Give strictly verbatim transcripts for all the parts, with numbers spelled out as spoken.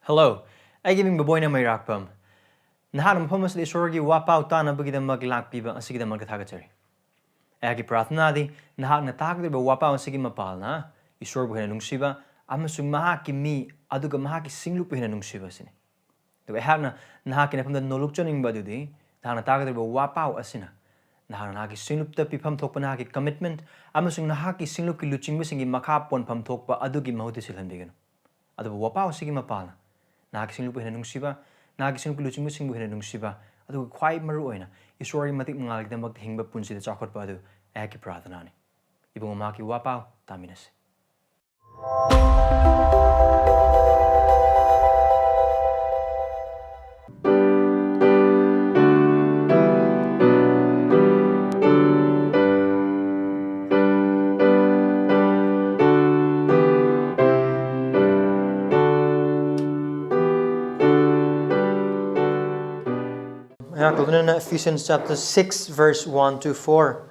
Hello, ꯑꯩꯒꯤ ꯃꯤꯡ ꯕꯕꯣꯏꯅ ꯃꯩꯔꯥꯛꯄꯝ꯫ ꯅꯍꯥꯛꯅ ꯃꯐꯝ ꯑꯁꯤꯗ ꯏꯁꯣꯔꯒꯤ ꯋꯥꯄꯥꯎ ꯇꯥꯅꯕꯒꯤꯗꯃꯛ ꯂꯥꯛꯄꯤꯕ ꯑꯁꯤꯒꯤꯗꯃꯛꯇ ꯊꯥꯒꯠꯆꯔꯤ꯫ ꯑꯩꯍꯥꯛꯀꯤ ꯄ꯭ꯔꯥꯔꯊꯅꯥꯗꯤ ꯅꯍꯥꯛꯅ ꯇꯥꯒꯗꯧꯔꯤꯕ ꯋꯥꯄꯥꯎ ꯑꯁꯤꯒꯤ ꯃꯄꯥꯜꯅ ꯏꯁꯣꯔꯕꯨ ꯍꯦꯟꯅ ꯅꯨꯡꯁꯤꯕ ꯑꯃꯁꯨꯡ ꯃꯍꯥꯛꯀꯤ ꯃꯤ ꯑꯗꯨꯒ ꯃꯍꯥꯛꯀꯤ ꯁꯤꯡꯂꯨꯞꯄꯨ ꯍꯦꯟꯅ ꯅꯨꯡꯁꯤꯕ ꯑꯁꯤꯅꯤ꯫ ꯑꯗꯨꯒ ꯑꯩꯍꯥꯛꯅ ꯅꯍꯥꯛꯀꯤ ꯅꯐꯝꯗ ꯅꯣꯂꯨꯛꯆꯅꯤꯡꯕ ꯑꯗꯨꯗꯤ ꯅꯍꯥꯛꯅ ꯇꯥꯒꯗꯧꯔꯤꯕ ꯋꯥꯄꯥꯎ ꯑꯁꯤꯅ ꯅꯍꯥꯛꯅ ꯅꯍꯥꯛꯀꯤ ꯁꯤꯡꯂꯨꯞꯇ ꯄꯤꯐꯝ ꯊꯣꯛꯄ ꯅꯍꯥꯛꯀꯤ commitment ꯑꯃꯁꯨꯡ ꯅꯍꯥꯛꯀꯤ ꯁꯤꯡꯂꯨꯞꯀꯤ ꯂꯨꯆꯤꯡꯕꯁꯤꯡꯒꯤ ꯃꯈꯥ ꯄꯣꯟꯐꯝ ꯊꯣꯛꯄ ꯑꯗꯨꯒꯤ ꯃꯍꯨꯠꯇ ꯁꯤꯜꯍꯟꯕꯤꯒꯅꯨ꯫ ꯑꯗꯨꯕꯨ ꯋꯥꯄꯥꯎ ꯑꯁꯤꯒꯤ ꯃꯄꯥꯜꯅ ꯅꯍꯥꯛꯀꯤ ꯁꯤꯡꯂꯨꯞꯄꯨ ꯍꯦꯟꯅ ꯅꯨꯡꯁꯤꯕ, ꯅꯍꯥꯛꯀꯤ ꯁꯤꯡꯂꯨꯞꯀꯤ ꯂꯨꯆꯤꯡꯕꯁꯤꯡꯕꯨ ꯍꯦꯟꯅ ꯅꯨꯡꯁꯤꯕ, ꯑꯗꯨꯒ ꯈ꯭ꯋꯥꯏ ꯃꯔꯨ ꯑꯣꯏꯅ ꯏꯁꯣꯔꯒꯤ ꯃꯇꯤꯛ ꯃꯉꯥꯜꯒꯤꯗꯃꯛꯇ ꯍꯤꯡꯕ ꯄꯨꯟꯁꯤꯗ ꯆꯥꯎꯈꯠꯄ ꯑꯗꯨ ꯑꯩꯍꯥꯛꯀꯤ ꯄ꯭ꯔꯥꯔꯊꯅꯥꯅꯤ꯫ ꯏꯕꯨꯡꯉꯣ, ꯃꯍꯥꯛꯀꯤ ꯋꯥꯄꯥꯎ ꯇꯥꯃꯤꯟꯅꯁꯤ꯫ ꯑꯩꯍꯥꯛ ꯂꯣꯏꯅꯅ Ephesians chapter six verse one to four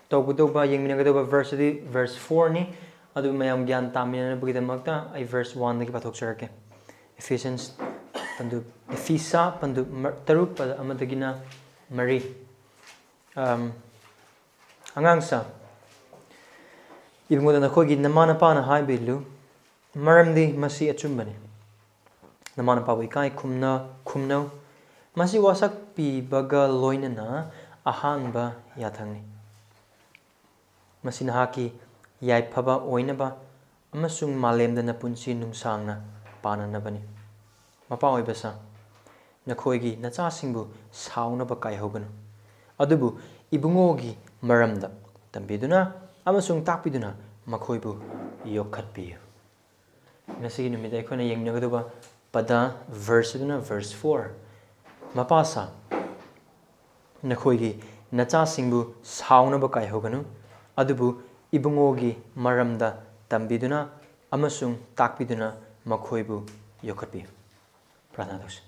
ꯇꯧꯒꯗꯧꯕ, ꯌꯦꯡꯃꯤꯟꯅꯒꯗꯧꯕ verse ꯑꯗꯤ verse four ꯅꯤ꯫ ꯑꯗꯨ ꯃꯌꯥꯝ ꯒ꯭ꯌꯥꯟ ꯇꯥꯃꯤꯟꯅꯅꯕꯒꯤꯗꯃꯛꯇ ꯑꯩ verse one ꯗꯒꯤ ꯄꯥꯊꯣꯛꯆꯔꯛꯀꯦ꯫ Ephesians ꯄꯟꯗꯨꯞ, ꯏꯐꯤꯁꯥ ꯄꯟꯗꯨꯞ ꯃ-, ꯇꯔꯨꯛ, ꯄꯗ ꯑꯃꯗꯒꯤꯅ ꯃꯔꯤ꯫ ꯑꯝ, ꯑꯉꯥꯡꯁꯥ, ꯏꯕꯨꯡꯉꯣꯗ ꯅꯈꯣꯏꯒꯤ ꯅꯃꯥ ꯅꯄꯥꯅ ꯍꯥꯏꯕꯤꯜꯂꯨ, ꯃꯔꯝꯗꯤ ꯃꯁꯤ ꯑꯆꯨꯝꯕꯅꯤ꯫ ꯅꯃꯥ ꯅꯄꯥꯕꯨ ꯏꯀꯥꯏ ꯈꯨꯝꯅ-, ꯈꯨꯝꯅꯧ꯫ ꯃꯁꯤ ꯋꯥꯁꯛ ꯄꯤꯕꯒ ꯂꯣꯏꯅꯅ ꯑꯍꯥꯟꯕ ꯌꯥꯊꯪꯅꯤ꯫ ꯃꯁꯤ ꯅꯍꯥꯛꯀꯤ ꯌꯥꯏꯐꯕ ꯑꯣꯏꯅꯕ ꯑꯃꯁꯨꯡ ꯃꯥꯂꯦꯝꯗ ꯅꯄꯨꯟꯁꯤ ꯅꯨꯡꯁꯥꯡꯅ ꯄꯥꯟꯅꯅꯕꯅꯤ꯫ ꯃꯄꯥ ꯑꯣꯏꯕꯁꯥ, ꯅꯈꯣꯏꯒꯤ ꯅꯆꯥꯁꯤꯡꯕꯨ ꯁꯥꯎꯅꯕ ꯀꯥꯏꯍꯧꯒꯅꯨ, ꯑꯗꯨꯕꯨ ꯏꯕꯨꯡꯉꯣꯒꯤ ꯃꯔꯝꯗ ꯇꯝꯕꯤꯗꯨꯅ ꯑꯃꯁꯨꯡ ꯇꯥꯛꯄꯤꯗꯨꯅ ꯃꯈꯣꯏꯕꯨ ꯌꯣꯛꯈꯠꯄꯤꯌꯨ꯫ ꯉꯁꯤꯒꯤ ꯅꯨꯃꯤꯠꯇ ꯑꯩꯈꯣꯏꯅ ꯌꯦꯡꯃꯤꯟꯅꯒꯗꯕ ꯄꯗ verse ꯑꯗꯨꯅ verse four, ꯃꯄꯥꯁꯥ, ꯅꯈꯣꯏꯒꯤ ꯅꯆꯥꯁꯤꯡꯕꯨ ꯁꯥꯎꯅꯕ ꯀꯥꯏꯍꯧꯒꯅꯨ, ꯑꯗꯨꯕꯨ ꯏꯕꯨꯡꯉꯣꯒꯤ ꯃꯔꯝꯗ ꯇꯝꯕꯤꯗꯨꯅ ꯑꯃꯁꯨꯡ ꯇꯥꯛꯄꯤꯗꯨꯅ ꯃꯈꯣꯏꯕꯨ ꯌꯣꯛꯈꯠꯄꯤꯌꯨ꯫ ꯄ꯭ꯔꯥꯔꯊꯅꯥ ꯇꯧꯁꯤ꯫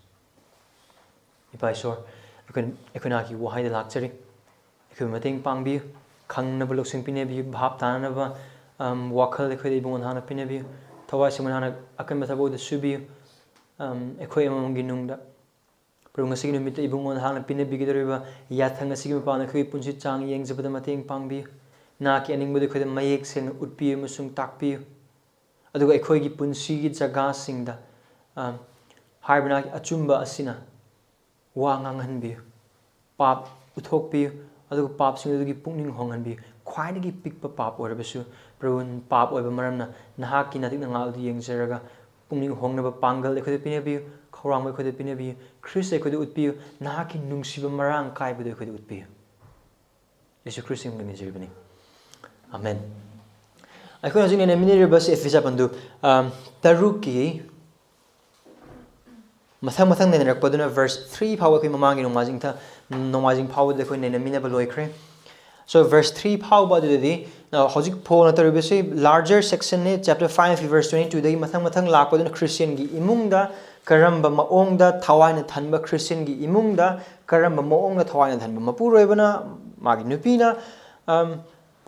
ꯏꯄꯥ ꯏꯁꯣꯔ, ꯑꯩꯈꯣꯏ, ꯑꯩꯈꯣꯏ ꯅꯍꯥꯛꯀꯤ ꯋꯥꯍꯩꯗ ꯂꯥꯛꯆꯔꯤ꯫ ꯑꯩꯈꯣꯏꯕꯨ ꯃꯇꯦꯡ ꯄꯥꯡꯕꯤꯌꯨ, ꯈꯪꯅꯕ ꯂꯧꯁꯤꯡ ꯄꯤꯅꯕꯤꯌꯨ, ꯚꯥꯞ ꯇꯥꯅꯅꯕ, ꯑꯝ, ꯋꯥꯈꯜ ꯑꯩꯈꯣꯏꯗ ꯏꯕꯨꯡꯉꯣ ꯅꯍꯥꯛꯅ ꯄꯤꯅꯕꯤꯌꯨ, ꯊꯋꯥꯏ ꯁꯦꯡꯕ ꯅꯍꯥꯛꯅ ꯑꯀꯟꯕ ꯊꯕꯛ ꯑꯗꯨ ꯁꯨꯕꯤꯌꯨ꯫ ꯑꯝ, ꯑꯩꯈꯣꯏ ꯑꯃꯃꯝꯒꯤ ꯅꯨꯡꯗ꯫ ꯄ꯭ꯔꯚꯨ, ꯉꯁꯤꯒꯤ ꯅꯨꯃꯤꯠꯇ ꯏꯕꯨꯡꯉꯣ ꯅꯍꯥꯛꯅ ꯄꯤꯅꯕꯤꯒꯗꯧꯔꯤꯕ ꯌꯥꯊꯪ ꯑꯁꯤꯒꯤ ꯃꯄꯥꯟꯗ ꯑꯩꯈꯣꯏꯒꯤ ꯄꯨꯟꯁꯤ ꯆꯥꯡ ꯌꯦꯡꯖꯕꯗ ꯃꯇꯦꯡ ꯄꯥꯡꯕꯤꯌꯨ꯫ ꯅꯍꯥꯛꯀꯤ ꯑꯅꯤꯡꯕꯗꯨ ꯑꯩꯈꯣꯏꯗ ꯃꯌꯦꯛ ꯁꯦꯡꯅ ꯎꯠꯄꯤꯌꯨ ꯑꯃꯁꯨꯡ ꯇꯥꯛꯄꯤꯌꯨ꯫ ꯑꯗꯨꯒ ꯑꯩꯈꯣꯏꯒꯤ ꯄꯨꯟꯁꯤꯒꯤ ꯖꯒꯥꯁꯤꯡꯗ, ꯑꯝ, ꯍꯥꯏꯔꯤꯕ ꯅꯍꯥꯛꯀꯤ ꯑꯆꯨꯝꯕ ꯑꯁꯤꯅ ꯋꯥ ꯉꯥꯡꯍꯟꯕꯤꯌꯨ꯫ ꯄꯥꯞ ꯎꯠꯊꯣꯛꯄꯤꯌꯨ꯫ ꯑꯗꯨꯒ ꯄꯥꯞꯁꯤꯡ ꯑꯗꯨꯒꯤ ꯄꯨꯛꯅꯤꯡ ꯍꯣꯡꯍꯟꯕꯤꯌꯨ꯫ ꯈ꯭ꯋꯥꯏꯗꯒꯤ ꯄꯤꯛꯄ ꯄꯥꯞ ꯑꯣꯏꯔꯕꯁꯨ, ꯄ꯭ꯔꯚꯨ, ꯄꯥꯞ ꯑꯣꯏꯕ ꯃꯔꯝꯅ ꯅꯍꯥꯛꯀꯤ ꯅꯥꯇꯤꯛ ꯅꯉꯥꯜ ꯑꯗꯨ ꯌꯦꯡꯖꯔꯒ ꯄꯨꯛꯅꯤꯡ ꯍꯣꯡꯅꯕ ꯄꯥꯡꯒꯜ ꯑꯩꯈꯣꯏꯗ ꯄꯤꯅꯕꯤꯌꯨ꯫ ꯈꯧꯔꯥꯡꯕ ꯑꯩꯈꯣꯏꯗ ꯄꯤꯅꯕꯤꯌꯨ꯫ ꯈ꯭ꯔꯤꯁ ꯑꯩꯈꯣꯏꯗ ꯎꯠꯄꯤꯌꯨ꯫ ꯅꯍꯥꯛꯀꯤ ꯅꯨꯡꯁꯤꯕ ꯃꯔꯥꯡ ꯀꯥꯏꯕꯗꯨ ꯑꯩꯈꯣꯏꯗ ꯎꯠꯄꯤꯌꯨ꯫ ꯌꯦꯁꯨ ꯈ꯭ꯔꯤꯁꯇꯒꯤ ꯃꯤꯡꯗ ꯅꯤꯖꯔꯤꯕꯅꯤ꯫ ꯑꯃꯦꯟ꯫ ꯑꯩꯈꯣꯏꯅ ꯍꯧꯖꯤꯛ ꯅꯩꯅꯃꯤꯟꯅꯔꯤꯕꯁꯤ ꯑꯦꯐꯤꯁ ꯄꯟꯗꯨ, ꯑꯝ, ꯇꯔꯨꯛꯀꯤ ꯃꯊꯪ ꯃꯊꯪ ꯅꯩꯅꯔꯛꯄꯗꯨꯅ verse three ꯐꯥꯎꯕ ꯑꯩꯈꯣꯏ ꯃꯃꯥꯡꯒꯤ ꯅꯣꯡꯃꯥꯏꯖꯤꯡ ꯊ-, ꯅꯣꯡꯃꯥꯏꯖꯤꯡ ꯐꯥꯎꯕꯗ ꯑꯩꯈꯣꯏ ꯅꯩꯅꯃꯤꯟꯅꯕ ꯂꯣꯏꯈ꯭ꯔꯦ꯫ So verse three ꯐꯥꯎꯕ ꯑꯗꯨꯗꯗꯤ, ꯑ, ꯍꯧꯖꯤꯛ ꯐꯣꯜꯅ ꯇꯧꯔꯤꯕꯁꯤ larger sectionꯅꯤ, chapter five verse twenty twoꯗꯒꯤ ꯃꯊꯪ ꯃꯊꯪ ꯂꯥꯛꯄꯗꯨꯅ ꯈ꯭ꯔꯤꯁꯇꯤꯌꯟꯒꯤ ꯏꯃꯨꯡꯗ ꯀꯔꯝꯕ ꯃꯑꯣꯡꯗ ꯊꯋꯥꯏꯅ ꯊꯟꯕ, ꯈ꯭ꯔꯤꯁꯇꯤꯌꯟꯒꯤ ꯏꯃꯨꯡꯗ ꯀꯔꯝꯕ ꯃꯑꯣꯡꯗ ꯊꯋꯥꯏꯅ ꯊꯟꯕ ꯃꯄꯨꯔꯣꯏꯕꯅ, ꯃꯥꯒꯤ ꯅꯨꯄꯤꯅ, ꯑꯝ,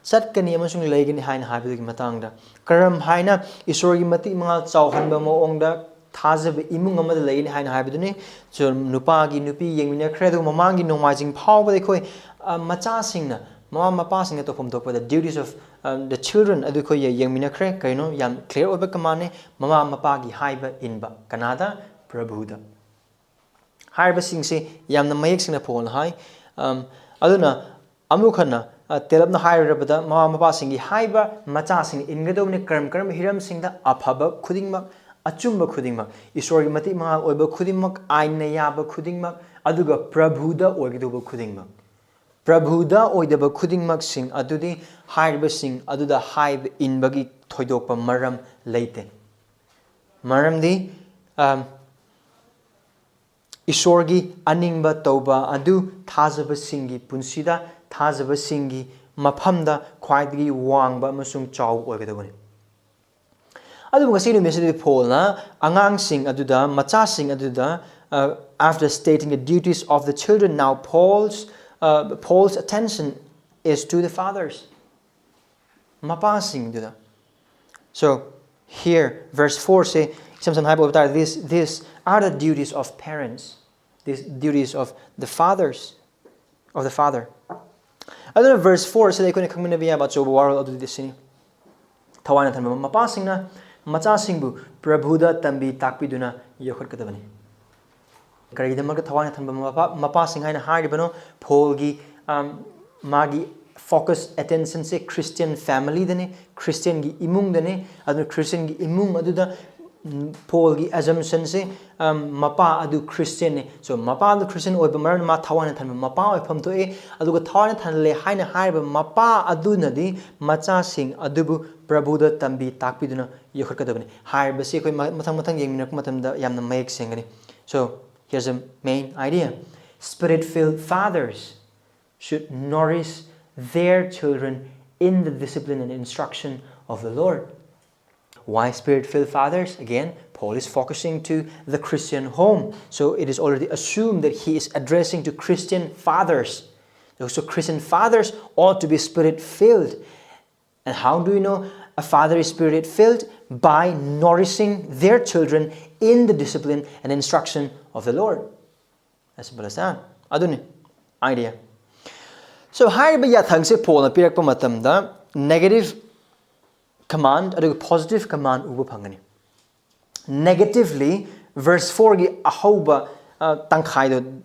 ꯆꯠꯀꯅꯤ ꯑꯃꯁꯨꯡ ꯂꯩꯒꯅꯤ ꯍꯥꯏꯅ ꯍꯥꯏꯕꯗꯨꯒꯤ ꯃꯇꯥꯡꯗ, ꯀꯔꯝ ꯍꯥꯏꯅ ꯏꯁꯣꯔꯒꯤ ꯃꯇꯤꯛ ꯃꯉꯥꯜ ꯆꯥꯎꯍꯟꯕ ꯃꯑꯣꯡꯗ ꯊꯥꯖꯕ ꯏꯃꯨꯡ ꯑꯃꯗ ꯂꯩꯒꯅꯤ ꯍꯥꯏꯅ ꯍꯥꯏꯕꯗꯨꯅꯤ꯫ So, ꯅꯨꯄꯥꯒꯤ ꯅꯨꯄꯤ ꯌꯦꯡꯃꯤꯟꯅꯈ꯭ꯔꯦ, ꯑꯗꯨꯒ ꯃꯃꯥꯡꯒꯤ ꯅꯣꯡꯃꯥꯏꯖꯤꯡ ꯐꯥꯎꯕꯗ ꯑꯩꯈꯣꯏ, ꯑ, ꯃꯆꯥꯁꯤꯡꯅ, ꯃꯃꯥ ꯃꯄꯥꯁꯤꯡꯅ ꯇꯧꯐꯝ ꯊꯣꯛꯄꯗ duties of, ꯑ, the children ꯑꯗꯨ ꯑꯩꯈꯣꯏ ꯌꯦꯡꯃꯤꯟꯅꯈ꯭ꯔꯦ꯫ ꯀꯩꯅꯣ, ꯌꯥꯝ clear ꯑꯣꯏꯕ commandꯅꯤ, ꯃꯃꯥ ꯃꯄꯥꯒꯤ ꯍꯥꯏꯕ ꯏꯟꯕ꯫ ꯀꯅꯥꯗ? ꯄ꯭ꯔꯚꯨꯗ꯫ ꯍꯥꯏꯔꯤꯕꯁꯤꯡꯁꯤ ꯌꯥꯝꯅ ꯃꯌꯦꯛ ꯁꯦꯡꯅ ꯐꯣꯜꯅ ꯍꯥꯏ꯫ ꯑꯝ, ꯑꯗꯨꯅ ꯑꯃꯨꯛ ꯍꯟꯅ, ꯑ, ꯇꯦꯜꯂꯞꯅ ꯍꯥꯏꯔꯨꯔꯕꯗ, ꯃꯃꯥ ꯃꯄꯥꯁꯤꯡꯒꯤ ꯍꯥꯏꯕ ꯃꯆꯥꯁꯤꯡꯅ ꯏꯟꯒꯗꯧꯕꯅꯤ꯫ ꯀꯔꯝ ꯀꯔꯝꯕ ꯍꯤꯔꯝꯁꯤꯡꯗ? ꯑꯐꯕ ꯈꯨꯗꯤꯡꯃꯛ, ꯑꯆꯨꯝꯕ ꯈꯨꯗꯤꯡꯃꯛ, ꯏꯁꯣꯔꯒꯤ ꯃꯇꯤꯛ ꯃꯉꯥꯜ ꯑꯣꯏꯕ ꯈꯨꯗꯤꯡꯃꯛ, ꯑꯥꯏꯟꯅ ꯌꯥꯕ ꯈꯨꯗꯤꯡꯃꯛ, ꯑꯗꯨꯒ ꯄ꯭ꯔꯚꯨꯗ ꯑꯣꯏꯒꯗꯧꯕ ꯈꯨꯗꯤꯡꯃꯛ꯫ ꯄ꯭ꯔꯚꯨꯗ ꯑꯣꯏꯗꯕ ꯈꯨꯗꯤꯡꯃꯛꯁꯤꯡ ꯑꯗꯨꯗꯤ ꯍꯥꯏꯔꯤꯕꯁꯤꯡ ꯑꯗꯨꯗ ꯍꯥꯏꯕ ꯏꯟꯕꯒꯤ ꯊꯣꯏꯗꯣꯛꯄ ꯃꯔꯝ ꯂꯩꯇꯦ꯫ ꯃꯔꯝꯗꯤ, ꯑꯝ, ꯏꯁꯣꯔꯒꯤ ꯑꯅꯤꯡꯕ ꯇꯧꯕ ꯑꯗꯨ ꯊꯥꯖꯕꯁꯤꯡꯒꯤ ꯄꯨꯟꯁꯤꯗ, ꯊꯥꯖꯕꯁꯤꯡꯒꯤ ꯃꯐꯝꯗ ꯈ꯭ꯋꯥꯏꯗꯒꯤ ꯋꯥꯡꯕ ꯑꯃꯁꯨꯡ ꯆꯥꯎꯕ ꯑꯣꯏꯒꯗꯕꯅꯤ꯫ ꯑꯗꯨꯕꯨ ꯉꯁꯤ ꯅꯨꯃꯤꯠꯁꯤꯗꯗꯤ ꯐꯣꯜꯅ ꯑꯉꯥꯡꯁꯤꯡ ꯑꯗꯨꯗ, ꯃꯆꯥꯁꯤꯡ ꯑꯗꯨꯗ, uh, after stating the duties of the children, now Paul's, uh, Paul's attention is to the fathers. ꯃꯄꯥꯁꯤꯡꯗꯨꯗ꯫ So, here, verse four say, ꯏꯁꯝ ꯁꯝꯅ ꯍꯥꯏꯕ ꯑꯣꯏꯕ ꯇꯥꯔꯗꯤ, these, these are the duties of parents, these duties of the fathers, of the father. ꯑꯗꯨꯅ verse four ꯁꯤꯗ ꯑꯩꯈꯣꯏꯅ ꯈꯪꯃꯤꯟꯅꯕ ꯌꯥꯕ ꯑꯆꯧꯕ ꯋꯥꯔꯣꯜ ꯑꯗꯨꯗꯤ ꯁꯤꯅꯤ: ꯊꯋꯥꯏꯅ ꯊꯟꯕ ꯃꯄꯥꯁꯤꯡꯅ ꯃꯆꯥꯁꯤꯡꯕꯨ ꯄ꯭ꯔꯚꯨꯗ ꯇꯝꯕꯤ ꯇꯥꯛꯄꯤꯗꯨꯅ ꯌꯣꯛꯈꯠꯀꯗꯕꯅꯤ꯫ ꯀꯔꯤꯒꯤꯗꯃꯛꯇ ꯊꯋꯥꯏꯅ ꯊꯟꯕ ꯃꯄꯥ, ꯃꯄꯥꯁꯤꯡ ꯍꯥꯏꯅ ꯍꯥꯏꯔꯤꯕꯅꯣ? ꯄꯣꯜꯒꯤ, ꯑꯝ, ꯃꯥꯒꯤ focus, attention ꯁꯦ Christian family ꯗꯅꯤ, Christian ꯒꯤ ꯏꯃꯨꯡꯗꯅꯤ꯫ ꯑꯗꯨꯅ Christian ꯒꯤ ꯏꯃꯨꯡ ꯑꯗꯨꯗ, ꯎꯝ, ꯄꯣꯜꯒꯤ assumption ꯁꯦ, ꯑꯝ, ꯃꯄꯥ ꯑꯗꯨ Christian ꯅꯤ꯫ So, ꯃꯄꯥ ꯑꯗꯨ Christian ꯑꯣꯏꯕ ꯃꯔꯝꯅ ꯃꯥ ꯊꯋꯥꯏꯅ ꯊꯟꯕ ꯃꯄꯥ ꯑꯣꯏꯐꯝ ꯊꯣꯛꯏ꯫ ꯑꯗꯨꯒ ꯊꯋꯥꯏꯅ ꯊꯜꯂꯦ ꯍꯥꯏꯅ ꯍꯥꯏꯔꯤꯕ ꯃꯄꯥ ꯑꯗꯨꯅꯗꯤ ꯃꯆꯥꯁꯤꯡ ꯑꯗꯨꯕꯨ ꯄ꯭ꯔꯚꯨꯗ ꯇꯝꯕꯤ ꯇꯥꯛꯄꯤꯗꯨꯅ ꯌꯣꯛꯈꯠꯀꯗꯕꯅꯤ꯫ ꯍꯥꯏꯔꯤꯕꯁꯤ ꯑꯩꯈꯣꯏ ꯃ-, ꯃꯊꯪ ꯃꯊꯪ ꯌꯦꯡꯃꯤꯟꯅꯔꯛꯄ ꯃꯇꯝꯗ ꯌꯥꯝꯅ ꯃꯌꯦꯛ ꯁꯦꯡꯒꯅꯤ꯫ So, here's the main idea. Spirit-filled fathers should nourish their children in the discipline and instruction of the Lord. Why spirit-filled fathers? Again, Paul is focusing to the Christian home. So it is already assumed that he is addressing to Christian fathers. So Christian fathers ought to be spirit-filled. And how do you know a father is spirit-filled? By nourishing their children in the discipline and instruction of the Lord. As simple as that. ꯑꯗꯨꯅꯤ idea. So, ꯍꯥꯏꯔꯤꯕ ꯌꯥꯊꯪꯁꯦ ꯄꯣꯜꯅ ꯄꯤꯔꯛꯄ ꯃꯇꯝꯗ negative command ꯑꯗꯨꯒ positive command ꯎꯕ ꯐꯪꯒꯅꯤ꯫ Negatively, verse four ꯒꯤ ꯑꯍꯧꯕ, ꯑ, ꯇꯪꯈꯥꯏꯗꯣ,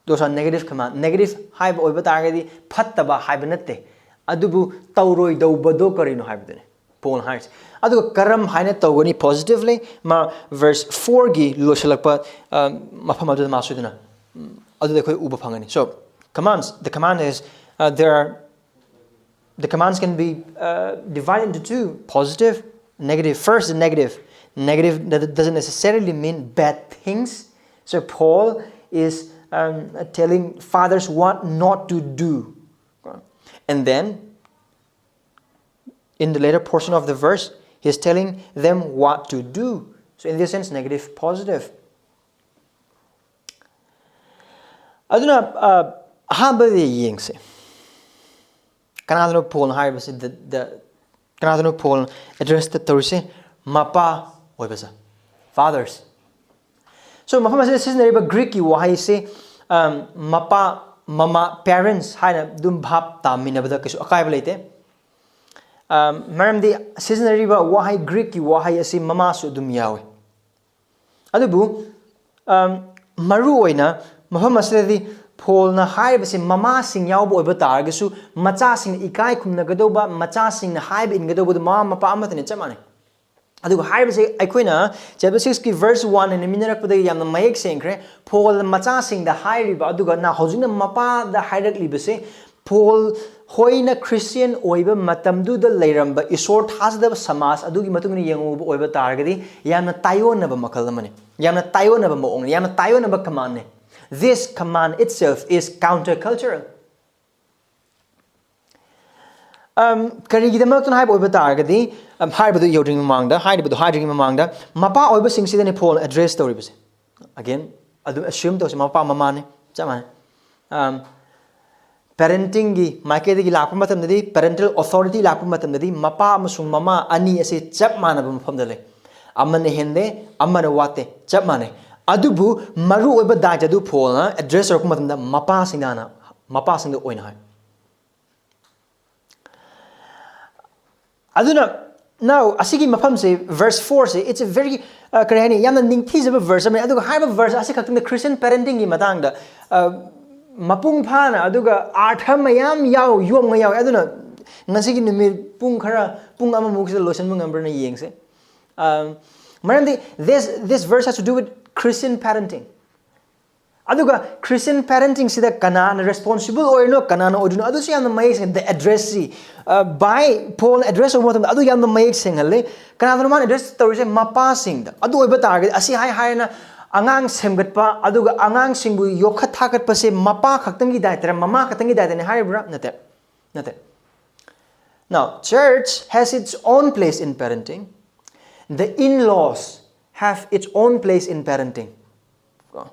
those are negative command. Negative ꯍꯥꯏꯕ ꯑꯣꯏꯕ ꯇꯥꯔꯒꯗꯤ ꯐꯠꯇꯕ ꯍꯥꯏꯕ ꯅꯠꯇꯦ, ꯑꯗꯨꯕꯨ ꯇꯧꯔꯣꯏꯗꯧꯕꯗꯣ ꯀꯔꯤꯅꯣ ꯍꯥꯏꯕꯗꯨꯅꯤ ꯄꯣꯜꯅ ꯍꯥꯏꯔꯤꯁꯦ꯫ ꯑꯗꯨꯒ ꯀꯔꯝ ꯍꯥꯏꯅ ꯇꯧꯒꯅꯤ? Positively, ꯃꯥ verse four ꯒꯤ ꯂꯣꯏꯁꯤꯜꯂꯛꯄ, ꯑ, ꯃꯐꯝ ꯑꯗꯨꯗ ꯃꯥ ꯁꯣꯏꯗꯅ, ꯎꯝ, ꯑꯗꯨꯗ ꯑꯩꯈꯣꯏ ꯎꯕ ꯐꯪꯒꯅꯤ꯫ So, commands, the command is, uh, there are, the commands can be, uh, divided into two, positive, negative. First, the negative. Negative, that doesn't necessarily mean bad things. So Paul is, um, telling fathers what not to do. And then, in the later portion of the verse, he's telling them what to do. So in this sense, negative, positive. ꯑꯗꯨꯅ, ꯑ, ꯑꯍꯥꯟꯕꯗꯤ ꯌꯦꯡꯁꯦ꯫ ꯀꯅꯥꯗꯅꯣ ꯄꯣꯜꯅ ꯍꯥꯏꯔꯤꯕꯁꯤ? The, the, ꯀꯅꯥꯗꯅꯣ ꯄꯣꯜꯅ address ꯇꯧꯔꯤꯁꯦ? ꯃꯄꯥ ꯑꯣꯏꯕꯁꯦ꯫ Fathers. So ꯃꯐꯝ ꯑꯁꯤꯗ ꯁꯤꯖꯤꯟꯅꯔꯤꯕ Greekꯀꯤ ꯋꯥꯍꯩꯁꯤ, ꯃꯄꯥ ꯃꯃꯥ, parents ꯍꯥꯏꯅ ꯑꯗꯨꯝ ꯚꯥꯞ ꯇꯥꯃꯤꯟꯅꯕꯗ ꯀꯩꯁꯨ ꯑꯀꯥꯏꯕ ꯂꯩꯇꯦ꯫ ꯃꯔꯝꯗꯤ ꯁꯤꯖꯤꯟꯅꯔꯤꯕ ꯋꯥꯍꯩ, Greekꯀꯤ ꯋꯥꯍꯩ ꯑꯁꯤ ꯃꯃꯥꯁꯨ ꯑꯗꯨꯝ ꯌꯥꯎꯏ꯫ ꯑꯗꯨꯕꯨ ꯃꯔꯨ ꯑꯣꯏꯅ ꯃꯐꯝ ꯑꯁꯤꯗꯗꯤ ꯄꯣꯜꯅ ꯍꯥꯏꯔꯤꯕꯁꯤ ꯃꯃꯥꯁꯤꯡ ꯌꯥꯎꯕ ꯑꯣꯏꯕ ꯇꯥꯔꯒꯁꯨ, ꯃꯆꯥꯁꯤꯡꯅ ꯏꯀꯥꯏ ꯈꯨꯝꯅꯒꯗꯧꯕ, ꯃꯆꯥꯁꯤꯡꯅ ꯍꯥꯏꯕ ꯏꯟꯒꯗꯧꯕꯗꯨ ꯃꯃꯥ ꯃꯄꯥ ꯑꯃꯠꯇꯅ ꯆꯞ ꯃꯥꯟꯅꯩ꯫ ꯑꯗꯨꯒ ꯍꯥꯏꯔꯤꯕꯁꯦ ꯑꯩꯈꯣꯏꯅ chapter sixꯀꯤ verse one ꯍꯥꯏꯅ ꯃꯤꯟꯅꯔꯛꯄꯗꯒꯤ ꯌꯥꯝꯅ ꯃꯌꯦꯛ ꯁꯦꯡꯈ꯭ꯔꯦ꯫ ꯄꯣꯜ ꯃꯆꯥꯁꯤꯡꯗ ꯍꯥꯏꯔꯤꯕ, ꯑꯗꯨꯒ ꯅ ꯍꯧꯖꯤꯛꯅ ꯃꯄꯥꯗ ꯍꯥꯏꯔꯛꯂꯤꯕꯁꯦ, ꯄꯣꯜ ꯍꯣꯏꯅ Christian ꯑꯣꯏꯕ ꯃꯇꯝꯗꯨꯗ ꯂꯩꯔꯝꯕ ꯏꯁꯣꯔ ꯊꯥꯖꯗꯕ ꯁꯃꯥꯖ ꯑꯗꯨꯒꯤ ꯃꯇꯨꯡ ꯏꯟꯅ ꯌꯦꯡꯉꯨꯕ ꯑꯣꯏꯕ ꯇꯥꯔꯒꯗꯤ, ꯌꯥꯝꯅ ꯇꯥꯏꯑꯣꯟꯅꯕ ꯃꯈꯜ ꯑꯃꯅꯤ, ꯌꯥꯝꯅ ꯇꯥꯏꯑꯣꯟꯅꯕ ꯃꯑꯣꯡꯅꯤ, ꯌꯥꯝꯅ ꯇꯥꯏꯑꯣꯟꯅꯕ commandꯅꯤ꯫ This command itself is countercultural. ꯀꯔꯤꯒꯤꯗꯃꯛꯇꯅ ꯍꯥꯏꯕ ꯑꯣꯏꯕ ꯇꯥꯔꯒꯗꯤ, ꯍꯥꯏꯔꯤꯕꯗꯨ ꯌꯧꯗ꯭ꯔꯤꯉꯩ ꯃꯃꯥꯡꯗ, ꯍꯥꯏꯔꯤꯕꯗꯨ ꯍꯥꯏꯗ꯭ꯔꯤꯉꯩ ꯃꯃꯥꯡꯗ, ꯃꯄꯥ ꯑꯣꯏꯕꯁꯤꯡꯁꯤꯗꯅꯤ ꯄꯣꯜꯅ address ꯇꯧꯔꯤꯕꯁꯦ꯫ Again, ꯑꯗꯨꯝ assume ꯇꯧꯁꯤ, ꯃꯄꯥ ꯃꯃꯥꯅꯤ, ꯆꯞ ꯃꯥꯟꯅꯩ꯫ Parentingꯒꯤ ꯃꯥꯏꯀꯩꯗꯒꯤ ꯂꯥꯛꯄ ꯃꯇꯝꯗꯗꯤ, parental authority ꯂꯥꯛꯄ ꯃꯇꯝꯗꯗꯤ, ꯃꯄꯥ ꯑꯃꯁꯨꯡ ꯃꯃꯥ ꯑꯅꯤ ꯑꯁꯤ ꯆꯞ ꯃꯥꯟꯅꯕ ꯃꯐꯝꯗ ꯂꯩ꯫ ꯑꯃꯅ ꯍꯦꯟꯗꯦ, ꯑꯃꯅ ꯋꯥꯠꯇꯦ, ꯆꯞ ꯃꯥꯟꯅꯩ꯫ ꯑꯗꯨꯕꯨ ꯃꯔꯨꯑꯣꯏꯕ ꯗꯥꯏꯇ ꯑꯗꯨ ꯄꯣꯜꯅ address ꯇꯧꯔꯛꯄ ꯃꯇꯝꯗ, ꯃꯄꯥꯁꯤꯡꯗ ꯍꯥꯟꯅ, ꯃꯄꯥꯁꯤꯡꯗ ꯑꯣꯏꯅ ꯍꯥꯏ꯫ ꯑꯗꯨꯅ, now, ꯑꯁꯤꯒꯤ ꯃꯐꯝꯁꯦ, verse fourꯁꯦ, it's a very, ꯀꯔꯤ ꯍꯥꯏꯅꯤ, ꯌꯥꯝꯅ ꯅꯤꯡꯊꯤꯖꯕ verse ꯑꯃꯅꯤ꯫ ꯑꯗꯨꯒ ꯍꯥꯏꯔꯤꯕ verse ꯑꯁꯤ ꯈꯛꯇꯪꯗ Christian parentingꯒꯤ ꯃꯇꯥꯡꯗ ꯃꯄꯨꯡ ꯐꯥꯅ, ꯑꯗꯨꯒ ꯑꯥꯔꯊ ꯃꯌꯥꯝ ꯌꯥꯎ ꯌꯣꯝꯉ ꯌꯥꯎꯋꯦ꯫ ꯑꯗꯨꯅ ꯉꯁꯤꯒꯤ ꯅꯨꯃꯤꯠ ꯄꯨꯡ ꯈꯔ, ꯄꯨꯡ ꯑꯃꯃꯨꯛꯁꯤꯗ ꯂꯣꯏꯁꯤꯟꯕ ꯉꯝꯕ꯭ꯔꯅ ꯌꯦꯡꯁꯦ꯫ ꯃꯔꯝꯗꯤ this, this verse has to do with Christian parenting. ꯑꯗꯨꯒ Christian parentingꯁꯤꯗ ꯀꯅꯥꯅ responsible ꯑꯣꯏꯔꯤꯅꯣ, ꯀꯅꯥꯅ ꯑꯣꯏꯗꯣꯏꯅꯣ, ꯑꯗꯨꯁꯨ ꯌꯥꯝꯅ ꯃꯌꯦꯛ ꯁꯦꯡꯉꯦ꯫ The addressꯁꯤ, by ꯄꯣꯜꯅ address ꯇꯧꯕ ꯃꯇꯝꯗ ꯑꯗꯨ ꯌꯥꯝꯅ ꯃꯌꯦꯛ ꯁꯦꯡꯍꯜꯂꯤ꯫ ꯀꯅꯥꯗꯅꯣ ꯃꯥꯅ address ꯇꯧꯔꯤꯁꯦ? ꯃꯄꯥꯁꯤꯡꯗ꯫ ꯑꯗꯨ ꯑꯣꯏꯕ ꯇꯥꯔꯒꯗꯤ ꯑꯁꯤ ꯍꯥꯏ ꯍꯥꯏꯅ ꯑꯉꯥꯡ ꯁꯦꯝꯒꯠꯄ, ꯑꯗꯨꯒ ꯑꯉꯥꯡꯁꯤꯡꯕꯨ ꯌꯣꯛꯈꯠ ꯊꯥꯒꯠꯄꯁꯦ ꯃꯄꯥ ꯈꯛꯇꯪꯒꯤ ꯗꯥꯏꯇꯔ, ꯃꯃꯥ ꯈꯛꯇꯪꯒꯤ ꯗꯥꯏꯇꯅꯦ ꯍꯥꯏꯔꯤꯕ꯭ꯔꯥ? ꯅꯠꯇꯦ, ꯅꯠꯇꯦ꯫ Now, church has its own place in parenting. The in-laws have its own place in parenting. ꯀꯣ,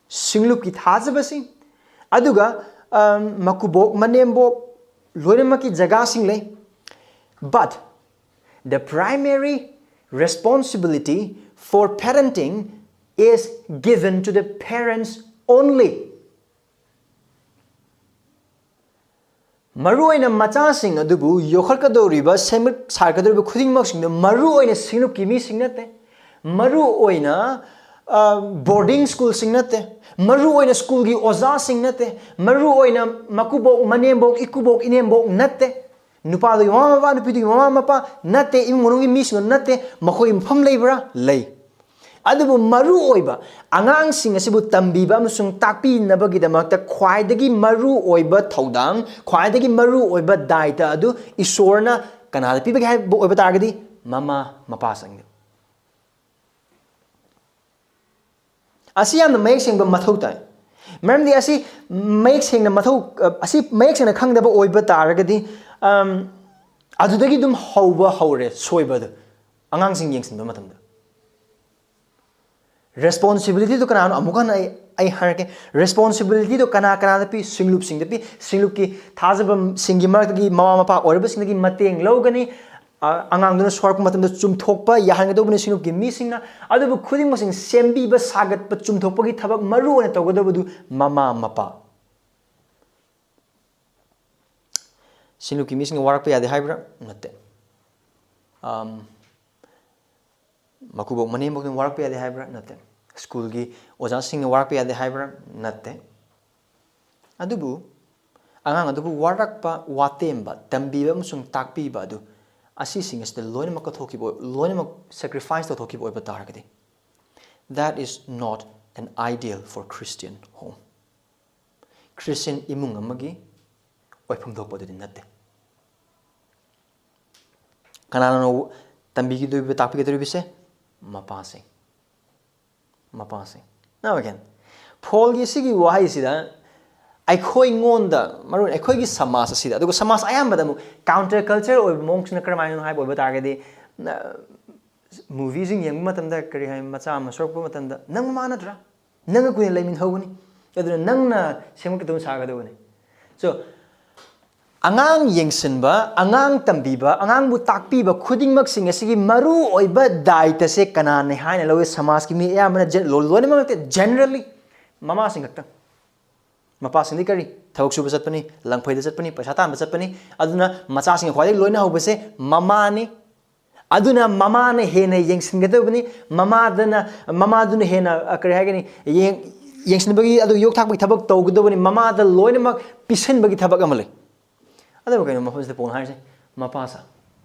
ꯁꯤꯡꯂꯨꯞꯀꯤ ꯊꯥꯖꯕꯁꯤꯡ, ꯑꯗꯨꯒ ꯃꯀꯨꯕꯣꯛ ꯃꯅꯦꯝꯕꯣꯛ ꯂꯣꯏꯅꯃꯛꯀꯤ ꯖꯒꯥꯁꯤꯡ ꯂꯩ꯫ But the primary responsibility for parenting is given to the parents only. ꯃꯔꯨꯑꯣꯏꯅ ꯃꯆꯥꯁꯤꯡ ꯑꯗꯨꯕꯨ ꯌꯣꯛꯈꯠꯀꯗꯧꯔꯤꯕ, ꯁꯦꯝꯒꯠ ꯁꯥꯒꯠꯀꯗꯧꯔꯤꯕ ꯈꯨꯗꯤꯡꯃꯛꯁꯤꯡꯗꯨ ꯃꯔꯨꯑꯣꯏꯅ ꯁꯤꯡꯂꯨꯞꯀꯤ ꯃꯤꯁꯤꯡ ꯅꯠꯇꯦ, ꯃꯔꯨꯑꯣꯏꯅ ꯕꯣꯔꯗꯤꯡ ꯁ꯭ꯀꯨꯜꯁꯤꯡ ꯅꯠꯇꯦ, ꯃꯔꯨꯑꯣꯏꯅ ꯁ꯭ꯀꯨꯜꯒꯤ ꯑꯣꯖꯥꯁꯤꯡ ꯅꯠꯇꯦ, ꯃꯔꯨꯑꯣꯏꯅ ꯃꯀꯨꯕꯣꯛ, ꯃꯅꯦꯝꯕꯣꯛ, ꯏꯀꯨꯕꯣꯛ, ꯏꯅꯦꯝꯕꯣꯛ ꯅꯠꯇꯦ, ꯅꯨꯄꯥꯗꯨꯒꯤ ꯃꯃꯥ ꯃꯄꯥ, ꯅꯨꯄꯤꯗꯨꯒꯤ ꯃꯃꯥ ꯃꯄꯥ ꯅꯠꯇꯦ, ꯏꯃꯨꯡ ꯃꯅꯨꯡꯒꯤ ꯃꯤꯁꯤꯡꯗꯨ ꯅꯠꯇꯦ꯫ ꯃꯈꯣꯏꯒꯤ ꯃꯐꯝ ꯂꯩꯕ꯭ꯔꯥ? ꯂꯩ꯫ ꯑꯗꯨꯕꯨ ꯃꯔꯨ ꯑꯣꯏꯕ, ꯑꯉꯥꯡꯁꯤꯡ ꯑꯁꯤꯕꯨ ꯇꯝꯕꯤꯕ ꯑꯃꯁꯨꯡ ꯇꯥꯛꯄꯤꯅꯕꯒꯤꯗꯃꯛꯇ ꯈ꯭ꯋꯥꯏꯗꯒꯤ ꯃꯔꯨ ꯑꯣꯏꯕ ꯊꯧꯗꯥꯡ, ꯈ꯭ꯋꯥꯏꯗꯒꯤ ꯃꯔꯨ ꯑꯣꯏꯕ ꯗꯥꯏꯇ ꯑꯗꯨ ꯏꯁꯣꯔꯅ ꯀꯅꯥꯗ ꯄꯤꯕꯒꯦ ꯍꯥꯏꯕ ꯑꯣꯏꯕ ꯇꯥꯔꯒꯗꯤ, ꯃꯃꯥ ꯃꯄꯥꯁꯤꯡꯗ꯫ ꯑꯁꯤ ꯌꯥꯝꯅ ꯃꯌꯦꯛ ꯁꯦꯡꯕ ꯃꯊꯧ ꯇꯥꯏ꯫ ꯃꯔꯝꯗꯤ ꯑꯁꯤ ꯃꯌꯦꯛ ꯁꯦꯡꯅ ꯃꯊꯧ, ꯑꯁꯤ ꯃꯌꯦꯛ ꯁꯦꯡꯅ ꯈꯪꯗꯕ ꯑꯣꯏꯕ ꯇꯥꯔꯒꯗꯤ, ꯑꯝ, ꯑꯗꯨꯗꯒꯤ ꯑꯗꯨꯝ ꯍꯧꯕ ꯍꯧꯔꯦ ꯁꯣꯏꯕꯗ, ꯑꯉꯥꯡꯁꯤꯡ ꯌꯦꯡꯁꯤꯟꯕ ꯃꯇꯝꯗ꯫ ꯔꯦꯁꯄꯣꯟꯁꯤꯕꯤꯂꯤꯇꯤꯗꯣ ꯀꯅꯥꯅꯣ? ꯑꯃꯨꯛ ꯍꯟꯅ ꯑꯩ, ꯑꯩ ꯍꯥꯏꯔꯛꯀꯦ꯫ ꯔꯦꯁꯄꯣꯟꯁꯤꯕꯤꯂꯤꯇꯤꯗꯣ ꯀꯅꯥ ꯀꯅꯥꯗ ꯄꯤ? ꯁꯤꯡꯂꯨꯞꯁꯤꯡꯗ ꯄꯤ꯫ ꯁꯤꯡꯂꯨꯞꯀꯤ ꯊꯥꯖꯕꯁꯤꯡꯒꯤ ꯃꯔꯛꯇꯒꯤ, ꯃꯃꯥ ꯃꯄꯥ ꯑꯣꯏꯔꯕꯁꯤꯡꯗꯒꯤ ꯃꯇꯦꯡ ꯂꯧꯒꯅꯤ꯫ ꯑ-, ꯑꯉꯥꯡꯗꯨꯅ ꯁꯣꯏꯔꯛꯄ ꯃꯇꯝꯗ ꯆꯨꯝꯊꯣꯛꯄ ꯌꯥꯍꯟꯒꯗꯧꯕꯅꯤ ꯁꯤꯡꯂꯨꯞꯀꯤ ꯃꯤꯁꯤꯡꯅ꯫ ꯑꯗꯨꯕꯨ ꯈꯨꯗꯤꯡꯃꯛꯁꯤꯡ ꯁꯦꯝꯕꯤꯕ, ꯁꯥꯒꯠꯄ, ꯆꯨꯝꯊꯣꯛꯄꯒꯤ ꯊꯕꯛ ꯃꯔꯨ ꯑꯣꯏꯅ ꯇꯧꯒꯗꯧꯕꯗꯨ ꯃꯃꯥ ꯃꯄꯥ꯫ ꯁꯤꯡꯂꯨꯞꯀꯤ ꯃꯤꯁꯤꯡꯅ ꯋꯥꯔꯛꯄ ꯌꯥꯗꯦ ꯍꯥꯏꯕ꯭ꯔꯥ? ꯅꯠꯇꯦ꯫ ꯑꯝ, ꯃꯀꯨꯕꯣꯛ ꯃꯅꯦꯝꯕꯣꯛꯅ ꯋꯥꯔꯛꯄ ꯌꯥꯗꯦ ꯍꯥꯏꯕ꯭ꯔꯥ? ꯅꯠꯇꯦ꯫ ꯁ꯭ꯀꯨꯜꯒꯤ ꯑꯣꯖꯥꯁꯤꯡꯅ ꯋꯥꯔꯛꯄ ꯌꯥꯗꯦ ꯍꯥꯏꯕ꯭ꯔꯥ? ꯅꯠꯇꯦ꯫ ꯑꯗꯨꯕꯨ ꯑꯉꯥꯡ ꯑꯗꯨꯕꯨ ꯋꯥꯔꯛꯄ, ꯋꯥꯇꯦꯝꯕ, ꯇꯝꯕꯤꯕ ꯑꯃꯁꯨꯡ ꯇꯥꯛꯄꯤꯕ ꯑꯗꯨ, ꯑꯁꯤꯁꯤꯡ ꯑꯁꯤꯗ ꯂꯣꯏꯅꯃꯛ ꯀꯠꯊꯣꯛꯈꯤꯕ ꯑꯣꯏ-, ꯂꯣꯏꯅꯃꯛ sacrifice ꯇꯧꯊꯣꯛꯈꯤꯕ ꯑꯣꯏꯕ ꯇꯥꯔꯒꯗꯤ, that is not an ideal for Christian home. Christian ꯏꯃꯨꯡ ꯑꯃꯒꯤ ꯑꯣꯏꯐꯝ ꯊꯣꯛꯄ ꯑꯗꯨꯗꯤ ꯅꯠꯇꯦ꯫ ꯀꯅꯥꯅꯣ ꯇꯝꯕꯤꯒꯗꯧꯔꯤꯕ, ꯇꯥꯛꯄꯤꯒꯗꯧꯔꯤꯕꯁꯦ? ꯃꯄꯥꯁꯤꯡ꯫ ꯃꯄꯥꯁꯤꯡ꯫ Now again, ꯄꯣꯜꯒꯤ ꯁꯤꯒꯤ ꯋꯥꯍꯩꯁꯤꯗ ꯑꯩꯈꯣꯏꯉꯣꯟꯗ, ꯃꯔꯨ ꯑꯣꯏꯅ ꯑꯩꯈꯣꯏꯒꯤ ꯁꯃꯥꯖ ꯑꯁꯤꯗ, ꯑꯗꯨꯒ ꯁꯃꯥꯖ ꯑꯌꯥꯝꯕꯗ ꯑꯃꯨꯛ counter culture ꯑꯣꯏꯕ ꯃꯑꯣꯡꯁꯤꯅ ꯀꯔꯝꯍꯥꯏꯅ ꯍꯥꯏꯕ ꯑꯣꯏꯕ ꯇꯥꯔꯒꯗꯤ, ꯅ-, movieꯁꯤꯡ ꯌꯦꯡꯕ ꯃꯇꯝꯗ, ꯀꯔꯤ ꯍꯥꯏ, ꯃꯆꯥ ꯑꯃ ꯁꯣꯛꯄ ꯃꯇꯝꯗ, "ꯅꯪ ꯃꯃꯥ ꯅꯠꯇ꯭ꯔꯥ? ꯅꯪꯒ ꯀꯨꯏꯅ ꯂꯩꯃꯤꯟꯍꯧꯕꯅꯤ, ꯑꯗꯨꯅ ꯅꯪꯅ ꯁꯦꯝꯒꯠꯀꯗꯧꯕ ꯁꯥꯒꯗꯧꯕꯅꯤ"꯫ So, ꯑꯉꯥꯡ ꯌꯦꯡꯁꯤꯟꯕ, ꯑꯉꯥꯡ ꯇꯝꯕꯤꯕ, ꯑꯉꯥꯡꯕꯨ ꯇꯥꯛꯄꯤꯕ ꯈꯨꯗꯤꯡꯃꯛꯁꯤꯡ ꯑꯁꯤꯒꯤ ꯃꯔꯨ ꯑꯣꯏꯕ ꯗꯥꯏꯇꯁꯦ ꯀꯅꯥꯅ ꯍꯥꯏꯅ ꯂꯧꯏ? ꯁꯃꯥꯖꯀꯤ ꯃꯤ ꯑꯌꯥꯝꯕꯅ ꯖꯦ-, ꯂꯣ-, ꯂꯣꯏꯅꯃꯛ ꯅꯠꯇꯦ, generally ꯃꯃꯥꯁꯤꯡ ꯈꯛꯇꯪ꯫ ꯃꯄꯥꯁꯤꯡꯗꯤ ꯀꯔꯤ? ꯊꯕꯛ ꯁꯨꯕ ꯆꯠꯄꯅꯤ, ꯂꯪꯐꯩꯗ ꯆꯠꯄꯅꯤ, ꯄꯩꯁꯥ ꯇꯥꯟꯕ ꯆꯠꯄꯅꯤ꯫ ꯑꯗꯨꯅ ꯃꯆꯥꯁꯤꯡꯒ ꯈ꯭ꯋꯥꯏꯗꯒꯤ ꯂꯣꯏꯅ ꯍꯧꯕꯁꯦ ꯃꯃꯥꯅꯤ꯫ ꯑꯗꯨꯅ ꯃꯃꯥꯅ ꯍꯦꯟꯅ ꯌꯦꯡꯁꯤꯟꯒꯗꯕꯅꯤ꯫ ꯃꯃꯥꯗꯅ, ꯃꯃꯥꯗꯨꯅ ꯍꯦꯟꯅ, ꯑ, ꯀꯔꯤ ꯍꯥꯏꯒꯅꯤ, ꯌꯦꯡ-, ꯌꯦꯡꯁꯤꯟꯕꯒꯤ, ꯑꯗꯨ ꯌꯣꯛꯊꯥꯛꯄꯒꯤ ꯊꯕꯛ ꯇꯧꯒꯗꯕꯅꯤ꯫ ꯃꯃꯥꯗ ꯂꯣꯏꯅꯃꯛ ꯄꯤꯁꯤꯟꯕꯒꯤ ꯊꯕꯛ ꯑꯃ ꯂꯩ꯫ ꯑꯗꯨꯕꯨ ꯀꯩꯅꯣ ꯃꯐꯝꯁꯤꯗ ꯄꯣꯜꯅ ꯍꯥꯏꯔꯤꯁꯦ? ꯃꯄꯥ ꯁꯥ꯫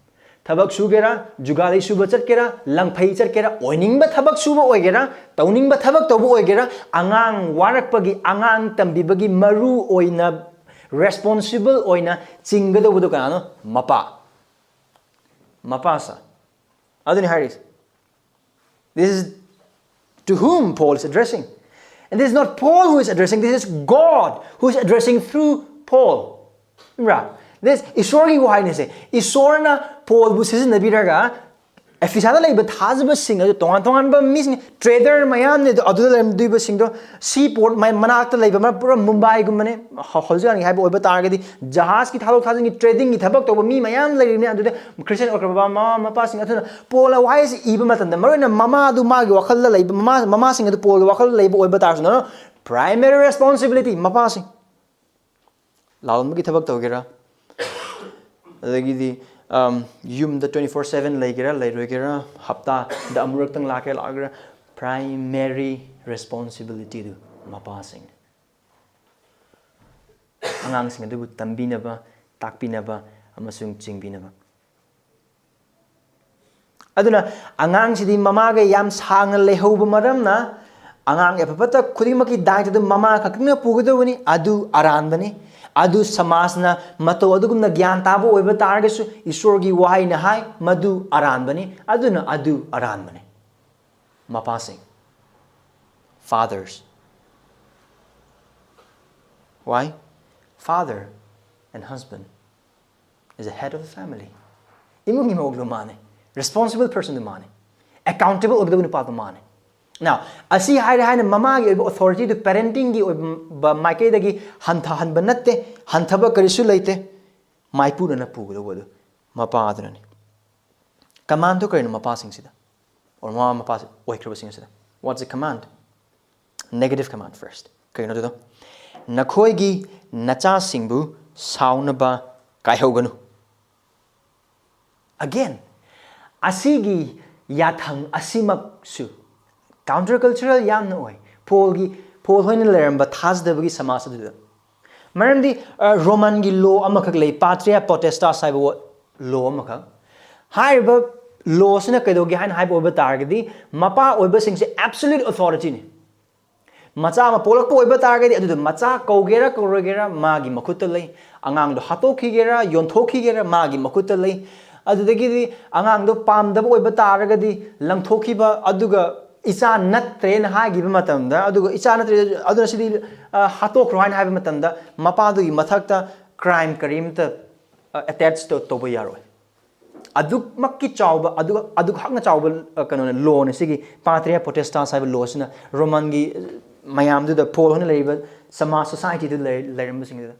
ꯊꯕꯛ ꯁꯨꯒꯦꯔꯥ, ꯖꯨꯒꯥꯂꯤ ꯁꯨꯕ ꯆꯠꯀꯦꯔꯥ, ꯂꯪꯐꯩ ꯆꯠꯀꯦꯔꯥ, ꯑꯣꯏꯅꯤꯡꯕ ꯊꯕꯛ ꯁꯨꯕ ꯑꯣꯏꯒꯦꯔꯥ, ꯇꯧꯅꯤꯡꯕ ꯊꯕꯛ ꯇꯧꯕ ꯑꯣꯏꯒꯦꯔꯥ, ꯑꯉꯥꯡ ꯋꯥꯔꯛꯄꯒꯤ, ꯑꯉꯥꯡ ꯇꯝꯕꯤꯕꯒꯤ ꯃꯔꯨ ꯑꯣꯏꯅ responsible ꯑꯣꯏꯅ ꯆꯤꯡꯒꯗꯧꯕꯗꯣ ꯀꯅꯥꯅꯣ? ꯃꯄꯥ꯫ ꯃꯄꯥ ꯁꯥ꯫ ꯑꯗꯨꯅꯤ ꯍꯥꯏꯔꯤꯁꯦ꯫ This is to whom Paul is addressing. And this is not Paul who is addressing, this is God who is addressing through Paul. ꯈꯪꯕ꯭ꯔꯥ? This ꯏꯁꯣꯔꯒꯤ ꯋꯥꯍꯩꯅꯤꯁꯦ꯫ ꯏꯁꯣꯔꯅ ꯄꯣꯜꯕꯨ ꯁꯤꯖꯤꯟꯅꯕꯤꯔꯒ ꯑꯦꯐꯤꯁꯥꯗ ꯂꯩꯕ ꯊꯥꯖꯕꯁꯤꯡ ꯑꯗꯨ ꯇꯣꯉꯥꯟ ꯇꯣꯉꯥꯟꯕ ꯃꯤꯁꯤꯡ, trader ꯃꯌꯥꯝꯅꯤ ꯑꯗꯨ, ꯑꯗꯨꯗ ꯂꯩꯔꯝꯗꯣꯏꯕꯁꯤꯡꯗꯣ, seaport ꯃ-, ꯃꯅꯥꯛꯇ ꯂꯩꯕ ꯃ-, ꯄꯨꯔꯥ ꯃꯨꯝꯕꯥꯏꯒꯨꯝꯕꯅꯦ꯫ ꯍ-, ꯍꯧꯖꯤꯛꯀꯥꯟꯒꯤ ꯍꯥꯏꯕ ꯑꯣꯏꯕ ꯇꯥꯔꯒꯗꯤ ꯖꯍꯥꯖꯀꯤ ꯊꯥꯗꯣꯛ ꯊꯥꯖꯤꯟꯒꯤ tradingꯒꯤ ꯊꯕꯛ ꯇꯧꯕ ꯃꯤ ꯃꯌꯥꯝ ꯂꯩꯔꯤꯕꯅꯦ ꯑꯗꯨꯗ꯫ ꯈ꯭ꯔꯤꯁꯇꯤꯌꯥꯟ ꯑꯣꯏꯈ꯭ꯔꯕ ꯃꯃꯥ ꯃꯄꯥꯁꯤꯡ ꯑꯗꯨꯅ ꯄꯣꯜꯅ ꯋꯥꯍꯩꯁꯤ ꯏꯕ ꯃꯇꯝꯗ, ꯃꯔꯨꯑꯣꯏꯅ ꯃꯃꯥꯗꯨ ꯃꯥꯒꯤ ꯋꯥꯈꯜꯗ ꯂꯩꯕ, ꯃꯃꯥ, ꯃꯃꯥꯁꯤꯡ ꯑꯗꯨ ꯄꯣꯜꯒꯤ ꯋꯥꯈꯜꯗ ꯂꯩꯕ ꯑꯣꯏꯕ ꯇꯥꯔꯁꯨ, no, no, primary responsibility ꯃꯄꯥꯁꯤꯡ꯫ ꯂꯥꯂꯣꯟꯕꯒꯤ ꯊꯕꯛ ꯇꯧꯒꯦꯔꯥ, ꯑꯗꯒꯤꯗꯤ, ꯑꯝ, ꯌꯨꯝꯗ twenty four seven ꯂꯩꯒꯦꯔꯥ, ꯂꯩꯔꯣꯏꯒꯦꯔꯥ, ꯍꯞꯇꯥꯗ ꯑꯃꯨꯔꯛꯇꯪ ꯂꯥꯛꯀꯦꯔꯥ, ꯂꯥꯛꯑꯣꯏꯒꯦꯔꯥ, primary responsibilityꯗꯨ ꯃꯄꯥꯁꯤꯡꯅꯤ꯫ ꯑꯉꯥꯡꯁꯤꯡ ꯑꯗꯨꯕꯨ ꯇꯝꯕꯤꯅꯕ, ꯇꯥꯛꯄꯤꯅꯕ ꯑꯃꯁꯨꯡ ꯆꯤꯡꯕꯤꯅꯕ꯫ ꯑꯗꯨꯅ ꯑꯉꯥꯡꯁꯤꯗꯤ ꯃꯃꯥꯒ ꯌꯥꯝ ꯁꯥꯡꯅ ꯂꯩꯍꯧꯕ ꯃꯔꯝꯅ, ꯑꯉꯥꯡꯒꯤ ꯑꯐ ꯐꯠꯇ ꯈꯨꯗꯤꯡꯃꯛꯀꯤ ꯗꯥꯏꯇꯗꯨ ꯃꯃꯥ ꯈꯛꯇꯅ ꯄꯨꯒꯗꯧꯕꯅꯤ꯫ ꯑꯗꯨ ꯑꯔꯥꯟꯕꯅꯤ꯫ ꯑꯗꯨ ꯁꯃꯥꯖꯅ ꯃꯇꯧ ꯑꯗꯨꯒꯨꯝꯅ ꯒ꯭ꯌꯥꯟ ꯇꯥꯕ ꯑꯣꯏꯕ ꯇꯥꯔꯒꯁꯨ, ꯏꯁꯣꯔꯒꯤ ꯋꯥꯍꯩꯅ ꯍꯥꯏ, ꯃꯗꯨ ꯑꯔꯥꯟꯕꯅꯤ꯫ ꯑꯗꯨꯅ ꯑꯗꯨ ꯑꯔꯥꯟꯕꯅꯤ꯫ ꯃꯄꯥꯁꯤꯡ, fathers, why? Father and husband is a head of the family. ꯏꯃꯨꯡꯒꯤ ꯃꯧꯗꯣ ꯃꯥꯅꯦ, responsible personꯗꯣ ꯃꯥꯅꯦ, accountable ꯑꯣꯏꯒꯗꯕ ꯅꯨꯄꯥꯗꯣ ꯃꯥꯅꯦ꯫ Now, ꯑꯁꯤ ꯍꯥꯏꯔꯦ ꯍꯥꯏꯅ ꯃꯃꯥꯒꯤ ꯑꯣꯏꯕ authorityꯗꯨ, parentingꯒꯤ ꯑꯣꯏꯕ ꯃꯥꯏꯀꯩꯗꯒꯤ ꯍꯟꯊꯍꯟꯕ ꯅꯠꯇꯦ, ꯍꯟꯊꯕ ꯀꯔꯤꯁꯨ ꯂꯩꯇꯦ꯫ ꯃꯥꯏꯄꯨꯅꯅ ꯄꯨꯒꯗꯧꯕ ꯑꯗꯨ ꯃꯄꯥ ꯑꯗꯨꯅꯅꯤ꯫ Commandꯗꯨ ꯀꯔꯤꯅꯣ ꯃꯄꯥꯁꯤꯡꯁꯤꯗ, or ꯃꯃꯥ ꯃꯄꯥ ꯑꯣꯏꯈ꯭ꯔꯕꯁꯤꯡ ꯑꯁꯤꯗ? What's the command? Negative command first. ꯀꯩꯅꯣ ꯑꯗꯨꯗꯣ? "ꯅꯈꯣꯏꯒꯤ ꯅꯆꯥꯁꯤꯡꯕꯨ ꯁꯥꯎꯅꯕ ꯀꯥꯏꯍꯧꯒꯅꯨ." Again, ꯑꯁꯤꯒꯤ ꯌꯥꯊꯪ ꯑꯁꯤꯃꯛꯁꯨ counter cultural ꯌꯥꯝꯅ ꯑꯣꯏ꯫ ꯄꯣꯜꯒꯤ, ꯄꯣꯜ ꯍꯣꯏꯅ ꯂꯩꯔꯝꯕ ꯊꯥꯖꯗꯕꯒꯤ ꯁꯃꯥꯖ ꯑꯗꯨꯗ꯫ ꯃꯔꯝꯗꯤ, ꯑ, ꯔꯣꯃꯟꯒꯤ law ꯑꯃꯈꯛ ꯂꯩ, Patria Potestas ꯍꯥꯏꯕ ꯋꯥ-, law ꯑꯃꯈꯛ꯫ ꯍꯥꯏꯔꯤꯕ lawꯁꯤꯅ ꯀꯩꯗꯧꯒꯦ ꯍꯥꯏꯅ ꯍꯥꯏꯕ ꯑꯣꯏꯕ ꯇꯥꯔꯒꯗꯤ, ꯃꯄꯥ ꯑꯣꯏꯕꯁꯤꯡꯁꯦ absolute authorityꯅꯤ꯫ ꯃꯆꯥ ꯑꯃ ꯄꯣꯛꯂꯛꯄ ꯑꯣꯏꯕ ꯇꯥꯔꯒꯗꯤ, ꯑꯗꯨꯗ ꯃꯆꯥ ꯀꯧꯒꯦꯔꯥ ꯀꯧꯔꯣꯏꯒꯦꯔꯥ ꯃꯥꯒꯤ ꯃꯈꯨꯠꯇ ꯂꯩ꯫ ꯑꯉꯥꯡꯗꯣ ꯍꯥꯠꯇꯣꯛꯈꯤꯒꯦꯔꯥ ꯌꯣꯟꯊꯣꯛꯈꯤꯒꯦꯔꯥ ꯃꯥꯒꯤ ꯃꯈꯨꯠꯇ ꯂꯩ꯫ ꯑꯗꯨꯗꯒꯤꯗꯤ ꯑꯉꯥꯡꯗꯣ ꯄꯥꯝꯗꯕ ꯑꯣꯏꯕ ꯇꯥꯔꯒꯗꯤ ꯂꯪꯊꯣꯛꯈꯤꯕ, ꯑꯗꯨꯒ "ꯏꯆꯥ ꯅꯠꯇ꯭ꯔꯦꯅ" ꯍꯥꯏꯈꯤꯕ ꯃꯇꯝꯗ, ꯑꯗꯨꯒ "ꯏꯆꯥ ꯅꯠꯇ꯭ꯔꯦ, ꯑꯗꯨꯅ ꯁꯤꯗꯤ, ꯑ, ꯍꯥꯠꯇꯣꯛꯈ꯭ꯔꯣ" ꯍꯥꯏꯅ ꯍꯥꯏꯕ ꯃꯇꯝꯗ, ꯃꯄꯥꯗꯨꯒꯤ ꯃꯊꯛꯇ crime ꯀꯔꯤꯝꯇ, ꯑ, attach ꯇꯧ-, ꯇꯧꯕ ꯌꯥꯔꯣꯏ꯫ ꯑꯗꯨꯃꯛꯀꯤ ꯆꯥꯎꯕ, ꯑꯗꯨꯒ, ꯑꯗꯨꯛ ꯍꯛꯅ ꯆꯥꯎꯕ, ꯑ, ꯀꯩꯅꯣꯅꯦ, lawꯅꯦ ꯁꯤꯒꯤ Patria Potestas ꯍꯥꯏꯕ lawꯁꯤꯅ ꯔꯣꯃꯟꯒꯤ ꯃꯌꯥꯝꯗꯨꯗ, ꯄꯣꯜ ꯍꯣꯏꯅ ꯂꯩꯔꯤꯕ ꯁꯃꯥꯖ, societyꯗꯨ ꯂꯩ-, ꯂꯩꯔꯝꯕꯁꯤꯡꯗꯨꯗ꯫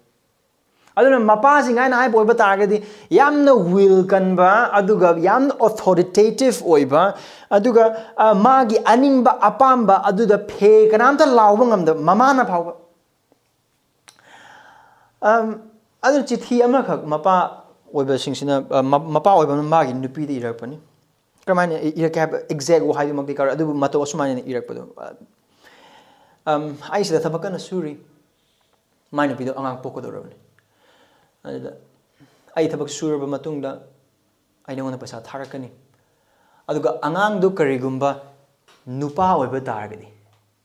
ꯑꯗꯨꯅ ꯃꯄꯥꯁꯤꯡ ꯍꯥꯏꯅ ꯍꯥꯏꯕ ꯑꯣꯏꯕ ꯇꯥꯔꯒꯗꯤ ꯌꯥꯝꯅ will ꯀꯟꯕ, ꯑꯗꯨꯒ ꯌꯥꯝꯅ authoritative ꯑꯣꯏꯕ, ꯑꯗꯨꯒ, ꯑ, ꯃꯥꯒꯤ ꯑꯅꯤꯡꯕ ꯑꯄꯥꯝꯕ ꯑꯗꯨꯗ ꯐꯦ ꯀꯅꯥꯝꯇ ꯂꯥꯎꯕ ꯉꯝꯗꯕ, ꯃꯃꯥꯅ ꯐꯥꯎꯕ꯫ ꯑꯝ, ꯑꯗꯨ ꯆꯤꯊꯤ ꯑꯃꯈꯛ ꯃꯄꯥ ꯑꯣꯏꯕꯁꯤꯡꯁꯤꯅ, ꯑ, ꯃ-, ꯃꯄꯥ ꯑꯣꯏꯕ ꯑꯃꯅ ꯃꯥꯒꯤ ꯅꯨꯄꯤꯗ ꯏꯔꯛꯄꯅꯤ꯫ ꯀꯔꯝꯍꯥꯏꯅ ꯏ-, ꯏꯔꯛꯀꯦ ꯍꯥꯏꯕ exact ꯋꯥꯍꯩꯗꯨꯃꯛꯇꯤ ꯀꯥꯎꯔꯦ, ꯑꯗꯨꯕꯨ ꯃꯇꯧ ꯑꯁꯨꯃꯥꯏꯅ ꯏꯔꯛꯄꯗꯣ, ꯑ, ꯑꯝ, "ꯑꯩ ꯁꯤꯗ ꯊꯕꯛ ꯀꯟꯅ ꯁꯨꯔꯤ, ꯃꯥꯏ ꯅꯨꯄꯤꯗꯣ ꯑꯉꯥꯡ ꯄꯣꯛꯀꯗꯧꯔꯕꯅꯤ꯫ ꯑꯗꯨꯗ ꯑꯩ ꯊꯕꯛ ꯁꯨꯔꯕ ꯃꯇꯨꯡꯗ ꯑꯩ ꯅꯉꯣꯟꯗ ꯄꯩꯁꯥ ꯊꯥꯔꯛꯀꯅꯤ꯫ ꯑꯗꯨꯒ ꯑꯉꯥꯡꯗꯨ ꯀꯔꯤꯒꯨꯝꯕ ꯅꯨꯄꯥ ꯑꯣꯏꯕ ꯇꯥꯔꯒꯗꯤ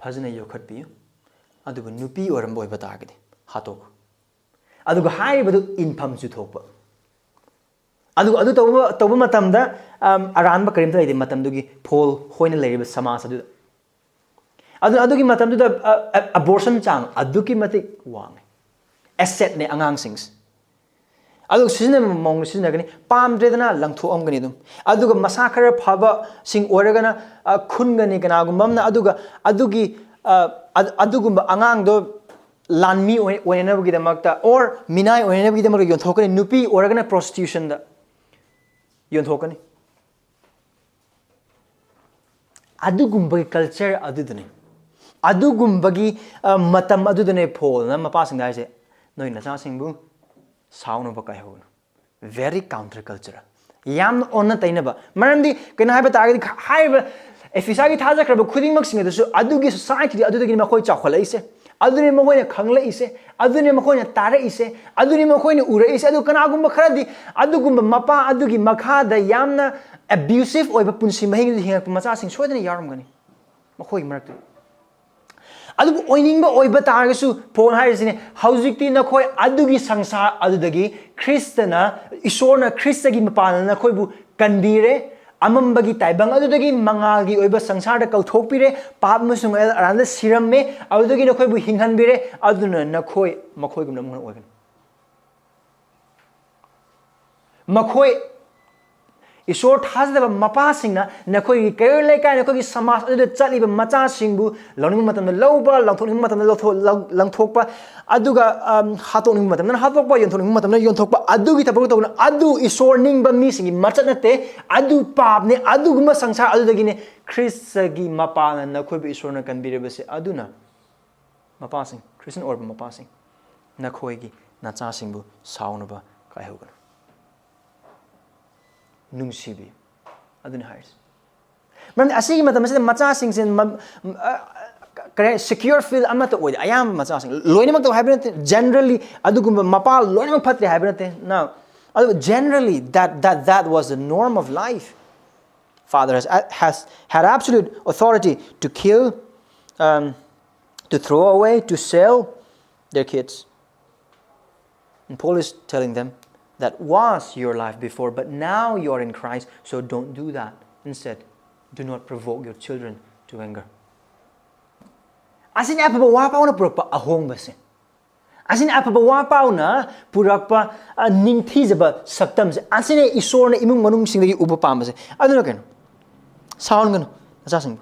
ꯐꯖꯅ ꯌꯣꯛꯈꯠꯄꯤꯌꯨ, ꯑꯗꯨꯕꯨ ꯅꯨꯄꯤ ꯑꯣꯏꯔꯝꯕ ꯑꯣꯏꯕ ꯇꯥꯔꯒꯗꯤ ꯍꯥꯠꯇꯣꯛꯈ꯭ꯔꯣ꯫" ꯑꯗꯨꯒ ꯍꯥꯏꯔꯤꯕꯗꯨ ꯏꯟꯐꯝꯁꯨ ꯊꯣꯛꯄ꯫ ꯑꯗꯨꯒ ꯑꯗꯨ ꯇꯧꯕ, ꯇꯧꯕ ꯃꯇꯝꯗ, ꯑꯝ, ꯑꯔꯥꯟꯕ ꯀꯔꯤꯝꯇ ꯂꯩꯇꯦ ꯃꯇꯝꯗꯨꯒꯤ ꯄꯣꯜ ꯍꯣꯏꯅ ꯂꯩꯔꯤꯕ ꯁꯃꯥꯖ ꯑꯗꯨꯗ꯫ ꯑꯗꯨ, ꯑꯗꯨꯒꯤ ꯃꯇꯝꯗꯨꯗ, ꯑ, ꯑ, abortion ꯆꯥꯡ ꯑꯗꯨꯛꯀꯤ ꯃꯇꯤꯛ ꯋꯥꯡꯉꯤ꯫ Assetꯅꯦ ꯑꯉꯥꯡꯁꯤꯡꯁꯦ꯫ ꯑꯗꯨ ꯁꯤꯖꯤꯟꯅꯕ ꯃꯑꯣꯡꯗ ꯁꯤꯖꯤꯟꯅꯒꯅꯤ, ꯄꯥꯝꯗ꯭ꯔꯦꯗꯅ ꯂꯪꯊꯣꯛꯑꯝꯒꯅꯤ ꯑꯗꯨꯝ꯫ ꯑꯗꯨꯒ ꯃꯁꯥ ꯈꯔ ꯐꯕꯁꯤꯡ ꯑꯣꯏꯔꯒꯅ, ꯑ, ꯈꯨꯟꯒꯅꯤ ꯀꯅꯥꯒꯨꯝꯕ ꯑꯃꯅ, ꯑꯗꯨꯒ ꯑꯗꯨꯒꯤ, ꯑ, ꯑ-, ꯑꯗꯨꯒꯨꯝꯕ ꯑꯉꯥꯡꯗꯣ ꯂꯥꯟꯃꯤ ꯑꯣꯏ- ꯑꯣꯏꯅꯅꯕꯒꯤꯗꯃꯛꯇ, or ꯃꯤꯅꯥꯏ ꯑꯣꯏꯅꯅꯕꯒꯤꯗꯃꯛꯇ ꯌꯣꯟꯊꯣꯛꯀꯅꯤ꯫ ꯅꯨꯄꯤ ꯑꯣꯏꯔꯒꯅ prostitutionꯗ ꯌꯣꯟꯊꯣꯛꯀꯅꯤ꯫ ꯑꯗꯨꯒꯨꯝꯕꯒꯤ culture ꯑꯗꯨꯗꯅꯤ, ꯑꯗꯨꯒꯨꯝꯕꯒꯤ ꯑ, ꯃꯇꯝ ꯑꯗꯨꯗꯅꯦ ꯄꯣꯜꯅ ꯃꯄꯥꯁꯤꯡꯗ ꯍꯥꯏꯁꯦ, "ꯅꯣꯏ ꯅꯆꯥꯁꯤꯡꯕꯨ ꯁꯥꯎꯅꯕ ꯀꯥꯏꯍꯧꯒꯅꯨ." Very counter culture, ꯌꯥꯝꯅ ꯑꯣꯟꯅ ꯇꯩꯅꯕ꯫ ꯃꯔꯝꯗꯤ ꯀꯩꯅꯣ ꯍꯥꯏꯕ ꯇꯥꯔꯒꯗꯤ, ꯍꯥꯏꯔꯤꯕ ꯑꯦꯐꯤꯁꯥꯒꯤ ꯊꯥꯖꯈ꯭ꯔꯕ ꯈꯨꯗꯤꯡꯃꯛꯁꯤꯡ ꯑꯗꯨꯁꯨ ꯑꯗꯨꯒꯤ societyꯗꯤ ꯑꯗꯨꯗꯒꯤꯅꯤ ꯃꯈꯣꯏ ꯆꯥꯎꯈꯠꯂꯛꯏꯁꯦ, ꯑꯗꯨꯅꯤ ꯃꯈꯣꯏꯅ ꯈꯪꯂꯛꯏꯁꯦ, ꯑꯗꯨꯅꯤ ꯃꯈꯣꯏꯅ ꯇꯥꯔꯛꯏꯁꯦ, ꯑꯗꯨꯅꯤ ꯃꯈꯣꯏꯅ ꯎꯔꯛꯏꯁꯦ꯫ ꯑꯗꯨ ꯀꯅꯥꯒꯨꯝꯕ ꯈꯔꯗꯤ ꯑꯗꯨꯒꯨꯝꯕ ꯃꯄꯥ ꯑꯗꯨꯒꯤ ꯃꯈꯥꯗ ꯌꯥꯝꯅ abusive ꯑꯣꯏꯕ ꯄꯨꯟꯁꯤ ꯃꯍꯤꯡꯗꯨ ꯍꯤꯡꯉꯛꯄ ꯃꯆꯥꯁꯤꯡ ꯁꯣꯏꯗꯅ ꯌꯥꯎꯔꯝꯒꯅꯤ ꯃꯈꯣꯏꯒꯤ ꯃꯔꯛꯇ꯫ ꯑꯗꯨꯕꯨ ꯑꯣꯏꯅꯤꯡꯕ ꯑꯣꯏꯕ ꯇꯥꯔꯒꯁꯨ, ꯄꯣꯜ ꯍꯥꯏꯔꯤꯁꯤꯅꯦ, ꯍꯧꯖꯤꯛꯇꯤ ꯅꯈꯣꯏ ꯑꯗꯨꯒꯤ ꯁꯪꯁꯥꯔ ꯑꯗꯨꯗꯒꯤ ꯈ꯭ꯔꯤꯁꯇꯅ, ꯏꯁꯣꯔꯅ ꯈ꯭ꯔꯤꯁꯇꯒꯤ ꯃꯄꯥꯟꯅ ꯅꯈꯣꯏꯕꯨ ꯀꯟꯕꯤꯔꯦ, ꯑꯃꯝꯕꯒꯤ ꯇꯥꯏꯕꯪ ꯑꯗꯨꯗꯒꯤ ꯃꯉꯥꯜꯒꯤ ꯑꯣꯏꯕ ꯁꯪꯁꯥꯔꯗ ꯀꯧꯊꯣꯛꯄꯤꯔꯦ, ꯄꯥꯞ ꯑꯃꯁꯨꯡ ꯑꯔꯥꯟꯗ ꯁꯤꯔꯝꯃꯦ, ꯑꯗꯨꯗꯒꯤ ꯅꯈꯣꯏꯕꯨ ꯍꯤꯡꯍꯟꯕꯤꯔꯦ, ꯑꯗꯨꯅ ꯅꯈꯣꯏ ꯃꯈꯣꯏꯒꯨꯝꯅ ꯑꯃꯨꯛ ꯍꯟꯅ ꯑꯣꯏꯒꯅꯤ꯫ ꯃꯈꯣꯏ, ꯏꯁꯣꯔ ꯊꯥꯖꯗꯕ ꯃꯄꯥꯁꯤꯡꯅ ꯅꯈꯣꯏꯒꯤ ꯀꯩꯔꯣꯜ ꯂꯩꯀꯥꯏ, ꯅꯈꯣꯏꯒꯤ ꯁꯃꯥꯖ ꯑꯗꯨꯗ ꯆꯠꯂꯤꯕ ꯃꯆꯥꯁꯤꯡꯕꯨ ꯂꯧꯅꯤꯡꯕ ꯃꯇꯝꯗ ꯂꯧꯕ, ꯂꯪꯊꯣꯛꯅꯤꯡꯕ ꯃꯇꯝꯗ ꯂꯧꯊꯣꯛ-, ꯂꯪ-, ꯂꯪꯊꯣꯛꯄ, ꯑꯗꯨꯒ, ꯑꯝ, ꯍꯥꯠꯇꯣꯛꯅꯤꯡꯕ ꯃꯇꯝꯗꯅ ꯍꯥꯠꯇꯣꯛꯄ, ꯌꯣꯟꯊꯣꯛꯅꯤꯡꯕ ꯃꯇꯝꯗ ꯌꯣꯟꯊꯣꯛꯄ, ꯑꯗꯨꯒꯤ ꯊꯕꯛ ꯇꯧꯕꯅ ꯑꯗꯨ ꯏꯁꯣꯔ ꯅꯤꯡꯕ ꯃꯤꯁꯤꯡꯒꯤ ꯃꯆꯠ ꯅꯠꯇꯦ꯫ ꯑꯗꯨ ꯄꯥꯞꯅꯦ꯫ ꯑꯗꯨꯒꯨꯝꯕ ꯁꯪꯁꯥꯔ ꯑꯗꯨꯗꯒꯤꯅꯦ ꯈ꯭ꯔꯤꯁꯇꯒꯤ ꯃꯄꯥꯅ ꯅꯈꯣꯏꯕꯨ ꯏꯁꯣꯔꯅ ꯀꯟꯕꯤꯔꯤꯕꯁꯦ꯫ ꯑꯗꯨꯅ ꯃꯄꯥꯁꯤꯡ, ꯈ꯭ꯔꯤꯁꯇꯤꯌꯟ ꯑꯣꯏꯔꯕ ꯃꯄꯥꯁꯤꯡ, ꯅꯈꯣꯏꯒꯤ ꯅꯆꯥꯁꯤꯡꯕꯨ ꯁꯥꯎꯅꯕ ꯀꯥꯏꯍꯧꯒꯅꯨ꯫ ꯅꯨꯡꯁꯤꯕꯤꯌꯨ꯫ ꯑꯗꯨꯅꯤ ꯍꯥꯏꯔꯤꯁꯦ꯫ ꯃꯔꯝꯗꯤ ꯑꯁꯤꯒꯤ ꯃꯇꯝ ꯑꯁꯤꯗ ꯃꯆꯥꯁꯤꯡꯁꯦ ꯃ-, ꯑ, ꯀꯔꯤ ꯍꯥꯏ, secure field ꯑꯃꯠꯇ ꯑꯣꯏꯗꯦ꯫ ꯑꯌꯥꯝꯕ ꯃꯆꯥꯁꯤꯡ, ꯂꯣꯏꯅꯃꯛꯇ ꯍꯥꯏꯕ ꯅꯠꯇꯦ, generally ꯑꯗꯨꯒꯨꯝꯕ ꯃꯄꯥ ꯂꯣꯏꯅꯃꯛ ꯐꯠꯇ꯭ꯔꯦ ꯍꯥꯏꯕ ꯅꯠꯇꯦ꯫ Now, ꯑꯗꯨ generally that, that, that was the norm of life. Father has, has had absolute authority to kill, um, to throw away, to sell their kids. And Paul is telling them, "That was your life before, but now you are in Christ, so don't do that. Instead, do not provoke your children to anger." ꯑꯁꯤꯅꯤ ꯑꯐꯕ ꯋꯥ ꯄꯥꯎꯅ ꯄꯨꯔꯛꯄ ꯑꯍꯣꯡꯕꯁꯦ꯫ ꯑꯁꯤꯅꯤ ꯑꯐꯕ ꯋꯥ ꯄꯥꯎꯅ ꯄꯨꯔꯛꯄ, ꯑ, ꯅꯤꯡꯊꯤꯖꯕ ꯁꯛꯇꯝꯁꯦ꯫ ꯑꯁꯤꯅꯤ ꯏꯁꯣꯔꯅ ꯏꯃꯨꯡ ꯃꯅꯨꯡꯁꯤꯡꯗꯒꯤ ꯎꯕ ꯄꯥꯝꯕꯁꯦ꯫ ꯑꯗꯨꯅ ꯀꯩꯅꯣ? ꯁꯥꯎꯍꯟꯒꯅꯨ ꯅꯆꯥꯁꯤꯡꯕꯨ꯫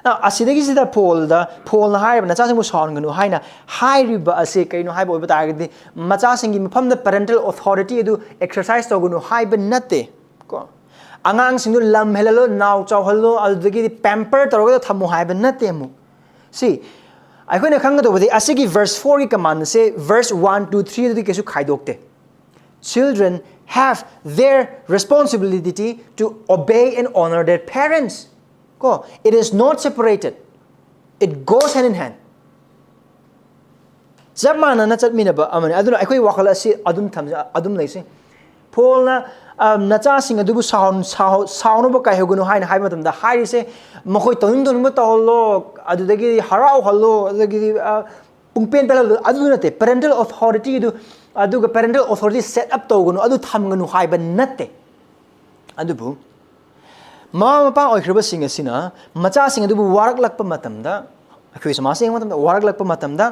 ꯑꯁꯤꯗꯒꯤꯁꯤꯗ ꯄꯣꯜꯗ ꯄꯣꯜꯅ ꯍꯥꯏꯔꯤꯕ ꯅꯆꯥꯁꯤꯡꯕꯨ ꯁꯥꯎꯍꯟꯒꯅꯨ ꯍꯥꯏꯅ ꯍꯥꯏꯔꯤꯕ ꯑꯁꯤ ꯀꯩꯅꯣ ꯍꯥꯏꯕ ꯑꯣꯏꯕ ꯇꯥꯔꯒꯗꯤ, ꯃꯆꯥꯁꯤꯡꯒꯤ ꯃꯐꯝꯗ parental authority ꯑꯗꯨ exercise ꯇꯧꯒꯅꯨ ꯍꯥꯏꯕ ꯅꯠꯇꯦ꯫ ꯀꯣ, ꯑꯉꯥꯡꯁꯤꯡꯗꯨ ꯂꯝ ꯍꯦꯜꯍꯜꯂꯣ, ꯅꯥꯎ ꯆꯥꯎꯍꯜꯂꯣ, ꯑꯗꯨꯗꯒꯤꯗꯤ pamper ꯇꯧꯔꯒ ꯊꯝꯃꯨ ꯍꯥꯏꯕ ꯅꯠꯇꯦ꯫ ꯑꯃꯨꯛ ꯁꯤ ꯑꯩꯈꯣꯏꯅ ꯈꯪꯒꯗꯧꯕꯗꯤ, ꯑꯁꯤꯒꯤ verse four ꯒꯤ command ꯑꯁꯦ verse one, two, three ꯑꯗꯨꯗꯤ ꯀꯩꯁꯨ ꯈꯥꯏꯗꯣꯛꯇꯦ꯫ Children have their responsibility to obey and honor their parents. ꯀꯣ, it is not separated, it goes hand in hand. ꯆꯞ ꯃꯥꯟꯅꯅ ꯆꯠꯃꯤꯟꯅꯕ ꯑꯃꯅꯤ꯫ ꯑꯗꯨꯅ ꯑꯩꯈꯣꯏ ꯋꯥꯈꯜ ꯑꯁꯤ ꯑꯗꯨꯝ ꯊꯝꯖ ꯑꯗꯨꯝ ꯂꯩꯁꯤ꯫ ꯄꯣꯜꯅ ꯅꯆꯥꯁꯤꯡ ꯑꯗꯨꯕꯨ ꯁꯥꯎꯅꯕ ꯀꯥꯏꯍꯧꯒꯅꯨ ꯍꯥꯏꯅ ꯍꯥꯏꯕ ꯃꯇꯝꯗ ꯍꯥꯏꯔꯤꯁꯦ, ꯃꯈꯣꯏ ꯇꯧꯅꯤꯡ ꯇꯧꯅꯤꯡꯕ ꯇꯧꯍꯜꯂꯣ, ꯑꯗꯨꯗꯒꯤ ꯍꯔꯥꯎꯍꯜꯂꯣ, ꯑꯗꯨꯗꯒꯤꯗꯤ ꯄꯨꯡꯄꯦꯟ ꯄꯦꯜꯍꯜꯂꯣ, ꯑꯗꯨ ꯅꯠꯇꯦ꯫ Parental authority ꯗꯨ, ꯑꯗꯨꯒ parental authority set up ꯇꯧꯒꯅꯨ, ꯑꯗꯨ ꯊꯝꯒꯅꯨ ꯍꯥꯏꯕ ꯅꯠꯇꯦ꯫ ꯑꯗꯨꯕꯨ ꯃꯃꯥ ꯃꯄꯥ ꯑꯣꯏꯈ꯭ꯔꯕꯁꯤꯡ ꯑꯁꯤꯅ ꯃꯆꯥꯁꯤꯡ ꯑꯗꯨꯕꯨ ꯋꯥꯔꯛꯂꯛꯄ ꯃꯇꯝꯗ, ꯑꯩꯈꯣꯏ ꯁꯃꯥꯖ ꯌꯦꯡꯕ ꯃꯇꯝꯗ, ꯋꯥꯔꯛꯂꯛꯄ ꯃꯇꯝꯗ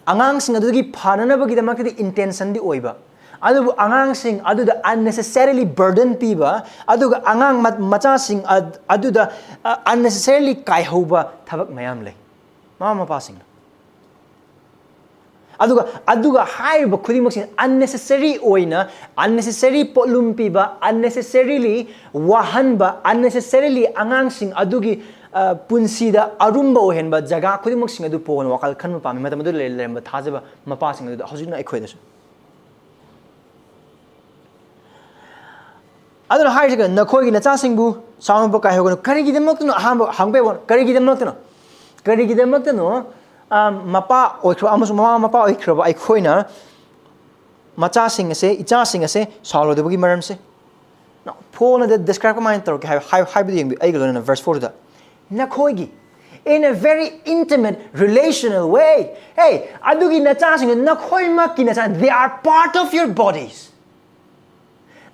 ꯑꯉꯥꯡꯁꯤꯡ ꯑꯗꯨꯒꯤ ꯐꯅꯅꯕꯒꯤꯗꯃꯛꯇꯗꯤ intention ꯗꯤ ꯑꯣꯏꯕ, ꯑꯗꯨꯕꯨ ꯑꯉꯥꯡꯁꯤꯡ ꯑꯗꯨꯗ unnecessarily burden ꯄꯤꯕ, ꯑꯗꯨꯒ ꯑꯉꯥꯡ ꯃ- ꯃꯆꯥꯁꯤꯡ ꯑꯗ- ꯑꯗꯨꯗ unnecessarily ꯀꯥꯏꯍꯧꯕ ꯊꯕꯛ ꯃꯌꯥꯝ ꯂꯩ꯫ ꯃꯃꯥ ꯃꯄꯥꯁꯤꯡꯅ ꯑꯗꯨꯒ ꯑꯗꯨꯒ ꯍꯥꯏꯔꯤꯕ ꯈꯨꯗꯤꯡꯃꯛꯁꯤ unnecessary ꯑꯣꯏꯅ, unnecessary ꯄꯣꯠꯂꯨꯝ ꯄꯤꯕ, unnecessarily ꯋꯥꯍꯟꯕ, unnecessarily ꯑꯉꯥꯡꯁꯤꯡ ꯑꯗꯨꯒꯤ ꯄꯨꯟꯁꯤꯗ ꯑꯔꯨꯝꯕ ꯑꯣꯏꯍꯟꯕ ꯖꯒꯥ ꯈꯨꯗꯤꯡꯃꯛꯁꯤꯡ ꯑꯗꯨ ꯄꯣꯟꯅ ꯋꯥꯈꯜ ꯈꯟꯕ ꯄꯥꯝꯃꯤ꯫ ꯃꯇꯝ ꯑꯗꯨꯗ ꯂꯩꯔꯝꯕ ꯊꯥꯖꯕ ꯃꯄꯥꯁꯤꯡ ꯑꯗꯨꯗ ꯍꯧꯖꯤꯛꯅ ꯑꯩꯈꯣꯏꯗꯁꯨ ꯑꯗꯨꯅ ꯍꯥꯏꯔꯤꯁꯤꯒ, ꯅꯈꯣꯏꯒꯤ ꯅꯆꯥꯁꯤꯡꯕꯨ ꯁꯥꯎꯅꯕ ꯀꯥꯏꯍꯧꯒꯅꯨ꯫ ꯀꯔꯤꯒꯤꯗꯃꯛꯇꯅꯣ? ꯑꯍꯥꯟꯕ ꯍꯪꯕ ꯌꯥꯕ ꯋꯥ-, ꯀꯔꯤꯒꯤꯗꯃꯛꯇꯅꯣ? ꯀꯔꯤꯒꯤꯗꯃꯛꯇꯅꯣ? ꯃꯄꯥ ꯑꯣꯏꯈ꯭ꯔꯕ ꯑꯃꯁꯨꯡ ꯃꯃꯥ ꯃꯄꯥ ꯑꯣꯏꯈ꯭ꯔꯕ ꯑꯩꯈꯣꯏꯅ ꯃꯆꯥꯁꯤꯡ ꯑꯁꯦ, ꯏꯆꯥꯁꯤꯡ ꯑꯁꯦ ꯁꯥꯎꯔꯣꯏꯗꯕꯒꯤ ꯃꯔꯝꯁꯦ꯫ ꯄꯣꯜꯅ describe ꯀꯃꯥꯏꯅ ꯇꯧꯔꯛꯀꯦ ꯍꯥꯏꯕ ꯍꯥꯏ- ꯍꯥꯏꯕꯗꯨ ꯌꯦꯡꯕꯤꯌꯨ꯫ ꯑꯩꯒ ꯂꯣꯏꯅꯅ verse four ꯗ, "ꯅꯈꯣꯏꯒꯤ, in a very intimate relational way." Hey, ꯑꯗꯨꯒꯤ ꯅꯆꯥꯁꯤꯡꯗꯨ ꯅꯈꯣꯏꯃꯛꯀꯤ ꯅꯆꯥ, they are part of your bodies.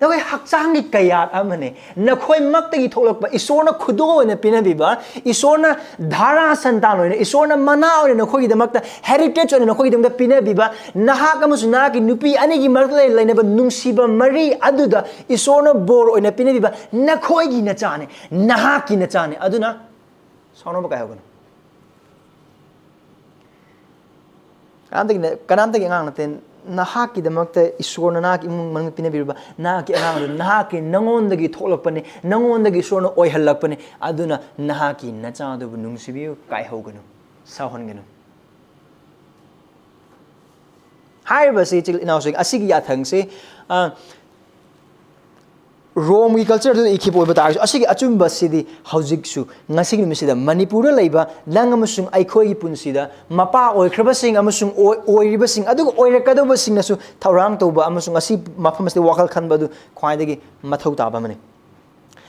ꯅꯈꯣꯏ ꯍꯛꯆꯥꯡꯒꯤ ꯀꯌꯥꯠ ꯑꯃꯅꯤ꯫ ꯅꯈꯣꯏꯃꯛꯇꯒꯤ ꯊꯣꯛꯂꯛꯄ, ꯏꯁꯣꯔꯅ ꯈꯨꯗꯣꯜ ꯑꯣꯏꯅ ꯄꯤꯅꯕꯤꯕ, ꯏꯁꯣꯔꯅ ꯙꯥꯔꯥ ꯁꯟꯇꯥꯟ ꯑꯣꯏꯅ, ꯏꯁꯣꯔꯅ ꯃꯅꯥ ꯑꯣꯏꯅ ꯅꯈꯣꯏꯒꯤꯗꯃꯛꯇ, heritage ꯑꯣꯏꯅ ꯅꯈꯣꯏꯒꯤꯗꯃꯛꯇ ꯄꯤꯅꯕꯤꯕ, ꯅꯍꯥꯛ ꯑꯃꯁꯨꯡ ꯅꯍꯥꯛꯀꯤ ꯅꯨꯄꯤ ꯑꯅꯤꯒꯤ ꯃꯔꯛꯇ ꯂꯩ- ꯂꯩꯅꯕ ꯅꯨꯡꯁꯤꯕ ꯃꯔꯤ ꯑꯗꯨꯗ ꯏꯁꯣꯔꯅ ꯕꯣꯔ ꯑꯣꯏꯅ ꯄꯤꯅꯕꯤꯕ ꯅꯈꯣꯏꯒꯤ ꯅꯆꯥꯅꯤ, ꯅꯍꯥꯛꯀꯤ ꯅꯆꯥꯅꯤ꯫ ꯑꯗꯨꯅ ꯁꯥꯎꯅꯕ ꯀꯥꯏꯍꯧꯒꯅꯨ꯫ ꯀꯅꯥꯝꯇꯒꯤ ꯅ- ꯀꯅꯥꯝꯇꯒꯤ ꯑꯉꯥꯡ ꯅꯠꯇꯦ꯫ ꯅꯍꯥꯛꯀꯤꯗꯃꯛꯇ ꯏꯁꯣꯔꯅ ꯅꯍꯥꯛꯀꯤ ꯏꯃꯨꯡ ꯃꯅꯨꯡ ꯄꯤꯅꯕꯤꯔꯤꯕ ꯅꯍꯥꯛꯀꯤ ꯑꯉꯥꯡꯗꯨ ꯅꯍꯥꯛꯀꯤ, ꯅꯉꯣꯟꯗꯒꯤ ꯊꯣꯛꯂꯛꯄꯅꯤ, ꯅꯉꯣꯟꯗꯒꯤ ꯏꯁꯣꯔꯅ ꯑꯣꯏꯍꯜꯂꯛꯄꯅꯤ꯫ ꯑꯗꯨꯅ ꯅꯍꯥꯛꯀꯤ ꯅꯆꯥꯗꯨꯕꯨ ꯅꯨꯡꯁꯤꯕꯤꯌꯨ, ꯀꯥꯏꯍꯧꯒꯅꯨ, ꯁꯥꯎꯍꯟꯒꯅꯨ꯫ ꯍꯥꯏꯔꯤꯕꯁꯤ ꯏꯆꯤꯜ ꯏꯅꯥꯎꯁꯤꯡ, ꯑꯁꯤꯒꯤ ꯌꯥꯊꯪꯁꯤ, ꯑ, ꯔꯣꯝꯒꯤ ꯀꯜꯆꯔꯗꯨꯗ ꯏꯈꯤꯕ ꯑꯣꯏꯕ ꯇꯥꯔꯒꯁꯨ, ꯑꯁꯤꯒꯤ ꯑꯆꯨꯝꯕꯁꯤꯗꯤ ꯍꯧꯖꯤꯛꯁꯨ, ꯉꯁꯤꯒꯤ ꯅꯨꯃꯤꯠꯁꯤꯗ ꯃꯅꯤꯄꯨꯔꯗ ꯂꯩꯕ ꯅꯪ ꯑꯃꯁꯨꯡ ꯑꯩꯈꯣꯏꯒꯤ ꯄꯨꯟꯁꯤꯗ ꯃꯄꯥ ꯑꯣꯏꯈ꯭ꯔꯕꯁꯤꯡ ꯑꯃꯁꯨꯡ ꯑꯣꯏ-, ꯑꯣꯏꯔꯤꯕꯁꯤꯡ, ꯑꯗꯨꯒ ꯑꯣꯏꯔꯛꯀꯗꯧꯕꯁꯤꯡꯅꯁꯨ ꯊꯧꯔꯥꯡ ꯇꯧꯕ ꯑꯃꯁꯨꯡ ꯑꯁꯤ ꯃꯐꯝ ꯑꯁꯤꯗ ꯋꯥꯈꯜ ꯈꯟꯕ ꯑꯗꯨ ꯈ꯭ꯋꯥꯏꯗꯒꯤ ꯃꯊꯧ ꯇꯥꯕ ꯑꯃꯅꯤ꯫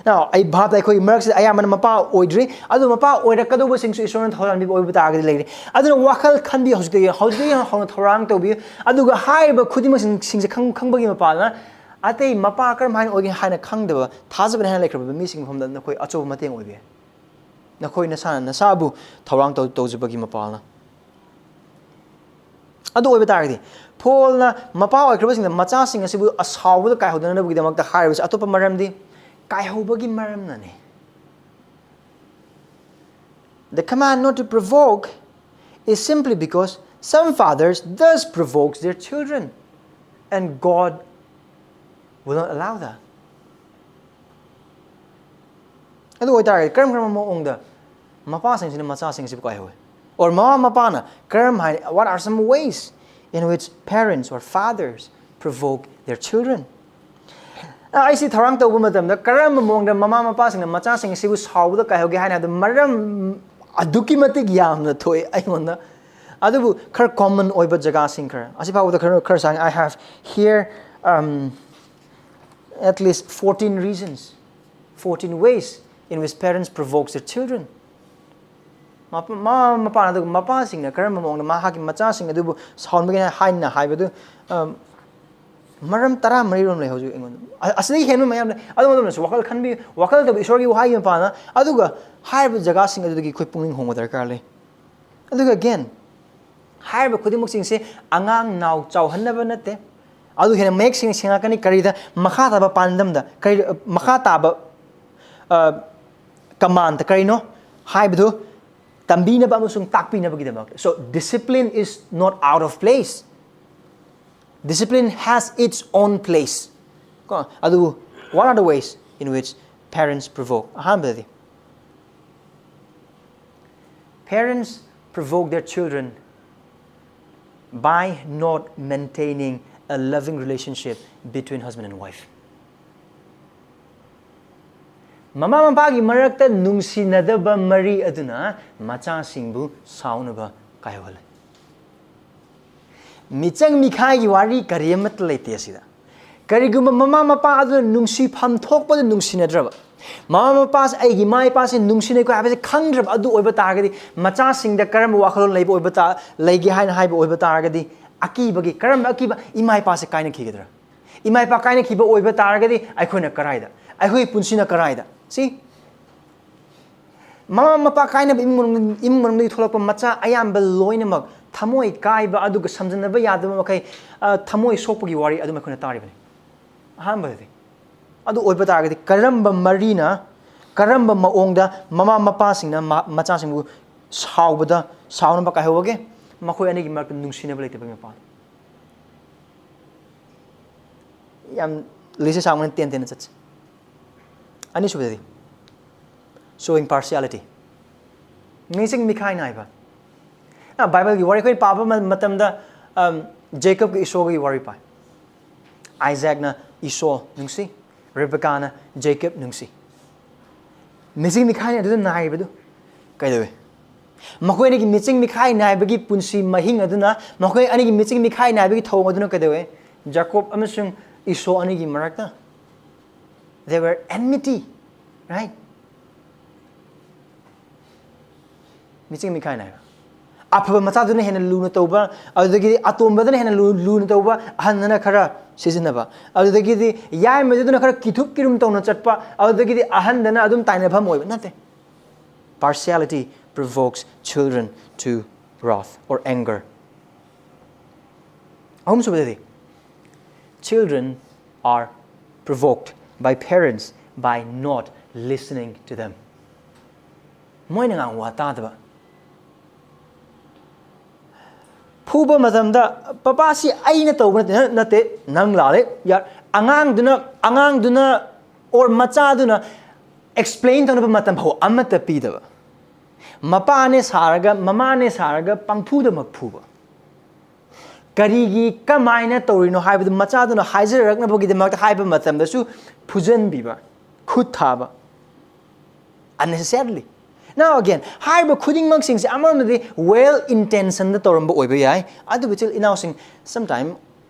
Now, ꯑꯩ ꯚꯥꯞꯇ ꯑꯩꯈꯣꯏꯒꯤ ꯃꯔꯛꯁꯤꯗ ꯑꯌꯥꯝꯕꯅ ꯃꯄꯥ ꯑꯣꯏꯗ꯭ꯔꯤ, ꯑꯗꯨ ꯃꯄꯥ ꯑꯣꯏꯔꯛꯀꯗꯧꯕꯁꯤꯡꯁꯨ ꯏꯁꯣꯔꯅ ꯊꯧꯖꯥꯟꯕꯤꯕ ꯑꯣꯏꯕ ꯇꯥꯔꯒꯗꯤ ꯂꯩꯔꯦ꯫ ꯑꯗꯨꯅ ꯋꯥꯈꯜ ꯈꯟꯕꯤ ꯍꯧꯖꯤꯛꯇꯒꯤ, ꯍꯧꯖꯤꯛꯇꯒꯤ ꯍꯧꯅ ꯊꯧꯔꯥꯡ ꯇꯧꯕꯤꯌꯨ꯫ ꯑꯗꯨꯒ ꯍꯥꯏꯔꯤꯕ ꯈꯨꯗꯤꯡꯃꯛꯁꯤꯡꯁꯤꯡꯁꯦ ꯈꯪ-, ꯈꯪꯕꯒꯤ ꯃꯄꯥꯜꯅ ꯑꯇꯩ ꯃꯄꯥ ꯀꯔꯝ ꯍꯥꯏꯅ ꯑꯣꯏꯒꯅꯤ ꯍꯥꯏꯅ ꯈꯪꯗꯕ, ꯊꯥꯖꯕꯅ ꯍꯦꯟꯅ ꯂꯩꯈ꯭ꯔꯕ ꯃꯤꯁꯤꯡꯒꯤ ꯃꯐꯝꯗ ꯅꯈꯣꯏ ꯑꯆꯧꯕ ꯃꯇꯦꯡ ꯑꯣꯏꯕ ꯌꯥꯏ꯫ ꯅꯈꯣꯏ ꯅꯁꯥꯅ ꯅꯁꯥꯕꯨ ꯊꯧꯔꯥꯡ ꯇꯧ-, ꯇꯧꯖꯕꯒꯤ ꯃꯄꯥꯜꯅ꯫ ꯑꯗꯨ ꯑꯣꯏꯕ ꯇꯥꯔꯒꯗꯤ, ꯄꯣꯜꯅ ꯃꯄꯥ ꯑꯣꯏꯈ꯭ꯔꯕꯁꯤꯡꯅ ꯃꯆꯥꯁꯤꯡ ꯑꯁꯤꯕꯨ ꯑꯁꯥꯎꯕꯗ ꯀꯥꯏꯍꯧꯗꯅꯕꯒꯤꯗꯃꯛꯇ ꯍꯥꯏꯔꯤꯕꯁꯤ ꯑꯇꯣꯞꯄ ꯃꯔꯝꯗꯤ, ꯀꯥꯏꯍꯧꯕꯒꯤ ꯃꯔꯝꯅꯅꯤ꯫ The command not to provoke is simply because some fathers does provokes their children, and God will not allow that. ꯑꯗꯨ ꯑꯣꯏꯇꯥꯔꯒꯗꯤ ꯀꯔꯝ ꯀꯔꯝꯕ ꯃꯑꯣꯡꯗ ꯃꯄꯥꯁꯤꯡꯁꯤꯅ ꯃꯆꯥꯁꯤꯡꯁꯤꯕꯨ ꯀꯥꯏꯍꯧꯏ? Or ꯃꯃꯥ ꯃꯄꯥꯅ ꯀꯔꯝ ꯍꯥꯏ, what are some ways in which parents or fathers provoke their children? ꯑ, ꯑꯩꯁꯤ ꯊꯧꯔꯥꯡ ꯇꯧꯕ ꯃꯇꯝꯗ ꯀꯔꯝꯕ ꯃꯑꯣꯡꯗ ꯃꯃꯥ ꯃꯄꯥꯁꯤꯡꯅ ꯃꯆꯥꯁꯤꯡ ꯑꯁꯤꯕꯨ ꯁꯥꯎꯕꯗ ꯀꯥꯏꯍꯧꯒꯦ ꯍꯥꯏꯅ ꯍꯥꯏꯕꯗ ꯃꯔꯝ ꯑꯗꯨꯛꯀꯤ ꯃꯇꯤꯛ ꯌꯥꯝꯅ ꯊꯣꯛꯑꯦ ꯑꯩꯉꯣꯟꯗ꯫ ꯑꯗꯨꯕꯨ ꯈꯔ common ꯑꯣꯏꯕ ꯖꯒꯥꯁꯤꯡ ꯈꯔ, ꯑꯁꯤ ꯐꯥꯎꯕꯗ ꯈꯔ, ꯈꯔ ꯁꯥꯡꯉꯦ꯫ I have here, um, at least fourteen reasons, fourteen ways in which parents provokes their children. ꯃꯄꯥ-, ꯃꯃꯥ ꯃꯄꯥꯅ, ꯑꯗꯨꯒ ꯃꯄꯥꯁꯤꯡꯅ ꯀꯔꯝꯕ ꯃꯑꯣꯡꯗ ꯃꯍꯥꯛꯀꯤ ꯃꯆꯥꯁꯤꯡ ꯑꯗꯨꯕꯨ ꯁꯥꯎꯍꯟꯕꯒꯦ ꯍꯥꯏꯅ ꯍꯥꯏꯕꯗꯨ, ꯑꯝ, ꯃꯔꯝ ꯇꯔꯥꯃꯔꯤ ꯔꯣꯝ ꯂꯩ ꯍꯧꯖꯤꯛ ꯑꯩꯉꯣꯟꯗ꯫ ꯑ-, ꯑꯁꯤꯗꯒꯤ ꯍꯦꯟꯕ ꯃꯌꯥꯝ ꯂꯩ꯫ ꯑꯗꯨ ꯃꯇꯝꯗꯁꯨ ꯋꯥꯈꯜ ꯈꯟꯕꯤꯌꯨ, ꯋꯥꯈꯜ ꯇꯧꯕ ꯏꯁꯣꯔꯒꯤ ꯋꯥꯍꯩꯒꯤ ꯃꯄꯥꯅ, ꯑꯗꯨꯒ ꯍꯥꯏꯔꯤꯕ ꯖꯒꯥꯁꯤꯡ ꯑꯗꯨꯗꯒꯤ ꯑꯩꯈꯣꯏ ꯄꯨꯛꯅꯤꯡ ꯍꯣꯡꯕ ꯗꯔꯀꯥꯔ ꯂꯩ꯫ ꯑꯗꯨꯒ again, ꯍꯥꯏꯔꯤꯕ ꯈꯨꯗꯤꯡꯃꯛꯁꯤꯡꯁꯦ ꯑꯉꯥꯡ ꯅꯥꯎ ꯆꯥꯎꯍꯟꯅꯕ ꯅꯠꯇꯦ꯫ ꯑꯗꯨ ꯍꯦꯟꯅ ꯃꯌꯦꯛ ꯁꯦꯡꯅ ꯁꯦꯡꯉꯛꯀꯅꯤ ꯀꯔꯤꯗ? ꯃꯈꯥ ꯇꯥꯕ ꯄꯥꯟꯗꯝꯗ, ꯀꯔꯤ, ꯃꯈꯥ ꯇꯥꯕ, ꯑ, command ꯀꯔꯤꯅꯣ? ꯍꯥꯏꯕꯗꯨ ꯇꯝꯕꯤꯅꯕ ꯑꯃꯁꯨꯡ ꯇꯥꯛꯄꯤꯅꯕꯒꯤꯗꯃꯛ. So discipline is not out of place. Discipline has its own place. ꯀꯣ, ꯑꯗꯨꯕꯨ what are the ways in which parents provoke? ꯑꯍꯥꯟꯕꯗꯗꯤ, parents provoke their children by not maintaining a loving relationship between husband and wife. ꯃꯃꯥ ꯃꯄꯥꯒꯤ ꯃꯔꯛꯇ ꯅꯨꯡꯁꯤꯅꯗꯕ ꯃꯔꯤ ꯑꯗꯨꯅ ꯃꯆꯥꯁꯤꯡꯕꯨ ꯁꯥꯎꯅꯕ ꯀꯥꯏꯍꯜꯂꯤ꯫ ꯃꯤꯆꯪ ꯃꯤꯈꯥꯏꯒꯤ ꯋꯥꯔꯤ ꯀꯔꯤ ꯑꯃꯠꯇ ꯂꯩꯇꯦ ꯑꯁꯤꯗ꯫ ꯀꯔꯤꯒꯨꯝꯕ ꯃꯃꯥ ꯃꯄꯥ ꯑꯗꯨꯅ ꯅꯨꯡꯁꯤꯐꯝ ꯊꯣꯛꯄꯗ ꯅꯨꯡꯁꯤꯅꯗ꯭ꯔꯕ, ꯃꯃꯥ ꯃꯄꯥꯁꯦ, ꯑꯩꯒꯤ ꯏꯃꯥ ꯏꯄꯥꯁꯦ ꯅꯨꯡꯁꯤꯅꯩꯀꯣ ꯍꯥꯏꯕꯁꯦ ꯈꯪꯗ꯭ꯔꯕ ꯑꯗꯨ ꯑꯣꯏꯕ ꯇꯥꯔꯒꯗꯤ, ꯃꯆꯥꯁꯤꯡꯗ ꯀꯔꯝꯕ ꯋꯥꯈꯜꯂꯣꯟ ꯂꯩꯕ ꯑꯣꯏꯕ ꯇꯥ-, ꯂꯩꯒꯦ ꯍꯥꯏꯅ ꯍꯥꯏꯕ ꯑꯣꯏꯕ ꯇꯥꯔꯒꯗꯤ, ꯑꯀꯤꯕꯒꯤ, ꯀꯔꯝꯕ ꯑꯀꯤꯕ? ꯏꯃꯥ ꯏꯄꯥꯁꯦ ꯀꯥꯏꯅꯈꯤꯒꯗ꯭ꯔꯥ? ꯏꯃꯥ ꯏꯄꯥ ꯀꯥꯏꯅꯈꯤꯕ ꯑꯣꯏꯕ ꯇꯥꯔꯒꯗꯤ ꯑꯩꯈꯣꯏꯅ ꯀꯔꯥꯏꯗ? ꯑꯩꯈꯣꯏꯒꯤ ꯄꯨꯟꯁꯤꯅ ꯀꯔꯥꯏꯗ? ꯁꯤ ꯃꯃꯥ ꯃꯄꯥ ꯀꯥꯏꯅꯕ ꯏꯃꯨꯡ ꯃꯅꯨꯡ, ꯏꯃꯨꯡ ꯃꯅꯨꯡꯗꯒꯤ ꯊꯣꯛꯂꯛꯄ ꯃꯆꯥ ꯑꯌꯥꯝꯕ ꯂꯣꯏꯅꯃꯛ ꯊꯃꯣꯏ ꯀꯥꯏꯕ, ꯑꯗꯨꯒ ꯁꯝꯖꯟꯅꯕ ꯌꯥꯗꯕ ꯃꯈꯩ, ꯑ, ꯊꯃꯣꯏ ꯁꯣꯛꯄꯒꯤ ꯋꯥꯔꯤ ꯑꯗꯨꯝ ꯑꯩꯈꯣꯏꯅ ꯇꯥꯔꯤꯕꯅꯤ꯫ ꯑꯍꯥꯟꯕꯗꯗꯤ ꯑꯗꯨ ꯑꯣꯏꯕ ꯇꯥꯔꯒꯗꯤ, ꯀꯔꯝꯕ ꯃꯔꯤꯅ, ꯀꯔꯝꯕ ꯃꯑꯣꯡꯗ ꯃꯃꯥ ꯃꯄꯥꯁꯤꯡꯅ ꯃ-, ꯃꯆꯥꯁꯤꯡꯕꯨ ꯁꯥꯎꯕꯗ, ꯁꯥꯎꯅꯕ ꯀꯥꯏꯍꯧꯕꯒꯦ? ꯃꯈꯣꯏ ꯑꯅꯤꯒꯤ ꯃꯔꯛꯇ ꯅꯨꯡꯁꯤꯅꯕ ꯂꯩꯇꯕꯒꯤ ꯃꯄꯥꯗ꯫ ꯌꯥꯝ ꯂꯤꯁꯁꯦ ꯁꯥꯡꯕꯅ ꯇꯦꯟ ꯇꯦꯟꯅ ꯆꯠꯁꯦ꯫ ꯑꯅꯤꯁꯨꯕꯗꯗꯤ, showing partiality, ꯃꯤꯆꯪ ꯃꯤꯈꯥꯏ ꯅꯥꯏꯕ꯫ ꯑ, ꯕꯥꯏꯕꯜꯒꯤ ꯋꯥꯔꯤ ꯑꯩꯈꯣꯏꯅ ꯄꯥꯕ ꯃ-, ꯃꯇꯝꯗ, ꯑꯝ, ꯖꯦꯀꯕꯀ ꯏꯁꯣꯒꯤ ꯋꯥꯔꯤ ꯄꯥꯏ꯫ ꯑꯥꯏꯖꯥꯛꯅ ꯏꯁꯣ ꯅꯨꯡꯁꯤ, ꯔꯦꯕꯦꯀꯥꯅ ꯖꯦꯀꯕ ꯅꯨꯡꯁꯤ꯫ ꯃꯤꯆꯪ ꯃꯤꯈꯥꯏ ꯑꯗꯨꯗ ꯅꯥꯏꯕꯗꯨ ꯀꯩꯗꯧꯋꯤ? ꯃꯈꯣꯏ ꯑꯅꯤꯒꯤ ꯃꯤꯆꯪ ꯃꯤꯈꯥꯏ ꯅꯥꯏꯕꯒꯤ ꯄꯨꯟꯁꯤ ꯃꯍꯤꯡ ꯑꯗꯨꯅ, ꯃꯈꯣꯏ ꯑꯅꯤꯒꯤ ꯃꯤꯆꯪ ꯃꯤꯈꯥꯏ ꯅꯥꯏꯕꯒꯤ ꯊꯧꯑꯣꯡ ꯑꯗꯨꯅ ꯀꯩꯗꯧꯋꯤ? ꯖꯥꯀꯣꯕ ꯑꯃꯁꯨꯡ ꯏꯁꯣ ꯑꯅꯤꯒꯤ ꯃꯔꯛꯇ, they were enmity, right? ꯃꯤꯆꯪ ꯃꯤꯈꯥꯏ ꯅꯥꯏꯕ꯫ ꯑꯐꯕ ꯃꯆꯥꯗꯨꯅ ꯍꯦꯟꯅ ꯂꯨꯅ ꯇꯧꯕ, ꯑꯗꯨꯗꯒꯤꯗꯤ ꯑꯇꯣꯝꯕꯗꯨꯅ ꯍꯦꯟꯅ ꯂꯨ-, ꯂꯨꯅ ꯇꯧꯕ, ꯑꯍꯟꯗꯨꯅ ꯈꯔ ꯁꯤꯖꯤꯟꯅꯕ, ꯑꯗꯨꯗꯒꯤꯗꯤ ꯌꯥꯏꯃꯗꯨꯅ ꯈꯔ ꯀꯤꯊꯨꯞ ꯀꯤꯔꯨꯝ ꯇꯧꯅ ꯆꯠꯄ, ꯑꯗꯨꯗꯒꯤꯗꯤ ꯑꯍꯟꯗꯅ ꯑꯗꯨꯝ ꯇꯥꯏꯅꯐꯝ ꯑꯣꯏꯕ ꯅꯠꯇꯦ꯫ Partiality provokes children to wrath or anger. ꯑꯍꯨꯝꯁꯨꯕꯗꯗꯤ, children are provoked by parents by not listening to them. ꯃꯣꯏꯅ ꯉꯥꯡꯕ ꯋꯥ ꯇꯥꯗꯕ꯫ ꯐꯨꯕ ꯃꯇꯝꯗ, "ꯄꯄꯥ, ꯁꯤ ꯑꯩꯅ ꯇꯧꯕ ꯅꯠꯇꯦ, ꯅꯠꯇꯦ, ꯅꯪ ꯂꯥꯜꯂꯦ, ꯌꯥ-," ꯑꯉꯥꯡꯗꯨꯅ, ꯑꯉꯥꯡꯗꯨꯅ or ꯃꯆꯥꯗꯨꯅ explain ꯇꯧꯅꯕ ꯃꯇꯝ ꯐꯥꯎ ꯑꯃꯠꯇ ꯄꯤꯗꯕ꯫ ꯃꯄꯥꯅꯦ ꯁꯥꯔꯒ, ꯃꯃꯥꯅꯦ ꯁꯥꯔꯒ ꯄꯪꯐꯨꯗꯃꯛ ꯐꯨꯕ꯫ ꯀꯔꯤꯒꯤ, ꯀꯃꯥꯏꯅ ꯇꯧꯔꯤꯅꯣ ꯍꯥꯏꯕꯗꯨ ꯃꯆꯥꯗꯨꯅ ꯍꯥꯏꯖꯔꯛꯅꯕꯒꯤꯗꯃꯛꯇ ꯍꯥꯏꯕ ꯃꯇꯝꯗꯁꯨ ꯐꯨꯖꯟꯕꯤꯕ, ꯈꯨꯠ ꯊꯥꯕ, unnecessarily꯫ Now again, ꯍꯥꯏꯔꯤꯕ ꯈꯨꯗꯤꯡꯃꯛꯁꯤꯡꯁꯦ ꯑꯃꯔꯣꯝꯗꯗꯤ well intentionꯗ ꯇꯧꯔꯝꯕ ꯑꯣꯏꯕ ꯌꯥꯏ, ꯑꯗꯨꯕꯨ ꯏꯆꯤꯜ ꯏꯅꯥꯎꯁꯤꯡ, sometime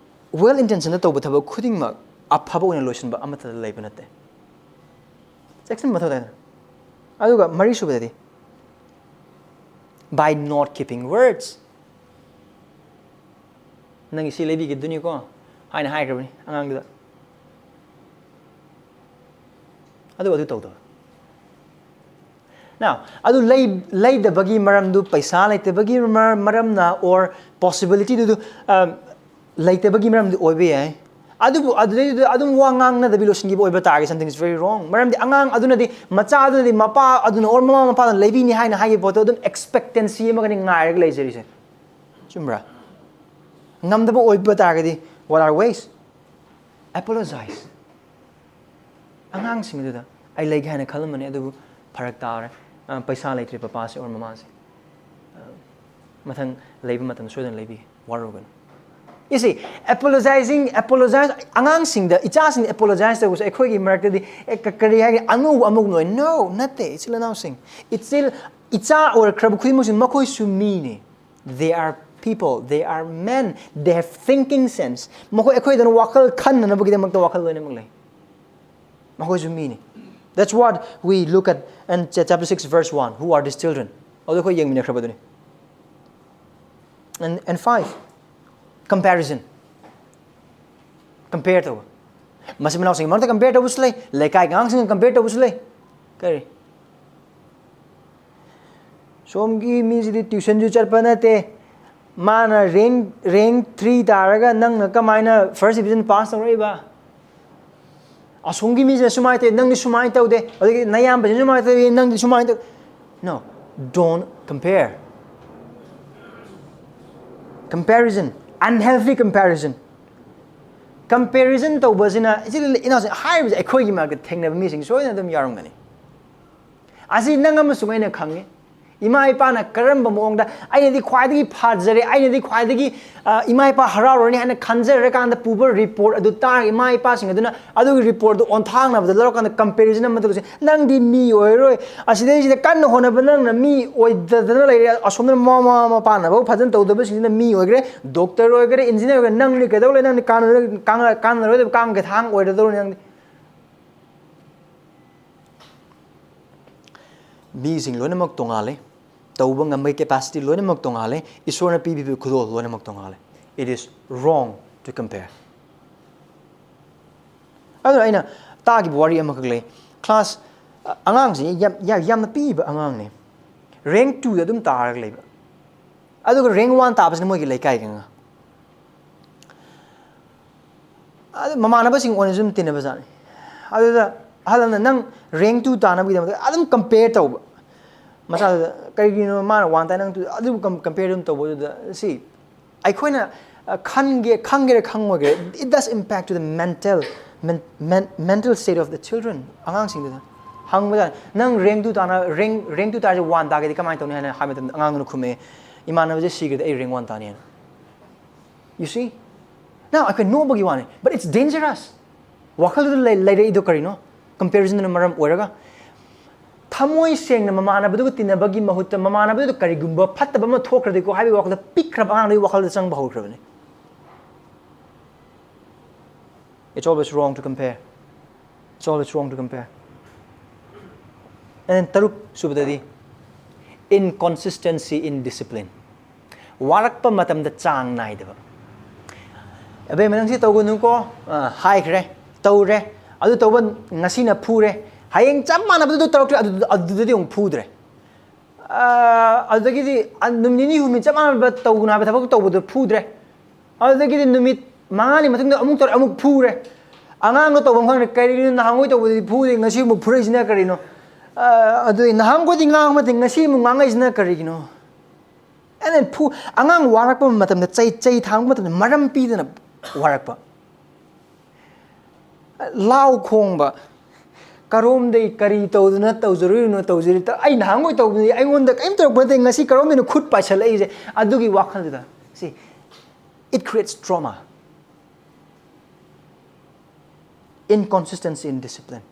well intentionꯗ ꯇꯧꯕ ꯊꯕꯛ ꯈꯨꯗꯤꯡꯃꯛ ꯑꯐꯕ ꯑꯣꯏꯅ ꯂꯣꯏꯁꯤꯟꯕ ꯑꯃꯠꯇ ꯂꯩꯕ ꯅꯠꯇꯦ꯫ ꯆꯦꯛꯁꯤꯟꯕ ꯃꯊꯧ ꯇꯥꯏ꯫ ꯑꯗꯨꯒ ꯃꯔꯤꯁꯨꯕꯗꯗꯤ, by not keeping words, "ꯅꯪꯒꯤ ꯁꯤ ꯂꯩꯕꯤꯒꯗꯣꯏꯅꯤꯀꯣ" ꯍꯥꯏꯅ ꯍꯥꯏꯈ꯭ꯔꯕꯅꯤ ꯑꯉꯥꯡꯗꯨꯗ, ꯑꯗꯨ ꯑꯗꯨ ꯇꯧꯗꯕ꯫ Now ꯑꯗꯨ ꯂꯩ-, ꯂꯩꯗꯕꯒꯤ ꯃꯔꯝꯗꯨ ꯄꯩꯁꯥ ꯂꯩꯇꯕꯒꯤ ꯃꯔ-, ꯃꯔꯝꯅ or possibilityꯗꯨ, ꯑ, ꯂꯩꯇꯕꯒꯤ ꯃꯔꯝꯗꯤ ꯑꯣꯏꯕ ꯌꯥꯏ꯫ ꯑꯗꯨꯕꯨ ꯑꯗꯨꯗꯩꯗꯨꯗ ꯑꯗꯨꯝ ꯋꯥ ꯉꯥꯡꯅꯗꯕꯤ ꯂꯣꯏꯁꯤꯟꯈꯤꯕ ꯑꯣꯏꯕ ꯇꯥꯔꯒꯗꯤ, something is very wrong꯫ ꯃꯔꯝꯗꯤ ꯑꯉꯥꯡ ꯑꯗꯨꯅꯗꯤ, ꯃꯆꯥ ꯑꯗꯨꯅꯗꯤ ꯃꯄꯥ ꯑꯗꯨꯅ or ꯃꯃꯥ ꯃꯄꯥꯅ ꯂꯩꯕꯤꯅꯤ ꯍꯥꯏꯅ ꯍꯥꯏꯈꯤꯕ ꯄꯣꯠꯇꯣ ꯑꯗꯨꯝ expectancy ꯑꯃꯒꯅꯤ ꯉꯥꯏꯔꯒ ꯂꯩꯖꯔꯤꯁꯦ꯫ ꯆꯨꯝꯕ꯭ꯔꯥ? ꯉꯝꯗꯕ ꯑꯣꯏꯕ ꯇꯥꯔꯒꯗꯤ, what are ways? Apologize꯫ ꯑꯉꯥꯡꯁꯤꯡꯗꯨꯗ, "ꯑꯩ ꯂꯩꯒꯦ ꯍꯥꯏꯅ ꯈꯜꯂꯝꯕꯅꯤ, ꯑꯗꯨꯕꯨ ꯐꯔꯛ ꯇꯥꯔꯦ꯫ ꯑ, ꯄꯩꯁꯥ ꯂꯩꯇ꯭ꯔꯦ ꯄꯄꯥꯁꯦ or ꯃꯃꯥꯁꯦ꯫ ꯑ, ꯃꯊꯪ ꯂꯩꯕ ꯃꯇꯝꯗ ꯁꯣꯏꯗꯅ ꯂꯩꯕꯤꯒꯦ, ꯋꯥꯔꯧꯒꯅꯨ"꯫ You see, apologizing, apologize, ꯑꯉꯥꯡꯁꯤꯡꯗ, ꯏꯆꯥꯁꯤꯡꯗ apologize ꯇꯧꯕꯁꯦ ꯑꯩꯈꯣꯏꯒꯤ ꯃꯔꯛꯇꯗꯤ, ꯑꯦ, ꯀ-, ꯀꯔꯤ ꯍꯥꯏꯒꯅꯤ, ꯑꯉꯧꯕ ꯑꯃꯒꯨꯝ ꯑꯣꯏ꯫ No, ꯅꯠꯇꯦ, ꯏꯆꯤꯜ ꯏꯅꯥꯎꯁꯤꯡ꯫ ꯏꯆꯤꯜ, ꯏꯆꯥ ꯑꯣꯏꯔꯛꯈ꯭ꯔꯕ ꯈꯨꯗꯤꯡꯃꯛꯁꯤ ꯃꯈꯣꯏꯁꯨ ꯃꯤꯅꯤ꯫ They are people, they are men, they have thinking sense. ꯃꯈꯣꯏ ꯑꯩꯈꯣꯏꯗꯧꯅ ꯋꯥꯈꯜ ꯈꯟꯅꯅꯕꯒꯤꯗꯃꯛꯇ ꯋꯥꯈꯜ ꯂꯣꯏꯅꯃꯛ ꯂꯩ꯫ ꯃꯈꯣꯏꯁꯨ ꯃꯤꯅꯤ꯫ That's what we look at in ch-, chapter six, verse one. Who are these children? ꯑꯗꯨ ꯑꯩꯈꯣꯏ ꯌꯦꯡꯃꯤꯟꯅꯈ꯭ꯔꯕꯗꯨꯅꯤ꯫ And, and five, comparison. Compare ꯇꯧꯕ꯫ ꯃꯆꯤꯟ ꯃꯅꯥꯎꯁꯤꯡꯒꯤ ꯃꯔꯛꯇ compare ꯇꯧꯕꯁꯨ ꯂꯩ, ꯂꯩꯀꯥꯏꯒꯤ ꯑꯉꯥꯡꯁꯤꯡꯒ compare ꯇꯧꯕꯁꯨ ꯂꯩ꯫ ꯀꯔꯤ? "ꯁꯣꯝꯒꯤ ꯃꯤꯁꯤꯗꯤ tuitionꯁꯨ ꯆꯠꯄ ꯅꯠꯇꯦ, ꯃꯥꯅ rank, rank three ꯇꯥꯔꯒ ꯅꯪꯅ ꯀꯃꯥꯏꯅ first division pass ꯇꯧꯔꯛꯏꯕ? ꯑꯁꯣꯝꯒꯤ ꯃꯤꯁꯤꯅ ꯁꯨꯃꯥꯏꯅ ꯇꯧꯏ, ꯅꯪꯗꯤ ꯁꯨꯃꯥꯏꯅ ꯇꯧꯗꯦ, ꯑꯗꯒꯤ ꯅꯌꯥꯝꯕꯁꯤꯅ ꯁꯨꯃꯥꯏꯅ ꯇꯧꯏ, ꯅꯪꯗꯤ ꯁꯨꯃꯥꯏꯅ ꯇꯧ-," No, don't compare. Comparison, unhealthy comparison. Comparison ꯇꯧꯕꯁꯤꯅ, ꯏꯆꯤꯜ ꯏꯅꯥꯎꯁꯤꯡ, ꯍꯥꯏꯔꯤꯕꯁꯦ ꯑꯩꯈꯣꯏꯒꯤ ꯃꯔꯛꯇ ꯊꯦꯡꯅꯕ ꯃꯤꯁꯤꯡ ꯁꯣꯏꯗꯅ ꯑꯗꯨꯝ ꯌꯥꯎꯔꯝꯒꯅꯤ꯫ ꯑꯁꯤ ꯅꯪ ꯑꯃꯁꯨꯡ ꯑꯩꯅ ꯈꯪꯉꯤ꯫ ꯏꯃꯥ ꯏꯄꯥꯅ ꯀꯔꯝꯕ ꯃꯑꯣꯡꯗ, "ꯑꯩꯅꯗꯤ ꯈ꯭ꯋꯥꯏꯗꯒꯤ ꯐꯖꯔꯦ, ꯑꯩꯅꯗꯤ ꯈ꯭ꯋꯥꯏꯗꯒꯤ, ꯑ, ꯏꯃꯥ ꯏꯄꯥ ꯍꯔꯥꯎꯔꯅꯤ" ꯍꯥꯏꯅ ꯈꯟꯖꯔꯀꯥꯟꯗ ꯄꯨꯕ ꯔꯤꯄꯣꯔꯠ ꯑꯗꯨ ꯇꯥꯔꯒ, ꯏꯃꯥ ꯏꯄꯥꯁꯤꯡ ꯑꯗꯨꯅ ꯑꯗꯨꯒꯤ ꯔꯤꯄꯣꯔꯠꯇꯨ ꯑꯣꯟꯊꯥꯡꯅꯕꯗ ꯂꯧꯔꯀꯥꯟꯗ ꯀꯝꯄꯦꯔꯤꯖꯟ ꯑꯃ ꯇꯧꯁꯦ꯫ "ꯅꯪꯗꯤ ꯃꯤ ꯑꯣꯏꯔꯣꯏ, ꯑꯁꯤꯗꯩꯁꯤꯗ ꯀꯟꯅ ꯍꯣꯠꯅꯕ ꯅꯪꯅ ꯃꯤ ꯑꯣꯏꯗꯗꯅ ꯂꯩꯔꯦ, ꯑꯁꯣꯝꯗ ꯃꯃꯥ ꯃꯄꯥꯅꯐꯥꯎ ꯐꯖꯅ ꯇꯧꯗꯕꯁꯤꯡꯁꯤꯅ ꯃꯤ ꯑꯣꯏꯈ꯭ꯔꯦ, ꯗꯣꯛꯇꯔ ꯑꯣꯏꯈ꯭ꯔꯦ, ꯏꯟꯖꯤꯅꯤꯌꯔ ꯑꯣꯏꯈ꯭ꯔꯦ, ꯅꯪꯗꯤ ꯀꯩꯗꯧ ꯂꯩ? ꯅꯪꯗꯤ ꯀꯥꯟꯅꯔꯣꯏ-, ꯀꯥꯟꯅ-, ꯀꯥꯟꯅꯔꯣꯏꯗꯕ ꯀꯥꯡꯒꯤ ꯊꯥꯡ ꯑꯣꯏꯔꯗꯧꯔꯣ ꯅꯪꯗꯤ"꯫ ꯃꯤꯁꯤꯡ ꯂꯣꯏꯅꯃꯛ ꯇꯣꯉꯥꯜꯂꯦ, ꯇꯧꯕ ꯉꯝꯕꯒꯤ ꯀꯦꯄꯥꯁꯤꯇꯤ ꯂꯣꯏꯅꯃꯛ ꯇꯣꯉꯥꯜꯂꯦ, ꯏꯁꯣꯔꯅ ꯄꯤꯕꯤꯕ ꯈꯨꯗꯣꯜ ꯂꯣꯏꯅꯃꯛ ꯇꯣꯉꯥꯜꯂꯦ꯫ It is wrong to compare. ꯑꯗꯨꯅ ꯑꯩꯅ ꯇꯥꯈꯤꯕ ꯋꯥꯔꯤ ꯑꯃꯈꯛ ꯂꯩ꯫ ꯀ꯭ꯂꯥꯁ, ꯑ, ꯑꯉꯥꯡꯁꯤ ꯌꯥꯝ, ꯌꯥꯝ, ꯌꯥꯝꯅ ꯄꯤꯛꯏꯕ ꯑꯉꯥꯡꯅꯦ, ꯔꯦꯡ ꯇꯨꯗ ꯑꯗꯨꯝ ꯇꯥꯔꯒ ꯂꯩꯕ꯫ ꯑꯗꯨꯒ ꯔꯦꯡ ꯋꯥꯟ ꯇꯥꯕꯁꯤꯅ ꯃꯣꯏꯒꯤ ꯂꯩꯀꯥꯏꯒꯤ ꯑꯉꯥꯡ꯫ ꯑꯗꯨ ꯃꯃꯥꯟꯅꯕꯁꯤꯡ ꯑꯣꯏꯅꯁꯨ ꯑꯗꯨꯝ ꯇꯤꯟꯅꯕꯖꯥꯠꯅꯤ꯫ ꯑꯗꯨꯗ ꯑꯍꯜ ꯑꯃꯅ, "ꯅꯪ ꯔꯦꯡ ꯇꯨ ꯇꯥꯅꯕꯒꯤꯗꯃꯛꯇ ꯑꯗꯨꯝ ꯀꯝꯄꯦꯌꯔ ꯇꯧꯕ ꯃꯆꯥꯗꯨꯗ, ꯀꯔꯤꯒꯤꯅꯣ ꯃꯥꯅ ꯋꯥꯟ ꯇꯥꯏ, ꯅꯪ ꯇꯨ?" ꯑꯗꯨꯕꯨ ꯀꯝ-, ꯀꯝꯄꯦꯌꯔ ꯑꯗꯨꯝ ꯇꯧꯕꯗꯨꯗ, ꯁꯤ ꯑꯩꯈꯣꯏꯅ, ꯑ, ꯈꯟꯒꯦ, ꯈꯪꯒꯦꯔꯥ ꯈꯪꯉꯣꯏꯒꯦꯔꯥ, it does impact to the mental, men-, men-, mental state of the children, ꯑꯉꯥꯡꯁꯤꯡꯗꯨꯗ ꯍꯪꯕꯗ, "ꯅꯪ ꯔꯦꯡ ꯇꯨ ꯇꯥꯅ, ꯔꯦꯡ, ꯔꯦꯡ ꯇꯨ ꯇꯥꯔꯁꯦ ꯋꯥꯟ ꯇꯥꯒꯦꯗꯤ ꯀꯃꯥꯏꯅ ꯇꯧꯅꯤ?" ꯍꯥꯏꯅ ꯍꯥꯏꯕ ꯃꯇꯝꯗ ꯑꯉꯥꯡꯗꯨꯅ ꯈꯨꯝꯃꯛꯑꯦ, "ꯏꯃꯥꯟꯅꯕꯁꯦ ꯁꯤꯈ꯭ꯔꯗꯤ ꯑꯩ ꯔꯦꯡ ꯋꯥꯟ ꯇꯥꯅꯤ" ꯍꯥꯏꯅ꯫ You see? Now, ꯑꯩꯈꯣꯏ ꯅꯣꯛꯄꯒꯤ ꯋꯥꯅꯤ, but it's dangerous. ꯋꯥꯈꯜꯗꯨꯗ ꯂꯩ-, ꯂꯩꯔꯛꯏꯗꯣ ꯀꯔꯤꯅꯣ? ꯀꯝꯄꯦꯔꯤꯖꯟꯗꯨꯅ ꯃꯔꯝ ꯑꯣꯏꯔꯒ꯫ ꯊꯃꯣꯏ ꯁꯦꯡꯅ ꯃꯃꯥꯟꯅꯕꯗꯨꯒ ꯇꯤꯟꯅꯕꯒꯤ ꯃꯍꯨꯠꯇ, ꯃꯃꯥꯟꯅꯕꯗꯨꯗ ꯀꯔꯤꯒꯨꯝꯕ ꯐꯠꯇꯕ ꯑꯃ ꯊꯣꯛꯈ꯭ꯔꯗꯤꯀꯣ ꯍꯥꯏꯕꯒꯤ ꯋꯥꯈꯜꯗ ꯄꯤꯛꯈ꯭ꯔꯕ ꯑꯉꯥꯡꯗꯨꯒꯤ ꯋꯥꯈꯜꯗ ꯆꯪꯕ ꯍꯧꯈ꯭ꯔꯕꯅꯤ꯫ It's always wrong to compare. It's always wrong to compare. And then ꯇꯔꯨꯛ ꯁꯨꯕꯗꯗꯤ, inconsistency in discipline. ꯋꯥꯔꯛꯄ ꯃꯇꯝꯗ ꯆꯥꯡ ꯅꯥꯏꯗꯕ꯫ "ꯑꯕꯦꯝꯃ, ꯅꯪ ꯁꯤ ꯇꯧꯒꯅꯨꯀꯣ", ꯑ, ꯍꯥꯏꯈ꯭ꯔꯦ, ꯇꯧꯔꯦ, ꯑꯗꯨ ꯇꯧꯕ, ꯉꯁꯤꯅ ꯐꯨꯔꯦ, ꯍꯌꯦꯡ ꯆꯞ ꯃꯥꯟꯅꯕꯗꯨ ꯇꯧꯔꯛꯇ꯭ꯔꯦ, ꯑꯗꯨ-, ꯑꯗꯨꯗꯗꯤ ꯑꯃꯨꯛ ꯐꯨꯗ꯭ꯔꯦ꯫ ꯑ, ꯑꯗꯨꯗꯒꯤꯗꯤ, ꯑ, ꯅꯨꯃꯤꯠ ꯅꯤꯅꯤ ꯍꯨꯝꯅꯤ ꯆꯞ ꯃꯥꯟꯅꯕ ꯇꯧꯒꯅꯨ ꯍꯥꯏꯕ ꯊꯕꯛ ꯇꯧꯕꯗꯣ ꯐꯨꯗ꯭ꯔꯦ꯫ ꯑꯗꯨꯗꯒꯤꯗꯤ ꯅꯨꯃꯤꯠ ꯃꯉꯥꯅꯤ ꯃꯇꯨꯡꯗ ꯑꯃꯨꯛ ꯇꯧꯔꯦ, ꯑꯃꯨꯛ ꯐꯨꯔꯦ꯫ ꯑꯉꯥꯡꯗꯣ ꯇꯧꯐꯝ ꯈꯪꯗ꯭ꯔꯦ, "ꯀꯔꯤꯒꯤꯅꯣ ꯅꯍꯥꯟꯈꯣꯏ ꯇꯧꯕꯗꯗꯤ ꯐꯨꯗꯦ, ꯉꯁꯤ ꯑꯃꯨꯛ ꯐꯨꯔꯛꯏꯁꯤꯅ ꯀꯔꯤꯅꯣ?" ꯑꯗꯨ ꯅꯍꯥꯟꯈꯣꯏꯗꯤ ꯉꯥꯡꯕ ꯅꯠꯇꯦ, ꯉꯁꯤ ꯑꯃꯨꯛ ꯉꯥꯡꯉꯛꯏꯁꯤꯅ ꯀꯔꯤꯒꯤꯅꯣ? ꯑꯩꯅ ꯐꯨ ꯑꯉꯥꯡ ꯋꯥꯔꯛꯄ ꯃꯇꯝꯗ, ꯆꯩ ꯆꯩ ꯊꯥꯡꯕ ꯃꯇꯝꯗ ꯃꯔꯝ ꯄꯤꯗꯅ ꯋꯥꯔꯛꯄ꯫ ꯂꯥꯎ ꯈꯣꯡꯕ, ꯀꯔꯣꯝꯗꯩ ꯀꯔꯤ ꯇꯧꯗꯅ ꯇꯧꯖꯔꯨꯔꯤꯅꯣ, ꯇꯧꯖꯔꯤ ꯑꯩ ꯅꯍꯥꯟꯈꯣꯏ ꯇꯧꯕꯗꯤ ꯑꯩꯉꯣꯟꯗ ꯀꯔꯤꯝ ꯇꯧꯔꯛꯄ ꯅꯠꯇꯦ, ꯉꯁꯤ ꯀꯔꯣꯝꯗꯩꯅꯣ ꯈꯨꯠ ꯄꯥꯏꯁꯜꯂꯛꯏꯁꯦ? ꯑꯗꯨꯒꯤ ꯋꯥꯈꯜꯗꯨꯗ, see, it creates trauma. Inconsistency in discipline.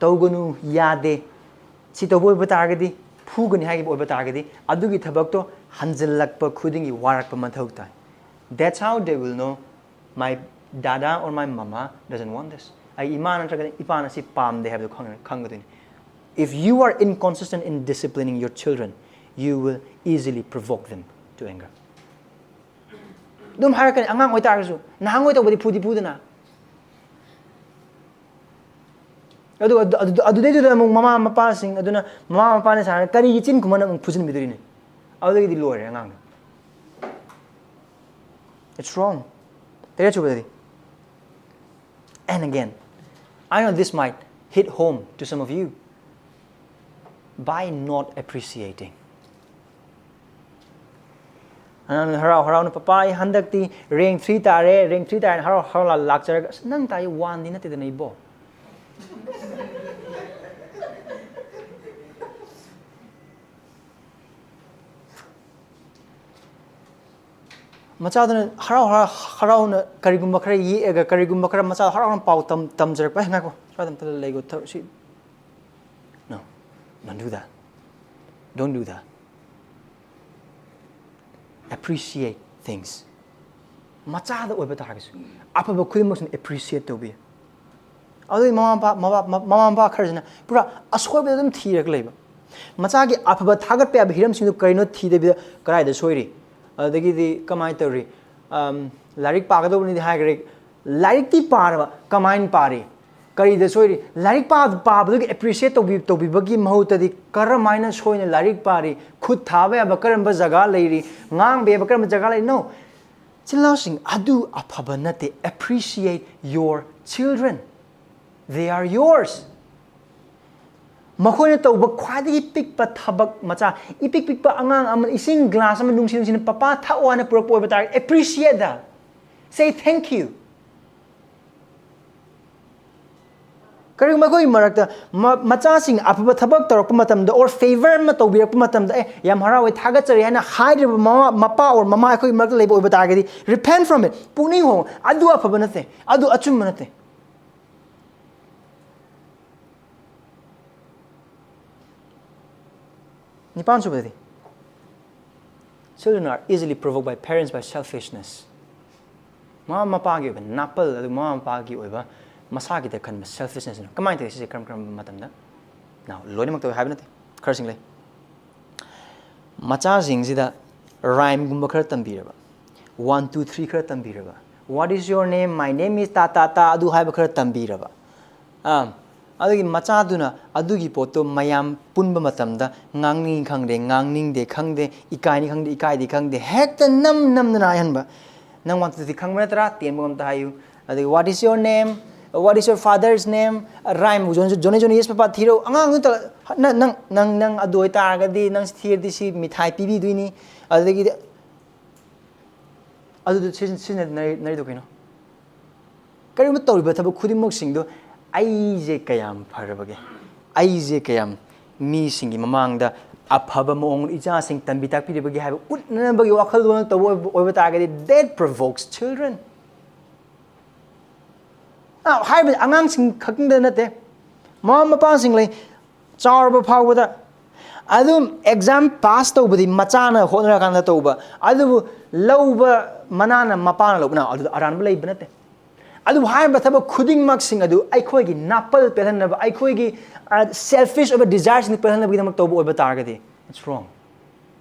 ꯇꯧꯒꯅꯨ, ꯌꯥꯗꯦ, ꯁꯤ ꯇꯧꯕ ꯑꯣꯏꯕ ꯇꯥꯔꯒꯗꯤ, ꯐꯨꯒꯅꯤ ꯍꯥꯏꯈꯤꯕ ꯑꯣꯏꯕ ꯇꯥꯔꯒꯗꯤ, ꯑꯗꯨꯒꯤ ꯊꯕꯛꯇꯣ ꯍꯟꯖꯤꯜꯂꯛꯄ ꯈꯨꯗꯤꯡꯒꯤ ꯋꯥꯔꯛꯄ ꯃꯊꯧ ꯇꯥꯏ. That's how they will know my dada or my mama doesn't want this. ꯑꯩ ꯏꯃꯥ ꯅꯠꯇ꯭ꯔꯒ ꯏꯄꯥꯅ ꯁꯤ ꯄꯥꯝꯗꯦ ꯍꯥꯏꯕꯗꯣ ꯈꯪ- ꯈꯪꯒꯗꯣꯏꯅꯤ. If you are inconsistent in disciplining your children, you will easily provoke them to anger. ꯑꯗꯨꯝ ꯍꯥꯏꯔꯛꯀꯅꯤ, ꯑꯉꯥꯡ ꯑꯣꯏꯇꯥꯔꯒꯁꯨ, ꯅꯍꯥꯟ ꯑꯣꯏ ꯇꯧꯕꯗꯤ ꯐꯨꯗꯤ ꯐꯨꯗꯅ. ꯑꯗꯨꯒ ꯑꯗꯨ- ꯑꯗꯨ- ꯑꯗꯨꯗꯩꯗꯨꯗ ꯑꯃꯨꯛ ꯃꯃꯥ ꯃꯄꯥꯁꯤꯡ ꯑꯗꯨꯅ, ꯃꯃꯥ ꯃꯄꯥꯅ ꯁꯥꯔꯒ ꯀꯔꯤꯒꯤ ꯆꯤꯟ ꯈꯨꯝꯃꯟ ꯑꯃꯨꯛ ꯐꯨꯖꯤꯟꯕꯤꯗꯣꯔꯤꯅꯤ? ꯑꯗꯨꯗꯒꯤꯗꯤ ꯂꯣꯏꯔꯦ ꯑꯉꯥꯡꯗꯣ. It's wrong. ꯇꯔꯦꯠ ꯁꯨꯕꯗꯗꯤ, and again, I know this might hit home to some of you, by not appreciating. ꯑꯉꯥꯡꯅ ꯍꯔꯥꯎ ꯍꯔꯥꯎꯅ, "ꯄꯄꯥ, ꯑꯩ ꯍꯟꯗꯛꯇꯤ ꯔꯦꯡ ꯊ꯭ꯔꯤ ꯇꯥꯔꯦ, ꯔꯦꯡ ꯊ꯭ꯔꯤ ꯇꯥꯔꯦꯅ" ꯍꯔꯥꯎ ꯍꯔꯥꯎ ꯂꯥꯛꯆꯔꯒ, "ꯑꯁ, ꯅꯪ ꯇꯥꯏ ꯋꯥꯟꯗꯤ ꯅꯠꯇꯦꯗꯅ, ꯏꯕꯣ"꯫ ꯃꯆꯥꯗꯨꯅ ꯍꯔꯥꯎ ꯍꯔꯥꯎ ꯍꯔꯥꯎꯅ ꯀꯔꯤꯒꯨꯝꯕ ꯈꯔ ꯌꯦꯛꯑꯒ, ꯀꯔꯤꯒꯨꯝꯕ ꯈꯔ ꯃꯆꯥ ꯍꯔꯥꯎꯅ ꯄꯥꯎ ꯇꯝ- ꯇꯝꯖꯔꯛꯄ꯫ "ꯑꯦ, ꯉꯥꯏꯈꯣ, ꯁ꯭ꯋꯥꯏꯗ ꯑꯝꯇ ꯂꯩꯒꯣ, ꯊꯕꯛ ꯁꯤ"꯫ No, don't do that. Don't do that. Appreciate things. ꯃꯆꯥꯗ ꯑꯣꯏꯕ ꯇꯥꯔꯒꯁꯨ, ꯑꯐꯕ ꯈꯨꯗꯤꯡꯃꯛꯁꯤꯅ appreciate ꯇꯧꯕꯤ꯫ ꯑꯗꯨꯒꯤ ꯃꯃꯥ ꯃꯄꯥ, ꯃꯃꯥ, ꯃꯃꯥ ꯃꯄꯥ ꯈꯔꯁꯤꯅ ꯄꯨꯔꯥ ꯑꯁꯣꯏꯕꯗ ꯑꯗꯨꯝ ꯊꯤꯔꯒ ꯂꯩꯕ꯫ ꯃꯆꯥꯒꯤ ꯑꯐꯕ ꯊꯥꯒꯠꯄ ꯌꯥꯕ ꯍꯤꯔꯝꯁꯤꯡꯗꯨ ꯀꯔꯤꯅꯣ ꯊꯤꯗꯕꯤꯗ, ꯀꯗꯥꯏꯗ ꯁꯣꯏꯔꯤ, ꯑꯗꯒꯤꯗꯤ ꯀꯃꯥꯏꯅ ꯇꯧꯔꯤ, ꯑꯝ, ꯂꯥꯏꯔꯤꯛ ꯄꯥꯒꯗꯧꯕꯅꯤꯗꯤ ꯍꯥꯏꯈ꯭ꯔꯦ, ꯂꯥꯏꯔꯤꯛꯇꯤ ꯄꯥꯔꯕ, ꯀꯃꯥꯏꯅ ꯄꯥꯔꯤ, ꯀꯔꯤꯗ ꯁꯣꯏꯔꯤ? ꯂꯥꯏꯔꯤꯛ ꯄꯥ- ꯄꯥꯕꯗꯨꯒꯤ appreciate ꯇꯧꯕꯤ- ꯇꯧꯕꯤꯕꯒꯤ ꯃꯍꯨꯠꯇꯗꯤ, ꯀꯔꯝꯍꯥꯏꯅ ꯁꯣꯏꯅ ꯂꯥꯏꯔꯤꯛ ꯄꯥꯔꯤ, ꯈꯨꯠ ꯊꯥꯕ ꯌꯥꯕ ꯀꯔꯝꯕ ꯖꯒꯥ ꯂꯩꯔꯤ, ꯉꯥꯡꯕ ꯌꯥꯕ ꯀꯔꯝꯕ ꯖꯒꯥ ꯂꯩꯔꯤ? No. ꯏꯆꯤꯜ ꯏꯅꯥꯎꯁꯤꯡ, ꯑꯗꯨ ꯑꯐꯕ ꯅꯠꯇꯦ. Appreciate your children. They are yours. ꯃꯈꯣꯏꯅ ꯇꯧꯕ ꯈ꯭ꯋꯥꯏꯗꯒꯤ ꯄꯤꯛꯄ ꯊꯕꯛ ꯃꯆꯥ, ꯏꯄꯤꯛ ꯄꯤꯛꯄ ꯑꯉꯥꯡ ꯑꯃꯅ ꯏꯁꯤꯡ ꯒ꯭ꯂꯥꯁ ꯑꯃ ꯅꯨꯡꯁꯤ ꯅꯨꯡꯁꯤꯅ "ꯄꯄꯥ, ꯊꯛꯑꯣ" ꯍꯥꯏꯅ ꯄꯨꯔꯛꯄ ꯑꯣꯏꯕ ꯇꯥꯔꯒꯗꯤ, appreciate that. Say thank you. ꯀꯔꯤꯒꯨꯝꯕ ꯑꯩꯈꯣꯏꯒꯤ ꯃꯔꯛꯇ ꯃ-, ꯃꯆꯥꯁꯤꯡ ꯑꯐꯕ ꯊꯕꯛ ꯇꯧꯔꯛꯄ ꯃꯇꯝꯗ, or favor ꯑꯃ ꯇꯧꯕꯤꯔꯛꯄ ꯃꯇꯝꯗ, "ꯑꯦ, ꯌꯥꯝ ꯍꯔꯥꯎꯋꯦ, ꯊꯥꯒꯠꯆꯔꯤ" ꯍꯥꯏꯅ ꯍꯥꯏꯗ꯭ꯔꯤꯕ ꯃꯃꯥ, ꯃꯄꯥ or ꯃꯃꯥ ꯑꯩꯈꯣꯏꯒꯤ ꯃꯔꯛꯇ ꯂꯩꯕ ꯑꯣꯏꯕ ꯇꯥꯔꯒꯗꯤ, repent from it. ꯄꯨꯛꯅꯤꯡ ꯍꯣꯡꯉꯨ꯫ ꯑꯗꯨ ꯑꯐꯕ ꯅꯠꯇꯦ, ꯑꯗꯨ ꯑꯆꯨꯝꯕ ꯅꯠꯇꯦ꯫ ꯅꯤꯄꯥꯟ ꯁꯨꯕꯗꯗꯤ, "Children are easily provoked by parents by selfishness." ꯃꯃꯥ ꯃꯄꯥꯒꯤ ꯑꯣꯏꯕ ꯅꯥꯄꯜ, ꯑꯗꯨ ꯃꯃꯥ ꯃꯄꯥꯒꯤ ꯑꯣꯏꯕ ꯃꯁꯥꯒꯤꯗ ꯈꯟꯕ selfishness ꯅ꯫ ꯀꯃꯥꯏꯅ ꯇꯧꯏ ꯁꯤꯁꯦ? ꯀꯔꯝ ꯀꯔꯝꯕ ꯃꯇꯝꯗ? Now, ꯂꯣꯏꯅꯃꯛ ꯇꯧꯏ ꯍꯥꯏꯕ ꯅꯠꯇꯦ, ꯈꯔꯁꯤꯡ ꯂꯩ꯫ ꯃꯆꯥꯁꯤꯡꯁꯤꯗ rhyme ꯒꯨꯝꯕ ꯈꯔ ꯇꯝꯕꯤꯔꯕ, "One, two, three" ꯈꯔ ꯇꯝꯕꯤꯔꯕ, "What is your name?" "My name is ꯇꯥ ꯇꯥ ꯇꯥ," ꯑꯗꯨ ꯍꯥꯏꯕ ꯈꯔ ꯇꯝꯕꯤꯔꯕ, ꯑꯥ, ꯑꯗꯨꯒꯤ ꯃꯆꯥꯗꯨꯅ ꯑꯗꯨꯒꯤ ꯄꯣꯠꯇꯣ ꯃꯌꯥꯝ ꯄꯨꯟꯕ ꯃꯇꯝꯗ ꯉꯥꯡꯅꯤꯡꯉꯤ ꯈꯪꯗꯦ, ꯉꯥꯡꯅꯤꯡꯗꯦ ꯈꯪꯗꯦ, ꯏꯀꯥꯏꯅꯤ ꯈꯪꯗꯦ, ꯏꯀꯥꯏꯗꯦ ꯈꯪꯗꯦ, ꯍꯦꯛꯇ ꯅꯝ ꯅꯝꯗꯅ ꯍꯥꯏꯍꯟꯕ꯫ "ꯅꯪ one, two, three ꯈꯪꯕ ꯅꯠꯇ꯭ꯔꯥ?" ꯇꯦꯟꯕ ꯑꯝꯇ ꯍꯥꯏꯌꯨ꯫ ꯑꯗꯒꯤ, "What is your name? What is your father's name?" Rhyme, "Johnny, Johnny, Johnny, yes, Papa," ꯊꯤꯔꯛꯎ꯫ ꯑꯉꯥꯡꯗꯨ ꯅꯠꯇ-, "ꯅꯪ, ꯅꯪ, ꯅꯪ, ꯅꯪ ꯑꯗꯨ ꯑꯣꯏꯇꯥꯔꯒꯗꯤ, ꯅꯪ ꯁꯤ ꯊꯤꯔꯗꯤ ꯁꯤ ꯃꯤꯊꯥꯏ ꯄꯤꯕꯤꯗꯣꯏꯅꯤ"꯫ ꯑꯗꯨꯗꯒꯤꯗꯤ ꯑꯗꯨꯗ ꯁꯤꯖꯤꯟ-, ꯁꯤꯖꯤꯟꯅꯔꯤꯗꯣ ꯀꯩꯅꯣ? ꯀꯔꯤꯒꯨꯝꯕ ꯇꯧꯔꯤꯕ ꯊꯕꯛ ꯈꯨꯗꯤꯡꯃꯛꯁꯤꯡꯗꯣ "ꯑꯩꯁꯦ ꯀꯌꯥꯝ ꯐꯔꯕꯒꯦ, ꯑꯩꯁꯦ ꯀꯌꯥꯝ ꯃꯤꯁꯤꯡꯒꯤ ꯃꯃꯥꯡꯗ ꯑꯐꯕ ꯃꯑꯣꯡ ꯏꯆꯥꯁꯤꯡ ꯇꯝꯕꯤ ꯇꯥꯛꯄꯤꯔꯤꯕꯒꯦ" ꯍꯥꯏꯕ ꯎꯠꯅꯅꯕꯒꯤ ꯋꯥꯈꯜꯂꯣꯟ ꯇꯧꯕ ꯑꯣꯏꯕ, ꯑꯣꯏꯕ ꯇꯥꯔꯒꯗꯤ, that provokes children. ꯑ, ꯍꯥꯏꯔꯤꯕ ꯑꯉꯥꯡꯁꯤꯡ ꯈꯛꯇꯪꯗ ꯅꯠꯇꯦ, ꯃꯃꯥ ꯃꯄꯥꯁꯤꯡ ꯂꯩ, ꯆꯥꯎꯔꯕ ꯐꯥꯎꯕꯗ꯫ ꯑꯗꯨꯝ exam pass ꯇꯧꯕꯗꯤ ꯃꯆꯥꯅ ꯍꯣꯠꯅꯔꯀꯥꯟꯗ ꯇꯧꯕ, ꯑꯗꯨꯕꯨ ꯂꯧꯕ ꯃꯅꯥꯅ ꯃꯄꯥꯅ ꯂꯧꯕꯅ, ꯑꯗꯨꯗ ꯑꯔꯥꯟꯕ ꯂꯩꯕ ꯅꯠꯇꯦ꯫ ꯑꯗꯨꯕꯨ ꯍꯥꯏꯔꯤꯕ ꯊꯕꯛ ꯈꯨꯗꯤꯡꯃꯛꯁꯤꯡ ꯑꯗꯨ ꯑꯩꯈꯣꯏꯒꯤ ꯅꯥꯄꯜ ꯄꯦꯜꯍꯟꯅꯕ, ꯑꯩꯈꯣꯏꯒꯤ, ꯑ, selfish ꯑꯣꯏꯕ desire ꯁꯤꯡꯗꯨ ꯄꯦꯜꯍꯟꯅꯕꯒꯤꯗꯃꯛ ꯇꯧꯕ ꯑꯣꯏꯕ ꯇꯥꯔꯒꯗꯤ, it's wrong.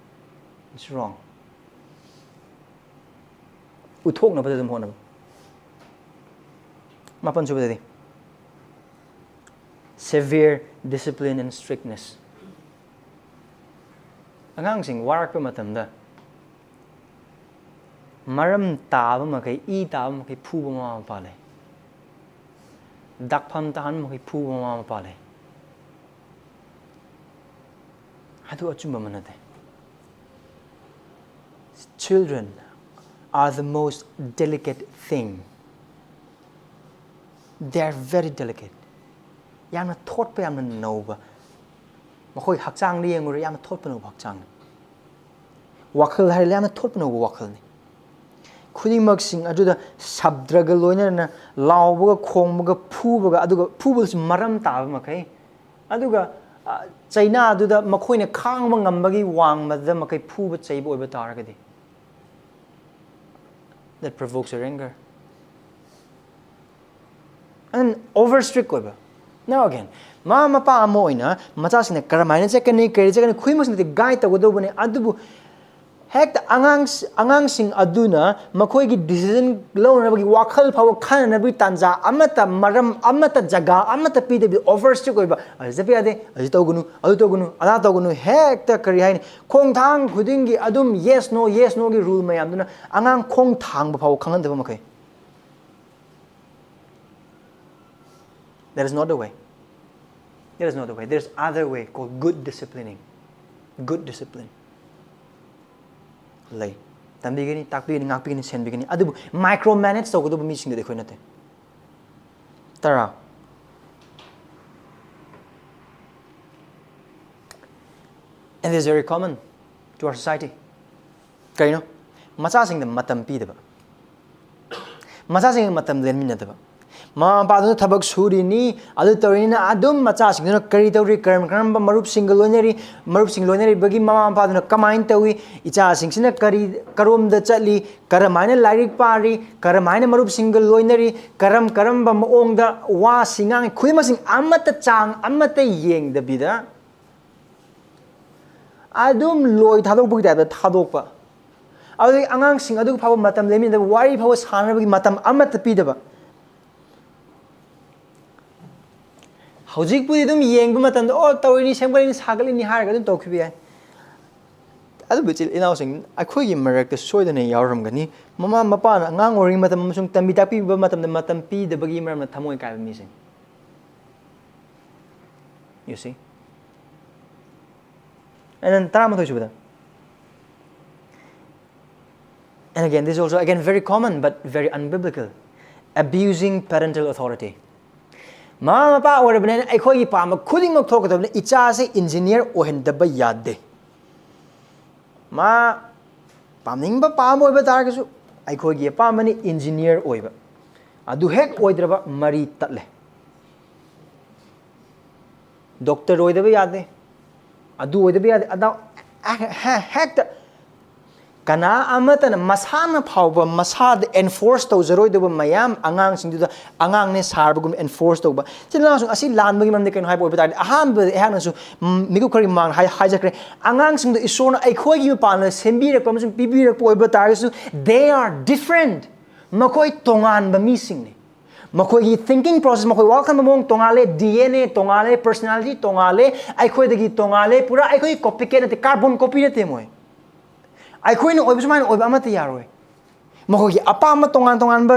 It's wrong. ꯎꯠꯊꯣꯛꯅꯕꯗ ꯑꯗꯨꯝ ꯍꯣꯠꯅꯕ꯫ ꯃꯥꯄꯟ ꯁꯨꯕꯗꯗꯤ, severe discipline and strictness. ꯑꯉꯥꯡꯁꯤꯡ ꯋꯥꯔꯛꯄ ꯃꯇꯝꯗ ꯃꯔꯝ ꯇꯥꯕ ꯃꯈꯩ, ꯏ ꯇꯥꯕ ꯃꯈꯩ ꯐꯨꯕ ꯃꯃꯥ ꯃꯄꯥ ꯂꯩ꯫ ꯗꯥꯛꯐꯝ ꯇꯥꯍꯟꯕ ꯃꯈꯩ ꯐꯨꯕ ꯃꯃꯥ ꯃꯄꯥ ꯂꯩ꯫ ꯑꯗꯨ ꯑꯆꯨꯝꯕ ꯑꯃ ꯅꯠꯇꯦ꯫ Children are the most delicate thing. They are very delicate. ꯌꯥꯝꯅ ꯊꯣꯠꯄ, ꯌꯥꯝꯅ ꯅꯧꯕ꯫ ꯃꯈꯣꯏ ꯍꯛꯆꯥꯡꯗ ꯌꯦꯡꯉꯨꯔꯦ, ꯌꯥꯝꯅ ꯊꯣꯠꯄ ꯅꯧꯕ ꯍꯛꯆꯥꯡꯅꯤ꯫ ꯋꯥꯈꯜ ꯍꯥꯏꯔꯦ, ꯌꯥꯝꯅ ꯊꯣꯠꯄ ꯅꯧꯕ ꯋꯥꯈꯜꯅꯤ꯫ ꯈꯨꯗꯤꯡꯃꯛꯁꯤꯡ ꯑꯗꯨꯗ ꯁꯕꯗ꯭ꯔꯒ ꯂꯣꯏꯅꯅ ꯂꯥꯎꯕꯒ, ꯈꯣꯡꯕꯒ, ꯐꯨꯕꯒ, ꯑꯗꯨꯒ ꯐꯨꯕꯗꯁꯨ ꯃꯔꯝ ꯇꯥꯕ ꯃꯈꯩ, ꯑꯗꯨꯒ, ꯑ, ꯆꯩꯅꯥꯗꯨꯗ ꯃꯈꯣꯏꯅ ꯈꯥꯡꯕ ꯉꯝꯕꯒꯤ ꯋꯥꯡꯃꯗ ꯃꯈꯩ ꯐꯨꯕ ꯆꯩꯕ ꯑꯣꯏꯕ ꯇꯥꯔꯒꯗꯤ, that provokes your anger. And over strict ꯑꯣꯏꯕ꯫ Now again, ꯃꯃꯥ ꯃꯄꯥ ꯑꯃ ꯑꯣꯏꯅ ꯃꯆꯥꯁꯤꯡꯅ ꯀꯔꯝꯍꯥꯏꯅ ꯆꯠꯀꯅꯤ, ꯀꯔꯤ ꯆꯠꯀꯅꯤ, ꯈꯨꯗꯤꯡꯃꯛꯁꯤꯡꯗꯤ guide ꯇꯧꯒꯗꯧꯕꯅꯤ꯫ ꯑꯗꯨꯕꯨ ꯍꯦꯛꯇ ꯑꯉꯥꯡ, ꯑꯉꯥꯡꯁꯤꯡ ꯑꯗꯨꯅ ꯃꯈꯣꯏꯒꯤ decision ꯂꯧꯅꯅꯕꯒꯤ ꯋꯥꯈꯜ ꯐꯥꯎꯕ ꯈꯟꯅꯅꯕꯒꯤ ꯇꯥꯟꯖꯥ ꯑꯃꯠꯇ, ꯃꯔꯝ ꯑꯃꯠꯇ, ꯖꯒꯥ ꯑꯃꯠꯇ ꯄꯤꯗꯕꯤꯗ over strict ꯑꯣꯏꯕ, "ꯑꯗꯨ ꯆꯠꯄ ꯌꯥꯗꯦ, ꯑꯗꯨ ꯇꯧꯒꯅꯨ, ꯑꯗꯨ ꯇꯧꯒꯅꯨ, ꯑꯗꯥ ꯇꯧꯒꯅꯨ", ꯍꯦꯛꯇ, ꯀꯔꯤ ꯍꯥꯏꯅꯤ, ꯈꯣꯡꯊꯥꯡ ꯈꯨꯗꯤꯡꯒꯤ ꯑꯗꯨꯝ yes no, yes no ꯒꯤ rule ꯃꯌꯥꯝꯗꯨꯅ ꯑꯉꯥꯡ ꯈꯣꯡ ꯊꯥꯡꯕ ꯐꯥꯎꯕ ꯈꯪꯍꯟꯗꯕ ꯃꯈꯩ꯫ That is not the way. There is not the way. There's other way called good disciplining. Good discipline. ꯂꯩ꯫ ꯇꯝꯕꯤꯒꯅꯤ, ꯇꯥꯛꯄꯤꯒꯅꯤ, ꯉꯥꯛꯄꯤꯒꯅꯤ, ꯁꯦꯟꯕꯤꯒꯅꯤ꯫ ꯑꯗꯨꯕꯨ micro manage ꯇꯧꯒꯗꯧꯕ ꯃꯤꯁꯤꯡꯗꯨꯗꯤ ꯑꯩꯈꯣꯏ ꯅꯠꯇꯦ꯫ ꯇꯔꯥ꯫ And it's very common to our society. ꯀꯩꯅꯣ? ꯃꯆꯥꯁꯤꯡꯗ ꯃꯇꯝ ꯄꯤꯗꯕ꯫ ꯃꯆꯥꯁꯤꯡꯒ ꯃꯇꯝ ꯂꯦꯟꯃꯤꯟꯅꯗꯕ꯫ ꯃꯃꯥ ꯃꯄꯥꯗꯨꯅ ꯊꯕꯛ ꯁꯨꯔꯤꯅꯤ, ꯑꯗꯨ ꯇꯧꯔꯤꯅꯤꯅ ꯑꯗꯨꯝ ꯃꯆꯥꯁꯤꯡꯗꯨꯅ ꯀꯔꯤ ꯇꯧꯔꯤ, ꯀꯔꯝ ꯀꯔꯝꯕ ꯃꯔꯨꯞꯁꯤꯡꯒ ꯂꯣꯏꯅꯔꯤ, ꯃꯔꯨꯞꯁꯤꯡ ꯂꯣꯏꯅꯔꯤꯕꯒꯤ ꯃꯃꯥ ꯃꯄꯥꯗꯨꯅ ꯀꯃꯥꯏꯅ ꯇꯧꯏ, ꯏꯆꯥꯁꯤꯡꯁꯤꯅ ꯀꯔꯤ, ꯀꯔꯣꯝꯗ ꯆꯠꯂꯤ, ꯀꯔꯝꯍꯥꯏꯅ ꯂꯥꯏꯔꯤꯛ ꯄꯥꯔꯤ, ꯀꯔꯝꯍꯥꯏꯅ ꯃꯔꯨꯞꯁꯤꯡꯒ ꯂꯣꯏꯅꯔꯤ, ꯀꯔꯝ ꯀꯔꯝꯕ ꯃꯑꯣꯡꯗ ꯋꯥꯁꯤ ꯉꯥꯡꯉꯤ, ꯈꯨꯗꯤꯡꯃꯛꯁꯤꯡ ꯑꯃꯠꯇ ꯆꯥꯡ ꯑꯃꯠꯇ ꯌꯦꯡꯗꯕꯤꯗ ꯑꯗꯨꯝ ꯂꯣꯏ ꯊꯥꯗꯣꯛꯄꯒꯤ ꯇꯥꯏꯞꯇ ꯊꯥꯗꯣꯛꯄ꯫ ꯑꯗꯨꯗꯒꯤ ꯑꯉꯥꯡꯁꯤꯡ ꯑꯗꯨ ꯐꯥꯎꯕ ꯃꯇꯝ ꯂꯦꯟꯃꯤꯟꯅꯗꯕ, ꯋꯥꯔꯤ ꯐꯥꯎꯕ ꯁꯥꯟꯅꯕꯒꯤ ꯃꯇꯝ ꯑꯃꯠꯇ ꯄꯤꯗꯕ꯫ ꯍꯧꯖꯤꯛꯄꯨꯗꯤ ꯑꯗꯨꯝ ꯌꯦꯡꯕ ꯃꯇꯝꯗ, "ꯑꯣ, ꯇꯧꯔꯤꯅꯤ, ꯁꯦꯝꯒꯠꯂꯤꯅꯤ, ꯁꯥꯒꯠꯂꯤꯅꯤ" ꯍꯥꯏꯔꯒ ꯑꯗꯨꯝ ꯇꯧꯈꯤꯕ ꯌꯥꯏ꯫ ꯑꯗꯨꯕꯨ ꯏꯆꯤꯜ ꯏꯅꯥꯎꯁꯤꯡ ꯑꯩꯈꯣꯏꯒꯤ ꯃꯔꯛꯇ ꯁꯣꯏꯗꯅ ꯌꯥꯎꯔꯝꯒꯅꯤ, ꯃꯃꯥ ꯃꯄꯥꯅ ꯑꯉꯥꯡ ꯑꯣꯏꯔꯤꯉꯩ ꯃꯇꯝ ꯑꯃꯁꯨꯡ ꯇꯝꯕꯤ ꯇꯥꯛꯄꯤꯕ ꯃꯇꯝꯗ ꯃꯇꯝ ꯄꯤꯗꯕꯒꯤ ꯃꯔꯝꯅ ꯊꯃꯣꯏ ꯀꯥꯏꯕ ꯃꯤꯁꯤꯡ꯫ You see? And then ꯇꯔꯥꯃꯥꯊꯣꯏ ꯁꯨꯕꯗ, and again, this is also again very common but very unbiblical, abusing parental authority. ꯃꯃꯥ ꯃꯄꯥ ꯑꯣꯏꯔꯕꯅꯤꯅ ꯑꯩꯈꯣꯏꯒꯤ ꯄꯥꯝꯕ ꯈꯨꯗꯤꯡꯃꯛ ꯊꯣꯛꯀꯗꯕꯅꯤ꯫ ꯏꯆꯥꯁꯦ ꯏꯟꯖꯤꯅꯤꯌꯔ ꯑꯣꯏꯍꯟꯗꯕ ꯌꯥꯗꯦ꯫ ꯃꯥ ꯄꯥꯝꯅꯤꯡꯕ ꯄꯥꯝꯕ ꯑꯣꯏꯕ ꯇꯥꯔꯒꯁꯨ ꯑꯩꯈꯣꯏꯒꯤ ꯑꯄꯥꯝꯕꯅꯤ ꯏꯟꯖꯤꯅꯤꯌꯔ ꯑꯣꯏꯕ꯫ ꯑꯗꯨ ꯍꯦꯛ ꯑꯣꯏꯗ꯭ꯔꯕ ꯃꯔꯤ ꯇꯠꯂꯦ꯫ ꯗꯣꯛꯇꯔ ꯑꯣꯏꯗꯕ ꯌꯥꯗꯦ, ꯑꯗꯨ ꯑꯣꯏꯗꯕ ꯌꯥꯗꯦ, ꯑꯗꯥ ꯍꯦꯛꯇ ꯀꯅꯥ ꯑꯃꯠꯇꯅ ꯃꯁꯥꯅ ꯐꯥꯎꯕ ꯃꯁꯥꯗ ꯑꯦꯟꯐꯣꯔꯁ ꯇꯧꯖꯔꯣꯏꯗꯕ ꯃꯌꯥꯝ ꯑꯉꯥꯡꯁꯤꯡꯗꯨꯗ ꯑꯉꯥꯡꯅꯦ ꯁꯥꯔꯕꯒꯨꯝ ꯑꯦꯟꯐꯣꯔꯁ ꯇꯧꯕ꯫ ꯏꯆꯤꯜ ꯏꯅꯥꯎꯁꯤꯡ, ꯑꯁꯤ ꯂꯥꯟꯕꯒꯤ ꯃꯔꯝꯗꯤ ꯀꯩꯅꯣ ꯍꯥꯏꯕ ꯑꯣꯏꯕ ꯇꯥꯔꯗꯤ, ꯑꯍꯥꯟꯕꯗ ꯑꯩꯍꯥꯛꯅꯁꯨ, ꯎꯝ, ꯃꯤꯀꯨꯞ ꯈꯔꯒꯤ ꯃꯃꯥꯡꯗ ꯍꯥꯏ-, ꯍꯥꯏꯖꯈ꯭ꯔꯦ꯫ ꯑꯉꯥꯡꯁꯤꯡꯗ ꯏꯁꯣꯔꯅ ꯑꯩꯈꯣꯏꯒꯤ ꯃꯄꯥꯟꯗ ꯁꯦꯝꯕꯤꯔꯛꯄ ꯑꯃꯁꯨꯡ ꯄꯤꯕꯤꯔꯛꯄ ꯑꯣꯏꯕ ꯇꯥꯔꯒꯁꯨ, they are different. ꯃꯈꯣꯏ ꯇꯣꯉꯥꯟꯕ ꯃꯤꯁꯤꯡꯅꯤ꯫ ꯃꯈꯣꯏꯒꯤ ꯊꯤꯡꯀꯤꯡ ꯄ꯭ꯔꯣꯁꯦꯁ, ꯃꯈꯣꯏ ꯋꯥꯈꯜ ꯃꯑꯣꯡ ꯇꯣꯉꯥꯜꯂꯦ, ꯗꯤ ꯑꯦꯟ ꯑꯦ ꯇꯣꯉꯥꯜꯂꯦ, ꯄꯔꯁꯅꯥꯂꯤꯇꯤ ꯇꯣꯉꯥꯜꯂꯦ, ꯑꯩꯈꯣꯏꯗꯒꯤ ꯇꯣꯉꯥꯜꯂꯦ, ꯄꯨꯔꯥ ꯑꯩꯈꯣꯏꯒꯤ ꯀꯣꯄꯤꯀꯦꯠ ꯅꯠꯇꯦ, ꯀꯥꯔꯕꯣꯟ ꯀꯣꯄꯤ ꯅꯠꯇꯦ ꯃꯣꯏ꯫ ꯑꯩꯈꯣꯏꯅ ꯑꯣꯏꯕ ꯁꯨꯃꯥꯏꯅ ꯑꯣꯏꯕ ꯑꯃꯠꯇ ꯌꯥꯔꯣꯏ꯫ ꯃꯈꯣꯏꯒꯤ ꯑꯄꯥꯝꯕ ꯇꯣꯉꯥꯟ ꯇꯣꯉꯥꯟꯕ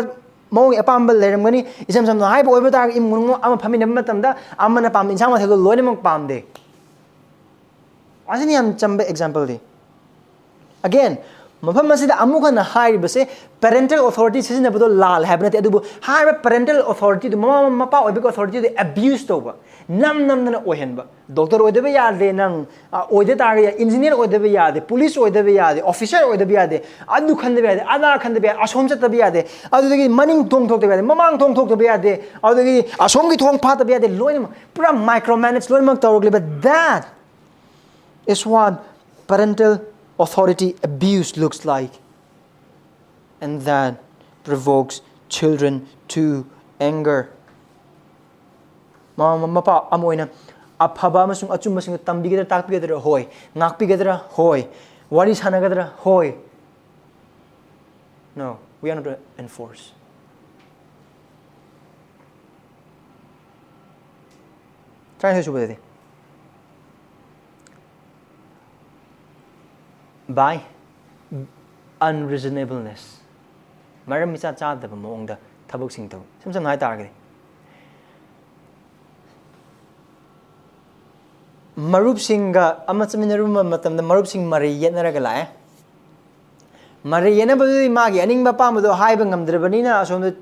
ꯃꯑꯣꯡꯒꯤ ꯑꯄꯥꯝꯕ ꯂꯩꯔꯝꯒꯅꯤ꯫ ꯏꯆꯝ ꯆꯝꯅ ꯍꯥꯏꯕ ꯑꯣꯏꯕ ꯇꯥꯔꯒꯗꯤ, ꯏꯃꯨꯡ ꯃꯅꯨꯡ ꯑꯃ ꯐꯝꯃꯤꯟꯅꯕ ꯃꯇꯝꯗ ꯑꯃꯅ ꯄꯥꯝꯕ ꯏꯟꯁꯥꯡ ꯃꯊꯦꯜꯗꯣ ꯂꯣꯏꯅꯃꯛ ꯄꯥꯝꯗꯦ꯫ ꯑꯁꯤꯅ ꯌꯥꯝ ꯆꯝꯕ ꯑꯦꯛꯖꯥꯝꯄꯜꯗꯤ꯫ ꯑꯒꯦꯟ, ꯃꯐꯝ ꯑꯁꯤꯗ ꯑꯃꯨꯛ ꯍꯟꯅ ꯍꯥꯏꯔꯤꯕꯁꯦ, ꯄꯦꯔꯦꯟꯇꯦꯜ ꯑꯣꯊꯣꯔꯤꯇꯤ ꯁꯤꯖꯤꯟꯅꯕꯗꯣ ꯂꯥꯜꯂꯦ ꯍꯥꯏꯕ ꯅꯠꯇꯦ, ꯑꯗꯨꯕꯨ ꯍꯥꯏꯔꯤꯕ ꯄꯦꯔꯦꯟꯇꯦꯜ ꯑꯣꯊꯣꯔꯤꯇꯤꯗꯨ, ꯃꯃꯥ ꯃꯄꯥ ꯑꯣꯏꯕꯒꯤ ꯑꯣꯊꯣꯔꯤꯇꯤꯗꯨ ꯑꯦꯕ꯭ꯌꯨꯁ ꯇꯧꯕ, ꯅꯝ ꯅꯝꯗꯅ ꯑꯣꯏꯍꯟꯕ꯫ ꯗꯣꯛꯇꯔ ꯑꯣꯏꯗꯕ ꯌꯥꯗꯦ ꯅꯪ, ꯑ, ꯑꯣꯏꯗ ꯇꯥꯔꯒꯗꯤ ꯏꯟꯖꯤꯅꯤꯌꯔ ꯑꯣꯏꯗꯕ ꯌꯥꯗꯦ, ꯄꯨꯂꯤꯁ ꯑꯣꯏꯗꯕ ꯌꯥꯗꯦ, ꯑꯣꯐꯤꯁꯔ ꯑꯣꯏꯗꯕ ꯌꯥꯗꯦ, ꯑꯗꯨ ꯈꯟꯗꯕ ꯌꯥꯗꯦ, ꯑꯗꯥ ꯈꯟꯗꯕ ꯌꯥꯗꯦ, ꯑꯁꯣꯝ ꯆꯠꯇꯕ ꯌꯥꯗꯦ, ꯑꯗꯨꯗꯒꯤ ꯃꯅꯤꯡ ꯊꯣꯡ ꯊꯣꯛꯇꯕ ꯌꯥꯗꯦ, ꯃꯃꯥꯡ ꯊꯣꯡ ꯊꯣꯛꯇꯕ ꯌꯥꯗꯦ, ꯑꯗꯨꯗꯒꯤ ꯑꯁꯣꯝꯒꯤ ꯊꯣꯡ ꯐꯥꯠꯇꯕ ꯌꯥꯗꯦ, ꯂꯣꯏꯅꯃꯛ ꯄꯨꯔꯥ ꯃꯥꯏꯀ꯭ꯔꯣ ꯃꯦꯅꯦꯖ ꯂꯣꯏꯅꯃꯛ ꯇꯧꯔꯛꯂꯤꯕ꯫ That is what parental authority abuse looks like. And that provokes children to anger. ꯃꯃꯥ ꯃꯄꯥ ꯑꯃ ꯑꯣꯏꯅ ꯑꯐꯕ ꯑꯃꯁꯨꯡ ꯑꯆꯨꯝꯕꯁꯤꯡꯗꯨ ꯇꯝꯕꯤꯒꯗ꯭ꯔꯥ, ꯇꯥꯛꯄꯤꯒꯗ꯭ꯔꯥ? ꯍꯣꯏ꯫ ꯉꯥꯛꯄꯤꯒꯗ꯭ꯔꯥ? ꯍꯣꯏ꯫ ꯋꯥꯔꯤ ꯁꯥꯟꯅꯒꯗ꯭ꯔꯥ? ꯍꯣꯏ꯫ No, we are not to enforce. ꯇꯔꯥꯅꯤꯊꯣꯏ ꯁꯨꯕꯗꯗꯤ, By unreasonableness, ꯃꯔꯝ ꯏꯆꯥ ꯆꯥꯗꯕ ꯃꯑꯣꯡꯗ ꯊꯕꯛꯁꯤꯡ ꯇꯧꯏ꯫ ꯏꯁꯝ ꯁꯝꯅ ꯍꯥꯏ ꯇꯥꯔꯒꯗꯤ, ꯃꯔꯨꯞꯁꯤꯡꯒ ꯑꯃ ꯆꯠꯃꯤꯟꯅꯔꯨꯕ ꯃꯇꯝꯗ ꯃꯔꯨꯞꯁꯤꯡ ꯃꯔꯩ ꯌꯦꯠꯅꯔꯒ ꯂꯥꯛꯑꯦ꯫ ꯃꯔꯩ ꯌꯦꯠꯅꯕꯗꯨꯗꯤ ꯃꯥꯒꯤ ꯑꯅꯤꯡꯕ ꯑꯄꯥꯝꯕꯗꯣ ꯍꯥꯏꯕ ꯉꯝꯗ꯭ꯔꯕꯅꯤꯅ ꯑꯁꯣꯝꯗ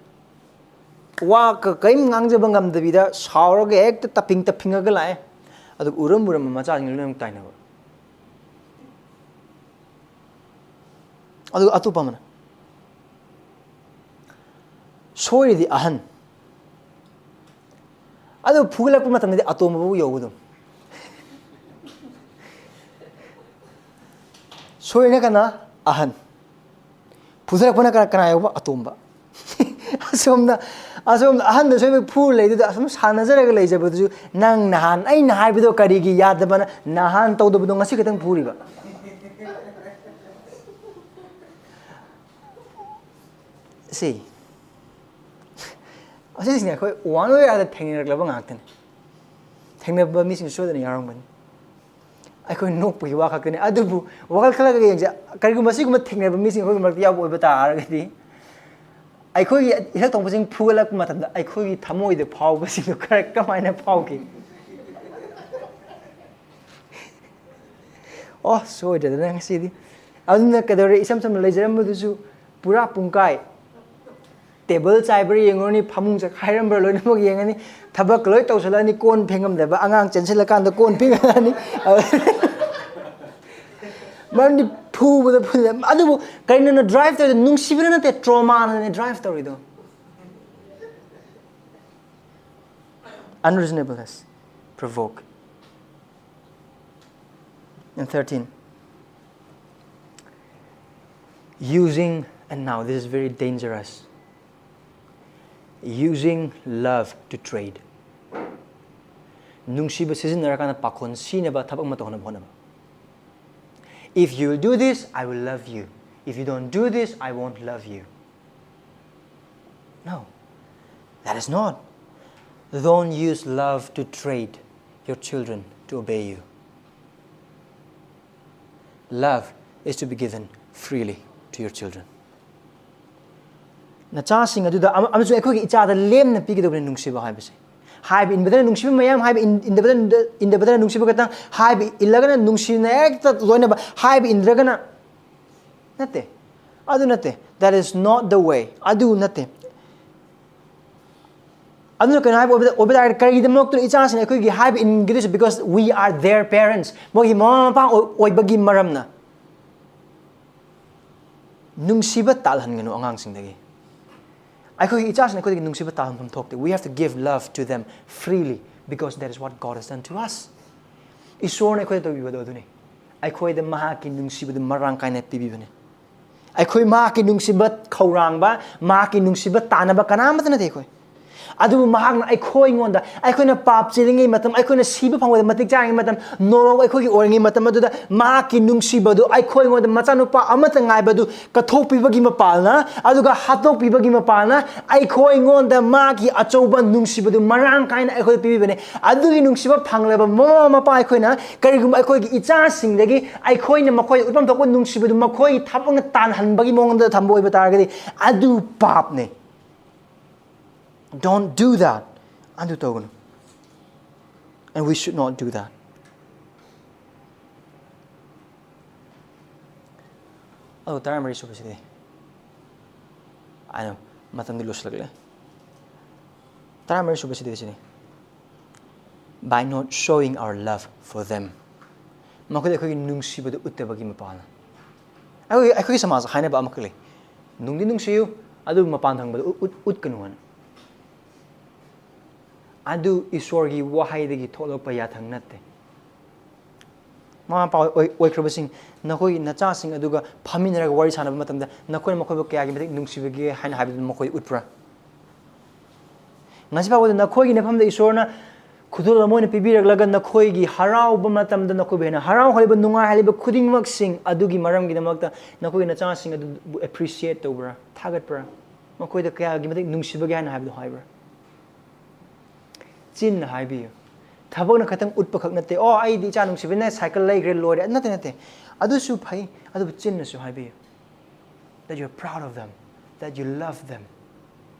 ꯋꯥ ꯀ- ꯀꯔꯤꯝ ꯉꯥꯡꯖꯕ ꯉꯝꯗꯕꯤꯗ ꯁꯥꯎꯔꯒ ꯍꯦꯛꯇ ꯇꯞꯐꯤꯡ ꯇꯞꯐꯤꯡꯉꯒ ꯂꯥꯛꯑꯦ꯫ ꯑꯗꯨ ꯎꯔꯝ ꯎꯔꯝꯕ ꯃꯆꯥꯁꯤꯡꯗꯨ ꯂꯣꯏꯅꯃꯛ ꯇꯥꯏꯅꯕ꯫ ꯑꯗꯨꯒ ꯑꯇꯣꯞꯄ ꯑꯃꯅ ꯁꯣꯏꯔꯤꯗꯤ ꯑꯍꯟ, ꯑꯗꯨ ꯐꯨꯒꯠꯂꯛꯄ ꯃꯇꯝꯗꯗꯤ ꯑꯇꯣꯝꯕꯕꯨ ꯌꯧꯕ ꯑꯗꯨꯝ꯫ ꯁꯣꯏꯔꯤꯅ ꯀꯅꯥ? ꯑꯍꯟ꯫ ꯐꯨꯊꯔꯛꯄꯅ ꯀꯅꯥ, ꯀꯅꯥ ꯌꯧꯕ? ꯑꯇꯣꯝꯕ꯫ ꯑꯁꯣꯝꯗ, ꯑꯁꯣꯝꯗ ꯑꯍꯟꯗ ꯁꯣꯏꯕ ꯐꯨꯔ ꯂꯩꯗꯨꯗ ꯑꯁꯣꯝ ꯁꯥꯟꯅꯖꯔꯒ ꯂꯩꯖꯕꯗꯨꯁꯨ ꯅꯪ ꯅꯍꯥꯟ ꯑꯩꯅ ꯍꯥꯏꯕꯗꯣ ꯀꯔꯤꯒꯤ ꯌꯥꯗꯕꯅ ꯅꯍꯥꯟ ꯇꯧꯗꯕꯗꯣ ꯉꯁꯤ ꯈꯛꯇꯪ ꯐꯨꯔꯤꯕ? ꯁꯤ, ꯑꯁꯤꯁꯤꯅꯦ ꯑꯩꯈꯣꯏ ꯋꯥꯟ ꯋꯦ ꯑꯥꯔꯗ ꯊꯦꯡꯅꯔꯛꯂꯕ ꯉꯥꯛꯇꯅꯤ꯫ ꯊꯦꯡꯅꯕ ꯃꯤꯁꯤꯡ ꯁꯣꯏꯗꯅ ꯌꯥꯎꯔꯝꯒꯅꯤ꯫ ꯑꯩꯈꯣꯏ ꯅꯣꯛꯄꯒꯤ ꯋꯥ ꯈꯛꯇꯅꯤ꯫ ꯑꯗꯨꯕꯨ ꯋꯥꯈꯜ ꯈꯜꯂꯒ ꯌꯦꯡꯁꯦ, ꯀꯔꯤꯒꯨꯝꯕ ꯁꯤꯒꯨꯝꯕ ꯊꯦꯡꯅꯕ ꯃꯤꯁꯤꯡ ꯑꯩꯈꯣꯏꯒꯤ ꯃꯔꯛꯇ ꯌꯥꯎꯕ ꯑꯣꯏꯕ ꯇꯥꯔꯒꯗꯤ, ꯑꯩꯈꯣꯏꯒꯤ ꯏꯊꯛ ꯊꯣꯡꯕꯁꯤꯡ ꯐꯨꯒꯠꯂꯛꯄ ꯃꯇꯝꯗ ꯑꯩꯈꯣꯏꯒꯤ ꯊꯃꯣꯏꯗ ꯐꯥꯎꯕꯁꯤꯡꯗꯣ ꯈꯔ ꯀꯃꯥꯏꯅ ꯐꯥꯎꯈꯤ? ꯑꯣ, ꯁꯣꯏꯗ꯭ꯔꯦꯗꯅ ꯉꯁꯤꯗꯤ꯫ ꯑꯗꯨꯅ ꯀꯩꯗꯧꯔꯦ? ꯏꯁꯝ ꯁꯝꯅ ꯂꯩꯖꯔꯝꯕꯗꯨꯁꯨ ꯄꯨꯔꯥ ꯄꯨꯡꯀꯥꯏ꯫ ꯇꯦꯕꯜ ꯆꯥꯏꯕ꯭ꯔꯥ ꯌꯦꯡꯉꯨꯔꯅꯤ, ꯐꯃꯨꯡ ꯆꯈꯥꯏꯔꯝꯕ꯭ꯔꯥ ꯂꯣꯏꯅꯃꯛ ꯌꯦꯡꯉꯅꯤ, ꯊꯕꯛ ꯂꯣꯏ ꯇꯧꯁꯜꯂꯛꯑꯅꯤ, ꯀꯣꯟ ꯐꯦꯡꯉꯝꯗꯕ ꯑꯉꯥꯡ ꯆꯦꯟꯁꯤꯜꯂꯀꯥꯟꯗ ꯀꯣꯟ ꯐꯦꯡꯉꯛꯑꯅꯤ꯫ ꯃꯔꯝꯗꯤ ꯐꯨꯕꯗ ꯐꯨꯗ꯫ ꯑꯗꯨꯕꯨ ꯀꯔꯤꯅꯣꯅ ꯗ꯭ꯔꯥꯏꯚ ꯇꯧꯔꯤꯗꯣ? ꯅꯨꯡꯁꯤꯕꯅ ꯅꯠꯇꯦ, ꯇ꯭ꯔꯣꯃꯥꯅꯅꯦ ꯗ꯭ꯔꯥꯏꯚ ꯇꯧꯔꯤꯗꯣ꯫ Unreasonableness provoke. And thirteen, using, and now this is very dangerous, using love to trade. ꯅꯨꯡꯁꯤꯕ ꯁꯤꯖꯤꯟꯅꯔꯀꯥꯟꯗ ꯄꯥꯈꯣꯟ ꯁꯤꯅꯕ ꯊꯕꯛ ꯑꯃ ꯇꯧꯅꯕ ꯍꯣꯠꯅꯕ꯫ If you do this, I will love you. If you don't do this, I won't love you. No, that is not. Don't use love to trade your children to obey you. Love is to be given freely to your children. ꯅꯆꯥꯁꯤꯡ ꯑꯗꯨꯗ ꯑꯃ-, ꯑꯃꯁꯨꯡ ꯑꯩꯈꯣꯏꯒꯤ ꯏꯆꯥꯗ ꯂꯦꯝꯅ ꯄꯤꯒꯗꯕꯅꯤ ꯅꯨꯡꯁꯤꯕ ꯍꯥꯏꯕꯁꯦ꯫ ꯍꯥꯏꯕ ꯏꯟꯕꯗꯅ ꯅꯨꯡꯁꯤꯕ ꯃꯌꯥꯝ, ꯍꯥꯏꯕ ꯏꯟ-, ꯏꯟꯗꯕꯗꯅ, ꯏꯟꯗꯕꯗꯅ ꯅꯨꯡꯁꯤꯕ ꯈꯛꯇꯪ, ꯍꯥꯏꯕ ꯏꯜꯂꯒꯅ ꯅꯨꯡꯁꯤꯅ ꯍꯦꯛꯇ ꯂꯣꯏꯅꯕ, ꯍꯥꯏꯕ ꯏꯟꯗ꯭ꯔꯒꯅ, ꯅꯠꯇꯦ꯫ ꯑꯗꯨ ꯅꯠꯇꯦ꯫ That is not the way. ꯑꯗꯨ ꯅꯠꯇꯦ꯫ ꯑꯗꯨꯅ ꯀꯩꯅꯣ ꯍꯥꯏꯕ ꯑꯣꯏꯕ, ꯑꯣꯏꯕ ꯇꯥꯔꯒꯗꯤ, ꯀꯔꯤꯒꯤꯗꯃꯛꯇꯅꯣ ꯏꯆꯥꯁꯤꯡ ꯑꯩꯈꯣꯏꯒꯤ ꯍꯥꯏꯕ ꯏꯟꯒꯗꯣꯏꯁꯦ? Because we are their parents. ꯃꯣꯏꯒꯤ ꯃꯃꯥ ꯃꯄꯥ ꯑꯣꯏ-, ꯑꯣꯏꯕꯒꯤ ꯃꯔꯝꯅ꯫ ꯅꯨꯡꯁꯤꯕ ꯇꯥꯜꯍꯟꯒꯅꯨ ꯑꯉꯥꯡꯁꯤꯡꯗꯒꯤ꯫ ꯑꯩꯈꯣꯏꯒꯤ ꯏꯆꯥꯁꯤꯡ ꯑꯩꯈꯣꯏꯗꯒꯤ ꯅꯨꯡꯁꯤꯕ ꯇꯥꯜꯍꯟꯐꯝ ꯊꯣꯛꯇꯦ꯫ We have to give love to them freely because that is what God has done to us. ꯏꯁꯣꯔꯅ ꯑꯩꯈꯣꯏꯗ ꯇꯧꯕꯤꯕꯗꯣ ꯑꯗꯨꯅꯤ꯫ ꯑꯩꯈꯣꯏꯗ ꯃꯍꯥꯛꯀꯤ ꯅꯨꯡꯁꯤꯕꯗꯨ ꯃꯔꯥꯡ ꯀꯥꯏꯅ ꯄꯤꯕꯤꯕꯅꯤ꯫ ꯑꯩꯈꯣꯏ ꯃꯍꯥꯛꯀꯤ ꯅꯨꯡꯁꯤꯕ ꯈꯧꯔꯥꯡꯕ, ꯃꯍꯥꯛꯀꯤ ꯅꯨꯡꯁꯤꯕ ꯇꯥꯟꯅꯕ ꯀꯅꯥꯃꯠꯇ ꯅꯠꯇꯦ ꯑꯩꯈꯣꯏ꯫ ꯑꯗꯨꯕꯨ ꯃꯍꯥꯛꯅ ꯑꯩꯈꯣꯏꯉꯣꯟꯗ, ꯑꯩꯈꯣꯏꯅ ꯄꯥꯞ ꯆꯦꯜꯂꯤꯉꯩ ꯃꯇꯝ, ꯑꯩꯈꯣꯏꯅ ꯁꯤꯕ ꯐꯪꯕꯗ ꯃꯇꯤꯛ ꯆꯥꯔꯤꯉꯩ ꯃꯇꯝ, ꯅꯣꯔꯣꯛ ꯑꯩꯈꯣꯏꯒꯤ ꯑꯣꯏꯔꯤꯉꯩ ꯃꯇꯝ ꯑꯗꯨꯗ ꯃꯍꯥꯛꯀꯤ ꯅꯨꯡꯁꯤꯕꯗꯨ ꯑꯩꯈꯣꯏꯉꯣꯟꯗ ꯃꯆꯥꯅꯨꯄꯥ ꯑꯃꯠꯇ ꯉꯥꯏꯕꯗꯨ ꯀꯠꯊꯣꯛꯄꯤꯕꯒꯤ ꯃꯄꯥꯜꯅ, ꯑꯗꯨꯒ ꯍꯥꯠꯇꯣꯛꯄꯤꯕꯒꯤ ꯃꯄꯥꯜꯅ ꯑꯩꯈꯣꯏꯉꯣꯟꯗ ꯃꯥꯒꯤ ꯑꯆꯧꯕ ꯅꯨꯡꯁꯤꯕꯗꯨ ꯃꯔꯥꯡ ꯀꯥꯏꯅ ꯑꯩꯈꯣꯏꯗ ꯄꯤꯕꯤꯕꯅꯦ꯫ ꯑꯗꯨꯒꯤ ꯅꯨꯡꯁꯤꯕ ꯐꯪꯂꯕ ꯃꯃꯥ ꯃꯄꯥ ꯑꯩꯈꯣꯏꯅ ꯀꯔꯤꯒꯨꯝꯕ ꯑꯩꯈꯣꯏꯒꯤ ꯏꯆꯥꯁꯤꯡꯗꯒꯤ ꯑꯩꯈꯣꯏꯅ ꯃꯈꯣꯏꯗ ꯎꯠꯐꯝ ꯊꯣꯛꯄ ꯅꯨꯡꯁꯤꯕꯗꯨ ꯃꯈꯣꯏꯒꯤ ꯊꯕꯛꯅ ꯇꯥꯟꯍꯟꯕꯒꯤ ꯃꯑꯣꯡꯗ ꯊꯝꯕ ꯑꯣꯏꯕ ꯇꯥꯔꯒꯗꯤ ꯑꯗꯨ ꯄꯥꯞꯅꯦ꯫ Don't do that. ꯑꯗꯨ ꯇꯧꯒꯅꯨ꯫ And we should not do that. ꯑꯗꯨ ꯇꯔꯥꯃꯔꯤ ꯁꯨꯕꯁꯤꯗꯤ, ꯑꯩꯅ ꯃꯇꯝꯗꯤ ꯂꯣꯏꯁꯤꯜꯂꯛꯂꯦ꯫ ꯇꯔꯥꯃꯔꯤ ꯁꯨꯕꯁꯤꯗꯤ ꯁꯤꯅꯤ, by not showing our love for them. ꯃꯈꯣꯏꯗ ꯑꯩꯈꯣꯏꯒꯤ ꯅꯨꯡꯁꯤꯕꯗꯨ ꯎꯠꯇꯕꯒꯤ ꯃꯄꯥꯜꯅ꯫ ꯑꯩꯈꯣꯏ, ꯑꯩꯈꯣꯏꯒꯤ ꯁꯃꯥꯖꯇ ꯍꯥꯏꯅꯕ ꯑꯃꯈꯛ ꯂꯩ, "ꯅꯨꯡꯗꯤ ꯅꯨꯡꯁꯤꯌꯨ, ꯑꯗꯨꯕꯨ ꯃꯄꯥꯟ ꯊꯪꯕꯗ ꯎꯠ-, ꯎꯠ-, ꯎꯠꯀꯅꯨ" ꯍꯥꯏꯅ꯫ ꯑꯗꯨ ꯏꯁꯣꯔꯒꯤ ꯋꯥꯍꯩꯗꯒꯤ ꯊꯣꯛꯂꯛꯄ ꯌꯥꯊꯪ ꯅꯠꯇꯦ꯫ ꯃꯃꯥ ꯃꯄꯥ ꯑꯣꯏ-, ꯑꯣꯏꯈ꯭ꯔꯕꯁꯤꯡ, ꯅꯈꯣꯏꯒꯤ ꯅꯆꯥꯁꯤꯡ ꯑꯗꯨꯒ ꯐꯝꯃꯤꯟꯅꯔꯒ ꯋꯥꯔꯤ ꯁꯥꯟꯅꯕ ꯃꯇꯝꯗ ꯅꯈꯣꯏꯅ ꯃꯈꯣꯏꯕꯨ ꯀꯌꯥꯒꯤ ꯃꯇꯤꯛ ꯅꯨꯡꯁꯤꯕꯒꯦ ꯍꯥꯏꯅ ꯍꯥꯏꯕꯗꯨ ꯃꯈꯣꯏ ꯎꯠꯄ꯭ꯔꯥ? ꯉꯁꯤ ꯐꯥꯎꯕꯗ ꯅꯈꯣꯏꯒꯤ ꯅꯐꯝꯗ ꯏꯁꯣꯔꯅ ꯈꯨꯗꯣꯜ ꯑꯃ ꯑꯣꯏꯅ ꯄꯤꯕꯤꯔꯛꯂꯒ ꯅꯈꯣꯏꯒꯤ ꯍꯔꯥꯎꯕ ꯃꯇꯝꯗ ꯅꯈꯣꯏꯕꯨ ꯍꯦꯟꯅ ꯍꯔꯥꯎꯍꯜꯂꯤꯕ, ꯅꯨꯡꯉꯥꯏꯍꯜꯂꯤꯕ ꯈꯨꯗꯤꯡꯃꯛꯁꯤꯡ ꯑꯗꯨꯒꯤ ꯃꯔꯝꯒꯤꯗꯃꯛꯇ ꯅꯈꯣꯏꯒꯤ ꯅꯆꯥꯁꯤꯡ ꯑꯗꯨꯕꯨ appreciate ꯇꯧꯕ꯭ꯔꯥ? ꯊꯥꯒꯠꯄ꯭ꯔꯥ? ꯃꯈꯣꯏꯗ ꯀꯌꯥꯒꯤ ꯃꯇꯤꯛ ꯅꯨꯡꯁꯤꯕꯒꯦ ꯍꯥꯏꯅ ꯍꯥꯏꯕꯗꯨ ꯍꯥꯏꯕ꯭ꯔꯥ? ꯆꯤꯟꯅ ꯍꯥꯏꯕꯤꯌꯨ꯫ ꯊꯕꯛꯅ ꯈꯛꯇꯪ ꯎꯠꯄ ꯈꯛ ꯅꯠꯇꯦ, "ꯑꯣ, ꯑꯩꯗꯤ ꯏꯆꯥ ꯅꯨꯡꯁꯤꯕꯅ ꯁꯥꯏꯀꯜ ꯂꯩꯈ꯭ꯔꯦ, ꯂꯣꯏꯔꯦ", ꯅꯠꯇꯦ, ꯅꯠꯇꯦ꯫ ꯑꯗꯨꯁꯨ ꯐꯩ, ꯑꯗꯨꯕꯨ ꯆꯤꯟꯅꯁꯨ ꯍꯥꯏꯕꯤꯌꯨ, that you're proud of them, that you love them,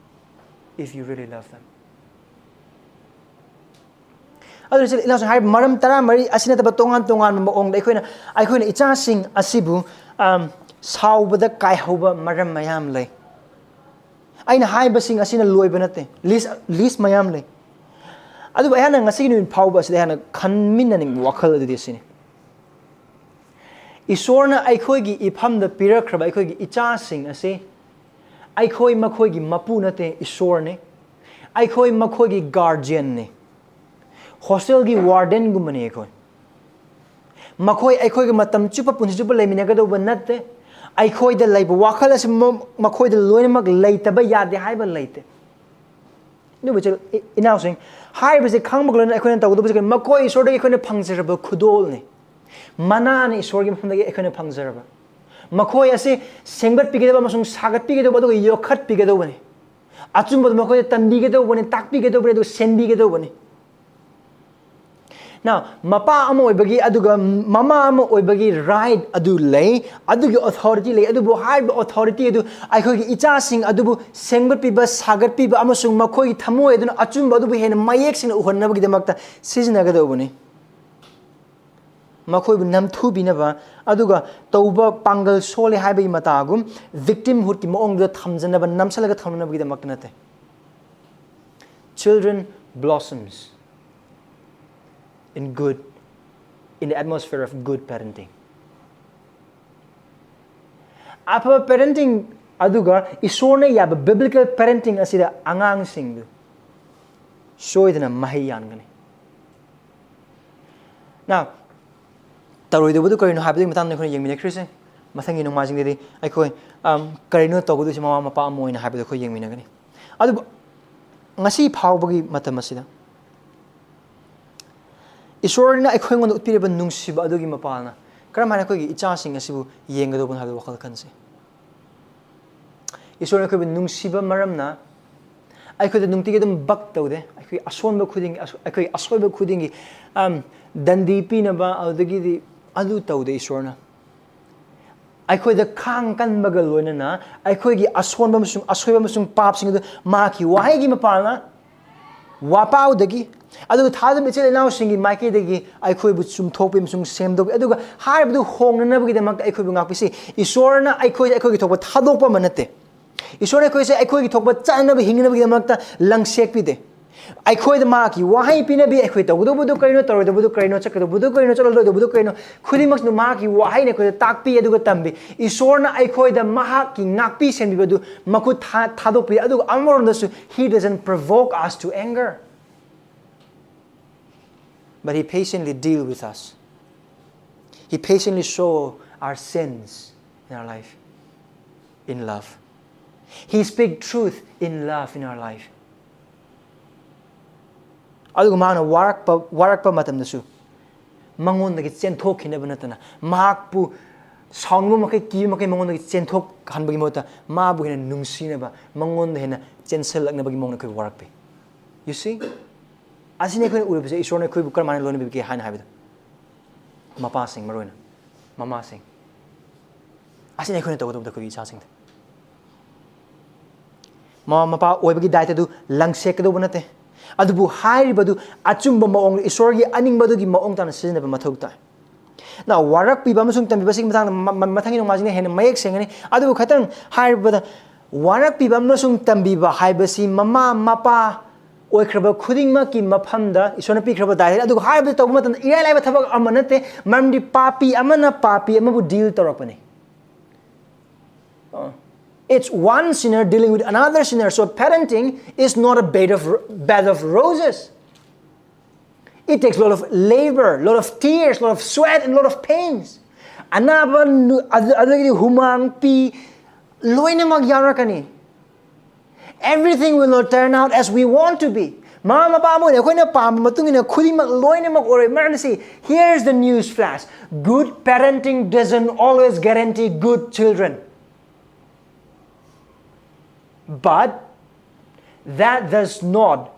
if you really love them. ꯑꯗꯨꯅ ꯏꯆꯤꯜ ꯏꯅꯥꯎꯁꯤꯡ, ꯍꯥꯏꯔꯤꯕ ꯃꯔꯝ ꯇꯔꯥꯃꯔꯤ ꯑꯁꯤ ꯅꯠꯇꯕ ꯇꯣꯉꯥꯟ ꯇꯣꯉꯥꯟꯕ ꯃꯑꯣꯡꯗ ꯑꯩꯈꯣꯏꯅ, ꯑꯩꯈꯣꯏꯅ ꯏꯆꯥꯁꯤꯡ ꯑꯁꯤꯕꯨ, ꯑꯝ, ꯁꯥꯎꯕꯗ ꯀꯥꯏꯍꯧꯕ ꯃꯔꯝ ꯃꯌꯥꯝ ꯂꯩ꯫ ꯑꯩꯅ ꯍꯥꯏꯕꯁꯤꯡ ꯑꯁꯤꯅ ꯂꯣꯏꯕ ꯅꯠꯇꯦ, ꯂꯤꯁ, ꯂꯤꯁ ꯃꯌꯥꯝ ꯂꯩ꯫ ꯑꯗꯨꯕꯨ ꯑꯩꯍꯥꯛꯅ ꯉꯁꯤꯒꯤ ꯅꯨꯃꯤꯠ ꯐꯥꯎꯕ ꯑꯁꯤꯗ ꯑꯩꯍꯥꯛꯅ ꯈꯟꯃꯤꯟꯅꯅꯤꯡꯕ ꯋꯥꯈꯜ ꯑꯗꯨꯗꯤ ꯑꯁꯤꯅꯤ: ꯏꯁꯣꯔꯅ ꯑꯩꯈꯣꯏꯒꯤ ꯏꯐꯝꯗ ꯄꯤꯔꯛꯈ꯭ꯔꯕ ꯑꯩꯈꯣꯏꯒꯤ ꯏꯆꯥꯁꯤꯡ ꯑꯁꯤ ꯑꯩꯈꯣꯏ ꯃꯈꯣꯏꯒꯤ ꯃꯄꯨ ꯅꯠꯇꯦ, ꯏꯁꯣꯔꯅꯤ꯫ ꯑꯩꯈꯣꯏ ꯃꯈꯣꯏꯒꯤ ꯒꯥꯔꯖꯤꯌꯟꯅꯤ꯫ ꯍꯣꯁꯇꯦꯜꯒꯤ ꯋꯥꯔꯗꯦꯟꯒꯨꯝꯕꯅꯤ ꯑꯩꯈꯣꯏ꯫ ꯃꯈꯣꯏ ꯑꯩꯈꯣꯏꯒ ꯃꯇꯝ ꯆꯨꯞꯄ, ꯄꯨꯟꯁꯤ ꯆꯨꯞꯄ ꯂꯩꯃꯤꯟꯅꯒꯗꯧꯕ ꯅꯠꯇꯦ꯫ ꯑꯩꯈꯣꯏꯗ ꯂꯩꯕ ꯋꯥꯈꯜ ꯑꯁꯤ ꯃ-, ꯃꯈꯣꯏꯗ ꯂꯣꯏꯅꯃꯛ ꯂꯩꯇꯕ ꯌꯥꯗꯦ ꯍꯥꯏꯕ ꯂꯩꯇꯦ꯫ ꯑꯗꯨꯕꯨ ꯏꯆꯤꯜ-, ꯏ-, ꯏꯅꯥꯎꯁꯤꯡ, ꯍꯥꯏꯔꯤꯕꯁꯤ ꯈꯪꯕꯒ ꯂꯣꯏꯅꯅ ꯑꯩꯈꯣꯏꯅ ꯇꯧꯒꯗꯧꯕꯁꯤ ꯀꯔꯤ? ꯃꯈꯣꯏ ꯏꯁꯣꯔꯗꯒꯤ ꯑꯩꯈꯣꯏꯅ ꯐꯪꯖꯔꯕ ꯈꯨꯗꯣꯜꯅꯤ꯫ ꯃꯅꯥꯅ ꯏꯁꯣꯔꯒꯤ ꯃꯐꯝꯗꯒꯤ ꯑꯩꯈꯣꯏꯅ ꯐꯪꯖꯔꯕ꯫ ꯃꯈꯣꯏ ꯑꯁꯤ ꯁꯦꯝꯒꯠꯄꯤꯒꯗꯕ ꯑꯃꯁꯨꯡ ꯁꯥꯒꯠꯄꯤꯒꯗꯧꯕ ꯑꯗꯨꯒ ꯌꯣꯛꯈꯠꯄꯤꯒꯗꯧꯕꯅꯤ꯫ ꯑꯆꯨꯝꯕꯗꯨ ꯃꯈꯣꯏꯗ ꯇꯝꯕꯤꯒꯗꯧꯕꯅꯤ, ꯇꯥꯛꯄꯤꯒꯗꯧꯕꯅꯤ, ꯑꯗꯨꯒ ꯁꯦꯝꯕꯤꯒꯗꯧꯕꯅꯤ꯫ Now, ꯃꯄꯥ ꯑꯃ ꯑꯣꯏꯕꯒꯤ ꯑꯗꯨꯒ ꯃꯃꯥ ꯑꯃ ꯑꯣꯏꯕꯒꯤ right ꯑꯗꯨ ꯂꯩ, ꯑꯗꯨꯒꯤ authority ꯂꯩ, ꯑꯗꯨꯕꯨ ꯍꯥꯏꯔꯤꯕ authority ꯑꯗꯨ ꯑꯩꯈꯣꯏꯒꯤ ꯏꯆꯥꯁꯤꯡ ꯑꯗꯨꯕꯨ ꯁꯦꯝꯒꯠꯄꯤꯕ, ꯁꯥꯒꯠꯄꯤꯕ ꯑꯃꯁꯨꯡ ꯃꯈꯣꯏꯒꯤ ꯊꯃꯣꯏ ꯑꯗꯨꯅ ꯑꯆꯨꯝꯕ ꯑꯗꯨꯕꯨ ꯍꯦꯟꯅ ꯃꯌꯦꯛ ꯁꯦꯡꯅ ꯎꯍꯟꯅꯕꯒꯤꯗꯃꯛꯇ ꯁꯤꯖꯤꯟꯅꯒꯗꯧꯕꯅꯤ꯫ ꯃꯈꯣꯏꯕꯨ ꯅꯝꯊꯨꯕꯤꯅꯕ, ꯑꯗꯨꯒ ꯇꯧꯕ ꯄꯥꯡꯒꯜ ꯁꯣꯜꯂꯦ ꯍꯥꯏꯕꯒꯤ ꯃꯇꯥꯒꯨꯝ victimhoodꯀꯤ ꯃꯑꯣꯡꯗꯨꯗ ꯊꯝꯖꯅꯕ, ꯅꯝꯁꯤꯜꯂꯒ ꯊꯝꯅꯕꯒꯤꯗꯃꯛꯇ ꯅꯠꯇꯦ꯫ Children blossoms in good, in the atmosphere of good parenting. ꯑꯐꯕ parenting ꯑꯗꯨꯒ ꯏꯁꯣꯔꯅ ꯌꯥꯕ biblical parenting ꯑꯁꯤꯗ ꯑꯉꯥꯡꯁꯤꯡꯗꯨ ꯁꯣꯏꯗꯅ ꯃꯍꯩ ꯌꯥꯟꯒꯅꯤ꯫ Now, ꯇꯧꯔꯣꯏꯗꯧꯕꯗꯨ ꯀꯔꯤꯅꯣ ꯍꯥꯏꯕꯗꯨꯒꯤ ꯃꯇꯥꯡꯗ ꯑꯩꯈꯣꯏꯅ ꯌꯦꯡꯃꯤꯟꯅꯈ꯭ꯔꯤꯁꯦ꯫ ꯃꯊꯪꯒꯤ ꯅꯣꯡꯃꯥꯏꯖꯤꯡꯗꯗꯤ ꯑꯩꯈꯣꯏ, ꯑꯝ, ꯀꯔꯤꯅꯣ ꯇꯧꯒꯗꯣꯏꯁꯦ ꯃꯃꯥ ꯃꯄꯥ ꯑꯃ ꯑꯣꯏꯅ ꯍꯥꯏꯕꯗꯨ ꯑꯩꯈꯣꯏ ꯌꯦꯡꯃꯤꯟꯅꯒꯅꯤ꯫ ꯑꯗꯨꯕꯨ ꯉꯁꯤ ꯐꯥꯎꯕꯒꯤ ꯃꯇꯝ ꯑꯁꯤꯗ ꯏꯁꯣꯔꯅ ꯑꯩꯈꯣꯏꯉꯣꯟꯗ ꯎꯠꯄꯤꯔꯤꯕ ꯅꯨꯡꯁꯤꯕ ꯑꯗꯨꯒꯤ ꯃꯄꯥꯜꯅ ꯀꯔꯝ ꯍꯥꯏꯅ ꯑꯩꯈꯣꯏꯒꯤ ꯏꯆꯥꯁꯤꯡ ꯑꯁꯤꯕꯨ ꯌꯦꯡꯒꯗꯧꯕꯅꯣ ꯍꯥꯏꯕꯗꯨ ꯋꯥꯈꯜ ꯈꯟꯁꯤ꯫ ꯏꯁꯣꯔꯅ ꯑꯩꯈꯣꯏꯕꯨ ꯅꯨꯡꯁꯤꯕ ꯃꯔꯝꯅ ꯑꯩꯈꯣꯏꯗ ꯅꯨꯡꯇꯤꯒꯤ ꯑꯗꯨꯝ ꯕꯛ ꯇꯧꯗꯦ꯫ ꯑꯩꯈꯣꯏ ꯑꯁꯣꯟꯕ ꯈꯨꯗꯤꯡꯒꯤ, ꯑꯁꯣ-, ꯑꯩꯈꯣꯏ ꯑꯁꯣꯏꯕ ꯈꯨꯗꯤꯡꯒꯤ, ꯑꯝ, ꯗꯟꯗꯤ ꯄꯤꯅꯕ, ꯑꯗꯨꯗꯒꯤꯗꯤ ꯑꯗꯨ ꯇꯧꯗꯦ ꯏꯁꯣꯔꯅ꯫ ꯑꯩꯈꯣꯏꯗ ꯈꯥꯡ ꯀꯟꯕꯒ ꯂꯣꯏꯅꯅ ꯑꯩꯈꯣꯏꯒꯤ ꯑꯁꯣꯟꯕ ꯑꯃꯁꯨꯡ ꯑꯁꯣꯏꯕ ꯑꯃꯁꯨꯡ ꯄꯥꯞꯁꯤꯡ ꯑꯗꯨ ꯃꯍꯥꯛꯀꯤ ꯋꯥꯍꯩꯒꯤ ꯃꯄꯥꯟꯅ, ꯋꯥꯄꯥꯎꯗꯒꯤ, ꯑꯗꯨꯒ ꯊꯥꯖꯕ ꯏꯆꯤꯜ ꯏꯅꯥꯎꯁꯤꯡꯒꯤ ꯃꯥꯏꯀꯩꯗꯒꯤ ꯑꯩꯈꯣꯏꯕꯨ ꯆꯨꯝꯊꯣꯛꯄꯤ ꯑꯃꯁꯨꯡ ꯁꯦꯝꯗꯣꯛꯄꯤ꯫ ꯑꯗꯨꯒ ꯍꯥꯏꯔꯤꯕꯗꯨ ꯍꯣꯡꯅꯅꯕꯒꯤꯗꯃꯛꯇ ꯑꯩꯈꯣꯏꯕꯨ ꯉꯥꯛꯄꯤꯁꯤ꯫ ꯏꯁꯣꯔꯅ ꯑꯩꯈꯣꯏ, ꯑꯩꯈꯣꯏꯒꯤ ꯊꯣꯛꯄ ꯊꯥꯗꯣꯛꯄ ꯑꯃ ꯅꯠꯇꯦ꯫ ꯏꯁꯣꯔꯅ ꯑꯩꯈꯣꯏꯁꯦ ꯑꯩꯈꯣꯏꯒꯤ ꯊꯣꯛꯄ ꯆꯠꯅꯕ ꯍꯤꯡꯅꯕꯒꯤꯗꯃꯛꯇ ꯂꯪꯁꯦꯛꯄꯤꯗꯦ꯫ ꯑꯩꯈꯣꯏꯗ ꯃꯍꯥꯛꯀꯤ ꯋꯥꯍꯩ ꯄꯤꯅꯕꯤ, ꯑꯩꯈꯣꯏ ꯇꯧꯒꯗꯧꯕꯗꯨ ꯀꯔꯤꯅꯣ, ꯇꯧꯔꯣꯏꯗꯧꯕꯗꯨ ꯀꯔꯤꯅꯣ, ꯆꯠꯀꯗꯧꯕꯗꯨ ꯀꯔꯤꯅꯣ, ꯆꯠꯂꯣꯏꯗꯧꯕꯗꯨ ꯀꯔꯤꯅꯣ, ꯈꯨꯗꯤꯡꯃꯛꯁꯤꯅ ꯃꯍꯥꯛꯀꯤ ꯋꯥꯍꯩꯅ ꯑꯩꯈꯣꯏꯗ ꯇꯥꯛꯄꯤ ꯑꯗꯨꯒ ꯇꯝꯕꯤ꯫ ꯏꯁꯣꯔꯅ ꯑꯩꯈꯣꯏꯗ ꯃꯍꯥꯛꯀꯤ ꯉꯥꯛꯄꯤ ꯁꯦꯟꯕꯤꯕꯗꯨ ꯃꯈꯨꯠ ꯊꯥ-, ꯊꯥꯗꯣꯛꯄꯤ꯫ ꯑꯗꯨꯒ ꯑꯃꯔꯣꯝꯗꯁꯨ, he doesn't provoke us to anger, but he patiently deal with us. He patiently show our sins in our life in love. He speak truth in love in our life. ꯑꯗꯨꯒ ꯃꯥꯅ ꯋꯥꯔꯛꯄ, ꯋꯥꯔꯛꯄ ꯃꯇꯝꯗꯁꯨ ꯃꯉꯣꯟꯗꯒꯤ ꯆꯦꯟꯊꯣꯛꯈꯤꯅꯕ ꯅꯠꯇꯅ, ꯃꯍꯥꯛꯄꯨ ꯁꯥꯎꯅꯤꯡꯕ ꯃꯈꯩ, ꯀꯤꯕ ꯃꯈꯩ ꯃꯉꯣꯟꯗꯒꯤ ꯆꯦꯟꯊꯣꯛꯍꯟꯕꯒꯤ ꯃꯍꯨꯠꯇ, ꯃꯥꯕꯨ ꯍꯦꯟꯅ ꯅꯨꯡꯁꯤꯅꯕ, ꯃꯉꯣꯟꯗ ꯍꯦꯟꯅ ꯆꯦꯟꯁꯤꯜꯂꯛꯅꯕꯒꯤ ꯃꯑꯣꯡꯗ ꯑꯩꯈꯣꯏ ꯋꯥꯔꯛꯄꯤ꯫ You see? ꯑꯁꯤꯅꯤ ꯑꯩꯈꯣꯏꯅ ꯎꯔꯤꯕꯁꯦ, ꯏꯁꯣꯔꯅ ꯑꯩꯈꯣꯏꯕꯨ ꯀꯔꯝꯍꯥꯏꯅ ꯂꯣꯏꯅꯕꯤꯕꯒꯦ ꯍꯥꯏꯅ ꯍꯥꯏꯕꯗ, ꯃꯄꯥꯁꯤꯡ, ꯃꯔꯨꯑꯣꯏꯅ ꯃꯃꯥꯁꯤꯡ, ꯑꯁꯤꯅꯤ ꯑꯩꯈꯣꯏꯅ ꯇꯧꯒꯗꯕꯗ ꯑꯩꯈꯣꯏꯒꯤ ꯏꯆꯥꯁꯤꯡꯗ꯫ ꯃꯃꯥ ꯃꯄꯥ ꯑꯣꯏꯕꯒꯤ ꯗꯥꯏꯇꯗꯨ ꯂꯪꯁꯦꯛꯀꯗꯧꯕ ꯅꯠꯇꯦ, ꯑꯗꯨꯕꯨ ꯍꯥꯏꯔꯤꯕꯗꯨ ꯑꯆꯨꯝꯕ ꯃꯑꯣꯡ, ꯏꯁꯣꯔꯒꯤ ꯑꯅꯤꯡꯕꯗꯨꯒꯤ ꯃꯑꯣꯡ ꯇꯥꯅ ꯁꯤꯖꯤꯟꯅꯕ ꯃꯊꯧ ꯇꯥꯏ꯫ Now, ꯋꯥꯔꯛꯄꯤꯕ ꯑꯃꯁꯨꯡ ꯇꯝꯕꯤꯕꯁꯤꯒꯤ ꯃꯇꯥꯡꯗ ꯃ-, ꯃ-, ꯃꯊꯪꯒꯤ ꯅꯣꯡꯃꯥꯏꯖꯤꯡꯗ ꯍꯦꯟꯅ ꯃꯌꯦꯛ ꯁꯦꯡꯒꯅꯤ꯫ ꯑꯗꯨꯕꯨ ꯈꯇꯪ ꯍꯥꯏꯔꯕꯗ, ꯋꯥꯔꯛꯄꯤꯕ ꯑꯃꯁꯨꯡ ꯇꯝꯕꯤꯕ ꯍꯥꯏꯕꯁꯤ ꯃꯃꯥ ꯃꯄꯥ ꯑꯣꯏꯈ꯭ꯔꯕ ꯈꯨꯗꯤꯡꯃꯛꯀꯤ ꯃꯐꯝꯗ ꯏꯁꯣꯔꯅ ꯄꯤꯈ꯭ꯔꯕ ꯗꯥꯏꯔꯦꯛ꯫ ꯑꯗꯨꯒ ꯍꯥꯏꯕꯗꯨ ꯇꯧꯕ ꯃꯇꯝꯗ ꯏꯔꯥꯏ ꯂꯥꯏꯕ ꯊꯕꯛ ꯑꯃ ꯅꯠꯇꯦ, ꯃꯔꯝꯗꯤ ꯄꯥꯄꯤ ꯑꯃꯅ ꯄꯥꯄꯤ ꯑꯃꯕꯨ ꯗꯤꯜ ꯇꯧꯔꯛꯄꯅꯤ꯫ Uh, it's one sinner dealing with another sinner. So parenting is not a bed of, bed of roses. It takes a lot of labor, lot of tears, lot of sweat, and lot of pains. ꯑꯅꯥꯕ ꯅꯨ-, ꯑꯗꯨ-, ꯑꯗꯨꯗꯒꯤꯗꯤ ꯍꯨꯃꯥꯡ ꯄꯤ, ꯂꯣꯏꯅꯃꯛ ꯌꯥꯎꯔꯛꯀꯅꯤ꯫ Everything will not turn out as we want to be. ꯃꯃꯥ ꯃꯄꯥ ꯑꯃ ꯑꯣꯏꯅ ꯑꯩꯈꯣꯏꯅ ꯄꯥꯝꯕ ꯃꯇꯨꯡ ꯏꯟꯅ ꯈꯨꯗꯤꯡꯃꯛ ꯂꯣꯏꯅꯃꯛ ꯑꯣꯏꯔꯣꯏ꯫ ꯃꯔꯝꯗꯤ, here's the news flash. Good parenting doesn't always guarantee good children. But that does not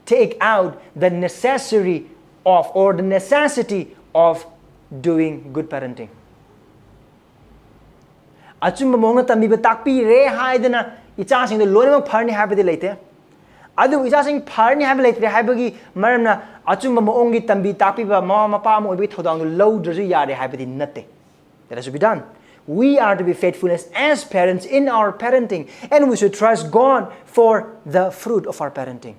take out the necessary of or the necessity of doing good parenting. ꯑꯆꯨꯝꯕ ꯃꯑꯣꯡꯗ ꯇꯝꯕꯤꯕ ꯇꯥꯛꯄꯤꯔꯦ ꯍꯥꯏꯗꯅ ꯏꯆꯥꯁꯤꯡꯗꯣ ꯂꯣꯏꯅꯃꯛ ꯐꯔꯅꯤ ꯍꯥꯏꯕꯗꯤ ꯂꯩꯇꯦ꯫ ꯑꯗꯨꯕꯨ ꯏꯆꯥꯁꯤꯡ ꯐꯔꯅꯤ ꯍꯥꯏꯕ ꯂꯩꯇ꯭ꯔꯦ ꯍꯥꯏꯕꯒꯤ ꯃꯔꯝꯅ ꯑꯆꯨꯝꯕ ꯃꯑꯣꯡꯒꯤ ꯇꯝꯕꯤ ꯇꯥꯛꯄꯤꯕ ꯃꯃꯥ ꯃꯄꯥ ꯑꯃ ꯑꯣꯏꯕꯒꯤ ꯊꯧꯗꯥꯡꯗꯨ ꯂꯧꯗ꯭ꯔꯁꯨ ꯌꯥꯔꯦ ꯍꯥꯏꯕꯗꯤ ꯅꯠꯇꯦ꯫ That has to be done. We are to be faithfulness as parents in our parenting, and we should trust God for the fruit of our parenting.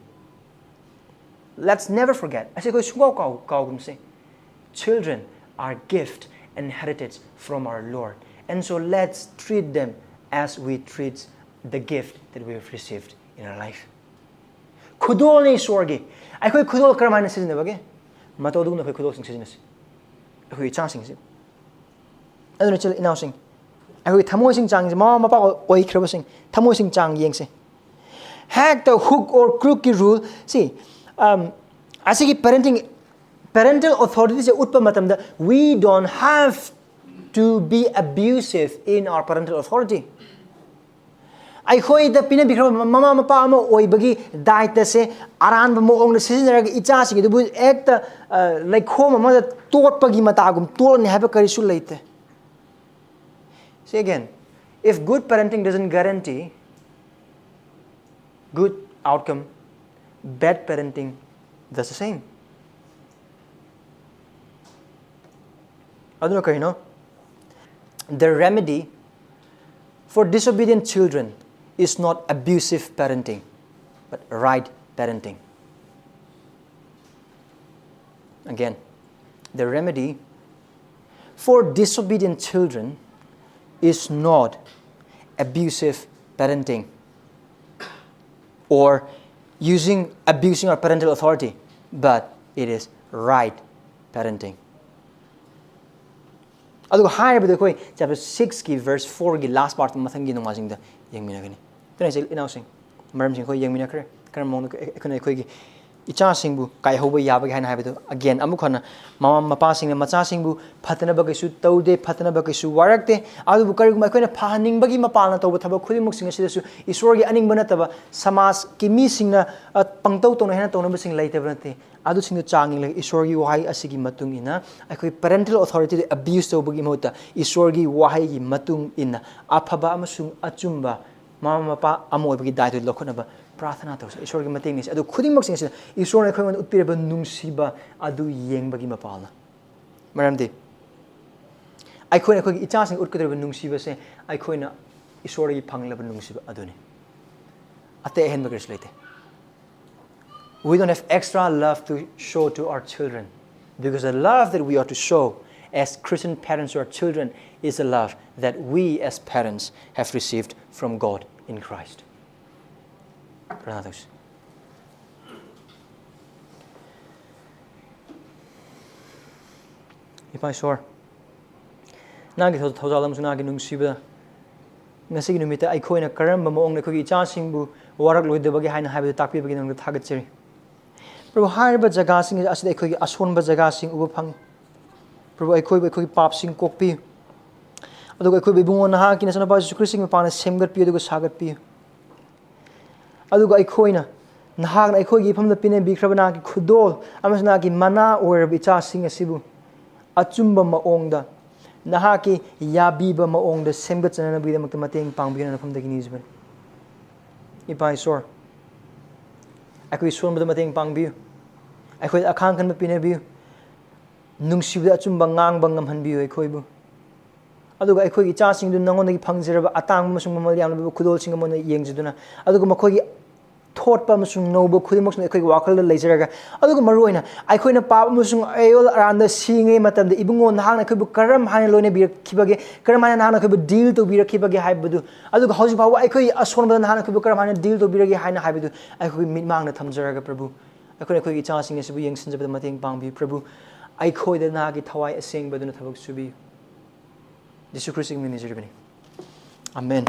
Let's never forget. ꯑꯁꯤ ꯑꯩꯈꯣꯏ ꯁꯨꯡꯀꯥꯎ ꯀꯥꯎ ꯀꯥꯎꯒꯨꯝꯁꯦ. Children are gift and heritage from our Lord. And so let's treat them as we treat the gift that we have received in our life. ꯈꯨꯗꯣꯜꯅꯤ ꯏꯁꯣꯔꯒꯤ꯫ ꯑꯩꯈꯣꯏ ꯈꯨꯗꯣꯜ ꯀꯔꯝꯍꯥꯏꯅ ꯁꯤꯖꯤꯟꯅꯕꯒꯦ? ꯃꯇꯧ ꯑꯗꯨꯒꯨꯝꯅ ꯑꯩꯈꯣꯏ ꯈꯨꯗꯣꯜꯁꯤꯡ ꯁꯤꯖꯤꯟꯅꯁꯤ꯫ ꯑꯩꯈꯣꯏ ꯏꯆꯥꯁꯤꯡꯁꯤ꯫ ꯑꯗꯨꯅ ꯏꯆꯤꯜ ꯏꯅꯥꯎꯁꯤꯡ, ꯑꯩꯈꯣꯏ ꯊꯃꯣꯏꯁꯤꯡ ꯆꯥꯡꯁꯤ, ꯃꯃꯥ ꯃꯄꯥ ꯑꯣꯏꯈ꯭ꯔꯕꯁꯤꯡ, ꯊꯃꯣꯏꯁꯤꯡ ꯆꯥꯡ ꯌꯦꯡꯁꯤ꯫ ꯍꯦꯛꯇ hook or crookꯀꯤ rule ꯁꯤ, ꯑꯝ, ꯑꯁꯤꯒꯤ parenting, parental authorityꯁꯦ ꯎꯠꯄ ꯃꯇꯝꯗ, we don't have to be abusive in our parental authority. ꯑꯩꯈꯣꯏꯗ ꯄꯤꯅꯕꯤꯈ꯭ꯔꯕ ꯃꯃꯥ ꯃꯄꯥ ꯑꯃ ꯑꯣꯏꯕꯒꯤ ꯗꯥꯏꯇꯁꯦ ꯑꯔꯥꯟꯕ ꯃꯑꯣꯡꯗ ꯁꯤꯖꯤꯟꯅꯔꯒ ꯏꯆꯥꯁꯤꯡ ꯑꯗꯨꯕꯨ ꯍꯦꯛꯇ, ꯑ, ꯂꯩꯈꯣꯝ ꯑꯃꯗ ꯇꯣꯠꯄꯒꯤ ꯃꯇꯥꯒꯨꯝ ꯇꯣꯠꯂꯅꯤ ꯍꯥꯏꯕ ꯀꯔꯤꯁꯨ ꯂꯩꯇꯦ꯫ See again, if good parenting doesn't guarantee good outcome, bad parenting does the same. ꯑꯗꯨꯅ ꯀꯔꯤꯅꯣ? The remedy for disobedient children is not abusive parenting, but right parenting. Again, the remedy for disobedient children is not abusive parenting or using, abusing our parental authority, but it is right parenting. ꯑꯗꯨꯒ ꯍꯥꯏꯔꯤꯕꯗꯨ ꯑꯩꯈꯣꯏ chapter sixꯀꯤ verse fourꯒꯤ last part ꯃꯊꯪꯒꯤ ꯅꯣꯡꯃꯥꯏꯖꯤꯡꯗ ꯌꯦꯡꯃꯤꯟꯅꯒꯅꯤ꯫ ꯑꯗꯨꯅ ꯏꯆꯤꯜ ꯏꯅꯥꯎꯁꯤꯡ, ꯃꯔꯝꯁꯤꯡ ꯑꯩꯈꯣꯏ ꯌꯦꯡꯃꯤꯟꯅꯈ꯭ꯔꯦ꯫ ꯀꯔꯝꯕ ꯃꯑꯣꯡꯗ ꯑꯩꯈꯣꯏꯅ ꯑꯩꯈꯣꯏꯒꯤ ꯏꯆꯥꯁꯤꯡꯕꯨ ꯀꯥꯏꯍꯧꯕ ꯌꯥꯕꯒꯦ ꯍꯥꯏꯅ ꯍꯥꯏꯕꯗꯨ, again, ꯑꯃꯨꯛ ꯍꯟꯅ ꯃꯃꯥ ꯃꯄꯥꯁꯤꯡꯅ ꯃꯆꯥꯁꯤꯡꯕꯨ ꯐꯠꯇꯅꯕ ꯀꯩꯁꯨ ꯇꯧꯗꯦ, ꯐꯠꯇꯅꯕ ꯀꯩꯁꯨ ꯋꯥꯔꯛꯇꯦ꯫ ꯑꯗꯨꯕꯨ ꯀꯔꯤꯒꯨꯝꯕ ꯑꯩꯈꯣꯏꯅ ꯐꯍꯟꯅꯤꯡꯕꯒꯤ ꯃꯄꯥꯜꯅ ꯇꯧꯕ ꯊꯕꯛ ꯈꯨꯗꯤꯡꯃꯛꯁꯤꯡ ꯑꯁꯤꯗꯁꯨ ꯏꯁꯣꯔꯒꯤ ꯑꯅꯤꯡꯕ ꯅꯠꯇꯕ ꯁꯃꯥꯖꯀꯤ ꯃꯤꯁꯤꯡꯅ, ꯑ, ꯄꯪꯇꯧ ꯇꯧꯅ ꯍꯦꯟꯅ ꯇꯧꯅꯕꯁꯤꯡ ꯂꯩꯇꯕ ꯅꯠꯇꯦ꯫ ꯑꯗꯨꯁꯤꯡꯗꯨ ꯆꯥꯡ ꯌꯦꯡꯂꯒ ꯏꯁꯣꯔꯒꯤ ꯋꯥꯍꯩ ꯑꯁꯤꯒꯤ ꯃꯇꯨꯡ ꯏꯟꯅ ꯑꯩꯈꯣꯏ parental authority ꯑꯗꯨ abuse ꯇꯧꯕꯒꯤ ꯃꯍꯨꯠꯇ ꯏꯁꯣꯔꯒꯤ ꯋꯥꯍꯩꯒꯤ ꯃꯇꯨꯡ ꯏꯟꯅ ꯑꯐꯕ ꯑꯃꯁꯨꯡ ꯑꯆꯨꯝꯕ ꯃꯃꯥ ꯃꯄꯥ ꯑꯃ ꯑꯣꯏꯕꯒꯤ ꯗꯥꯏꯇꯣ ꯂꯧꯈꯠꯅꯕ ꯄ꯭ꯔꯥꯊꯅꯥ ꯇꯧꯁꯤ꯫ ꯏꯁꯣꯔꯒꯤ ꯃꯇꯦꯡꯅꯤꯁꯤ꯫ ꯑꯗꯨ ꯈꯨꯗꯤꯡꯃꯛꯁꯤꯡ ꯑꯁꯤꯗ ꯏꯁꯣꯔꯅ ꯑꯩꯈꯣꯏꯉꯣꯟꯗ ꯎꯠꯄꯤꯔꯕ ꯅꯨꯡꯁꯤꯕ ꯑꯗꯨ ꯌꯦꯡꯕꯒꯤ ꯃꯄꯥꯜꯅ꯫ ꯃꯔꯝꯗꯤ ꯑꯩꯈꯣꯏꯅ ꯑꯩꯈꯣꯏꯒꯤ ꯏꯆꯥꯁꯤꯡ ꯎꯠꯀꯗꯧꯔꯤꯕ ꯅꯨꯡꯁꯤꯕꯁꯦ ꯑꯩꯈꯣꯏꯅ ꯏꯁꯣꯔꯗꯒꯤ ꯐꯪꯂꯕ ꯅꯨꯡꯁꯤꯕ ꯑꯗꯨꯅꯤ꯫ ꯑꯇꯩ ꯑꯍꯦꯟꯕ ꯀꯔꯤꯁꯨ ꯂꯩꯇꯦ꯫ We don't have extra love to show to our children, because the love that we are to show as Christian parents to our children is the love that we as parents have received from God in Christ. ꯄ꯭ꯔꯥꯊꯅꯥ ꯇꯧꯁꯤ꯫ ꯏꯄꯥ ꯏꯁꯣꯔ, ꯅꯍꯥꯛꯀꯤ ꯊꯧ-, ꯊꯧꯖꯥꯜ ꯑꯃꯁꯨꯡ ꯅꯍꯥꯛꯀꯤ ꯅꯨꯡꯁꯤꯕ, ꯉꯁꯤꯒꯤ ꯅꯨꯃꯤꯠꯇ ꯑꯩꯈꯣꯏꯅ ꯀꯔꯝꯕ ꯃꯑꯣꯡꯗ ꯑꯩꯈꯣꯏꯒꯤ ꯏꯆꯥꯁꯤꯡꯕꯨ ꯋꯥꯔꯛꯂꯣꯏꯗꯕꯒꯦ ꯍꯥꯏꯅ ꯍꯥꯏꯕꯗꯨ ꯇꯥꯛꯄꯤꯕꯒꯤ ꯅꯉꯣꯟꯗ ꯊꯥꯒꯠꯆꯔꯤ꯫ ꯄ꯭ꯔꯚꯨ, ꯍꯥꯏꯔꯤꯕ ꯖꯒꯥꯁꯤꯡ ꯑꯁꯤꯗ ꯑꯩꯈꯣꯏꯒꯤ ꯑꯁꯣꯟꯕ ꯖꯒꯥꯁꯤꯡ ꯎꯕ ꯐꯪꯉꯤ꯫ ꯄ꯭ꯔꯚꯨ, ꯑꯩꯈꯣꯏꯕꯨ ꯑꯩꯈꯣꯏꯒꯤ ꯄꯥꯞꯁꯤꯡ ꯀꯣꯛꯄꯤꯌꯨ꯫ ꯑꯗꯨꯒ ꯑꯩꯈꯣꯏꯕꯨ, ꯏꯕꯨꯡꯉꯣ, ꯅꯍꯥꯛꯀꯤ ꯅꯆꯥꯅꯨꯄꯥ ꯖꯤꯁꯨ ꯈ꯭ꯔꯤꯁꯇꯒꯤ ꯃꯄꯥꯟꯗ ꯁꯦꯝꯒꯠꯄꯤꯌꯨ ꯑꯗꯨꯒ ꯁꯥꯒꯠꯄꯤꯌꯨ꯫ ꯑꯗꯨꯒ ꯑꯩꯈꯣꯏꯅ ꯅꯍꯥꯛꯅ ꯑꯩꯈꯣꯏꯒꯤ ꯏꯐꯝꯗ ꯄꯤꯅꯕꯤꯈ꯭ꯔꯕ ꯅꯍꯥꯛꯀꯤ ꯈꯨꯗꯣꯜ ꯑꯃꯁꯨꯡ ꯅꯍꯥꯛꯀꯤ ꯃꯅꯥ ꯑꯣꯏꯔꯕ ꯏꯆꯥꯁꯤꯡ ꯑꯁꯤꯕꯨ ꯑꯆꯨꯝꯕ ꯃꯑꯣꯡꯗ, ꯅꯍꯥꯛꯀꯤ ꯌꯥꯕꯤꯕ ꯃꯑꯣꯡꯗ ꯁꯦꯝꯒꯠꯆꯅꯅꯕꯒꯤꯗꯃꯛꯇ ꯃꯇꯦꯡ ꯄꯥꯡꯕꯤꯌꯨ ꯍꯥꯏꯅ ꯅꯐꯝꯗꯒꯤ ꯅꯤꯖꯕꯅꯤ꯫ ꯏꯄꯥ ꯏꯁꯣꯔ, ꯑꯩꯈꯣꯏ ꯁꯣꯟꯕꯗ ꯃꯇꯦꯡ ꯄꯥꯡꯕꯤꯌꯨ꯫ ꯑꯩꯈꯣꯏꯗ ꯑꯈꯥꯡ ꯀꯟꯕ ꯄꯤꯅꯕꯤꯌꯨ꯫ ꯅꯨꯡꯁꯤꯕꯗ ꯑꯆꯨꯝꯕ ꯉꯥꯡꯕ ꯉꯝꯍꯟꯕꯤꯌꯨ ꯑꯩꯈꯣꯏꯕꯨ꯫ ꯑꯗꯨꯒ ꯑꯩꯈꯣꯏꯒꯤ ꯏꯆꯥꯁꯤꯡꯗꯨ ꯅꯉꯣꯟꯗꯒꯤ ꯐꯪꯖꯔꯕ ꯑꯇꯥꯡꯕ ꯑꯃꯁꯨꯡ ꯃꯃꯜ ꯌꯥꯝꯂꯕ ꯈꯨꯗꯣꯜꯁꯤꯡꯒ ꯃꯣꯏꯅ ꯌꯦꯡꯖꯗꯨꯅ, ꯑꯗꯨꯒ ꯃꯈꯣꯏꯒꯤ ꯊꯣꯠꯄ ꯑꯃꯁꯨꯡ ꯅꯧꯕ ꯈꯨꯗꯤꯡꯃꯛꯁꯤꯡ ꯑꯩꯈꯣꯏꯒꯤ ꯋꯥꯈꯜꯗ ꯂꯩꯖꯔꯒ, ꯑꯗꯨꯒ ꯃꯔꯨꯑꯣꯏꯅ ꯑꯩꯈꯣꯏꯅ ꯄꯥꯞ ꯑꯃꯁꯨꯡ ꯑꯌꯣꯜ ꯑꯔꯥꯟꯗ ꯁꯤꯔꯤꯉꯩ ꯃꯇꯝꯗ, ꯏꯕꯨꯡꯉꯣ, ꯅꯍꯥꯛꯅ ꯑꯩꯈꯣꯏꯕꯨ ꯀꯔꯝ ꯍꯥꯏꯅ ꯂꯣꯏꯅꯕꯤꯔꯛꯈꯤꯕꯒꯦ, ꯀꯔꯝ ꯍꯥꯏꯅ ꯅꯍꯥꯛꯅ ꯑꯩꯈꯣꯏꯕꯨ deal ꯇꯧꯕꯤꯔꯛꯈꯤꯕꯒꯦ ꯍꯥꯏꯕꯗꯨ, ꯑꯗꯨꯒ ꯍꯧꯖꯤꯛ ꯐꯥꯎꯕ ꯑꯩꯈꯣꯏꯒꯤ ꯑꯁꯣꯟꯕꯗ ꯅꯍꯥꯛꯅ ꯑꯩꯈꯣꯏꯕꯨ ꯀꯔꯝ ꯍꯥꯏꯅ deal ꯇꯧꯕꯤꯔꯒꯦ ꯍꯥꯏꯅ ꯍꯥꯏꯕꯗꯨ ꯑꯩꯈꯣꯏꯒꯤ ꯃꯤꯠꯃꯥꯡꯗ ꯊꯝꯖꯔꯒ, ꯄ꯭ꯔꯚꯨ, ꯑꯩꯈꯣꯏꯅ ꯑꯩꯈꯣꯏꯒꯤ ꯏꯆꯥꯁꯤꯡ ꯑꯁꯤꯕꯨ ꯌꯦꯡꯁꯤꯟꯖꯕꯗ ꯃꯇꯦꯡ ꯄꯥꯡꯕꯤꯌꯨ꯫ ꯄ꯭ꯔꯚꯨ, ꯑꯩꯈꯣꯏꯗ ꯅꯍꯥꯛꯀꯤ ꯊꯋꯥꯏ ꯑꯁꯦꯡꯕ ꯑꯗꯨꯅ ꯊꯕꯛ ꯁꯨꯕꯤꯌꯨ꯫ ꯖꯤꯁꯨ ꯈ꯭ꯔꯤꯁꯇꯒꯤ ꯃꯤꯡ ꯅꯤꯖꯔꯤꯕꯅꯤ꯫ ꯑꯃꯦꯟ꯫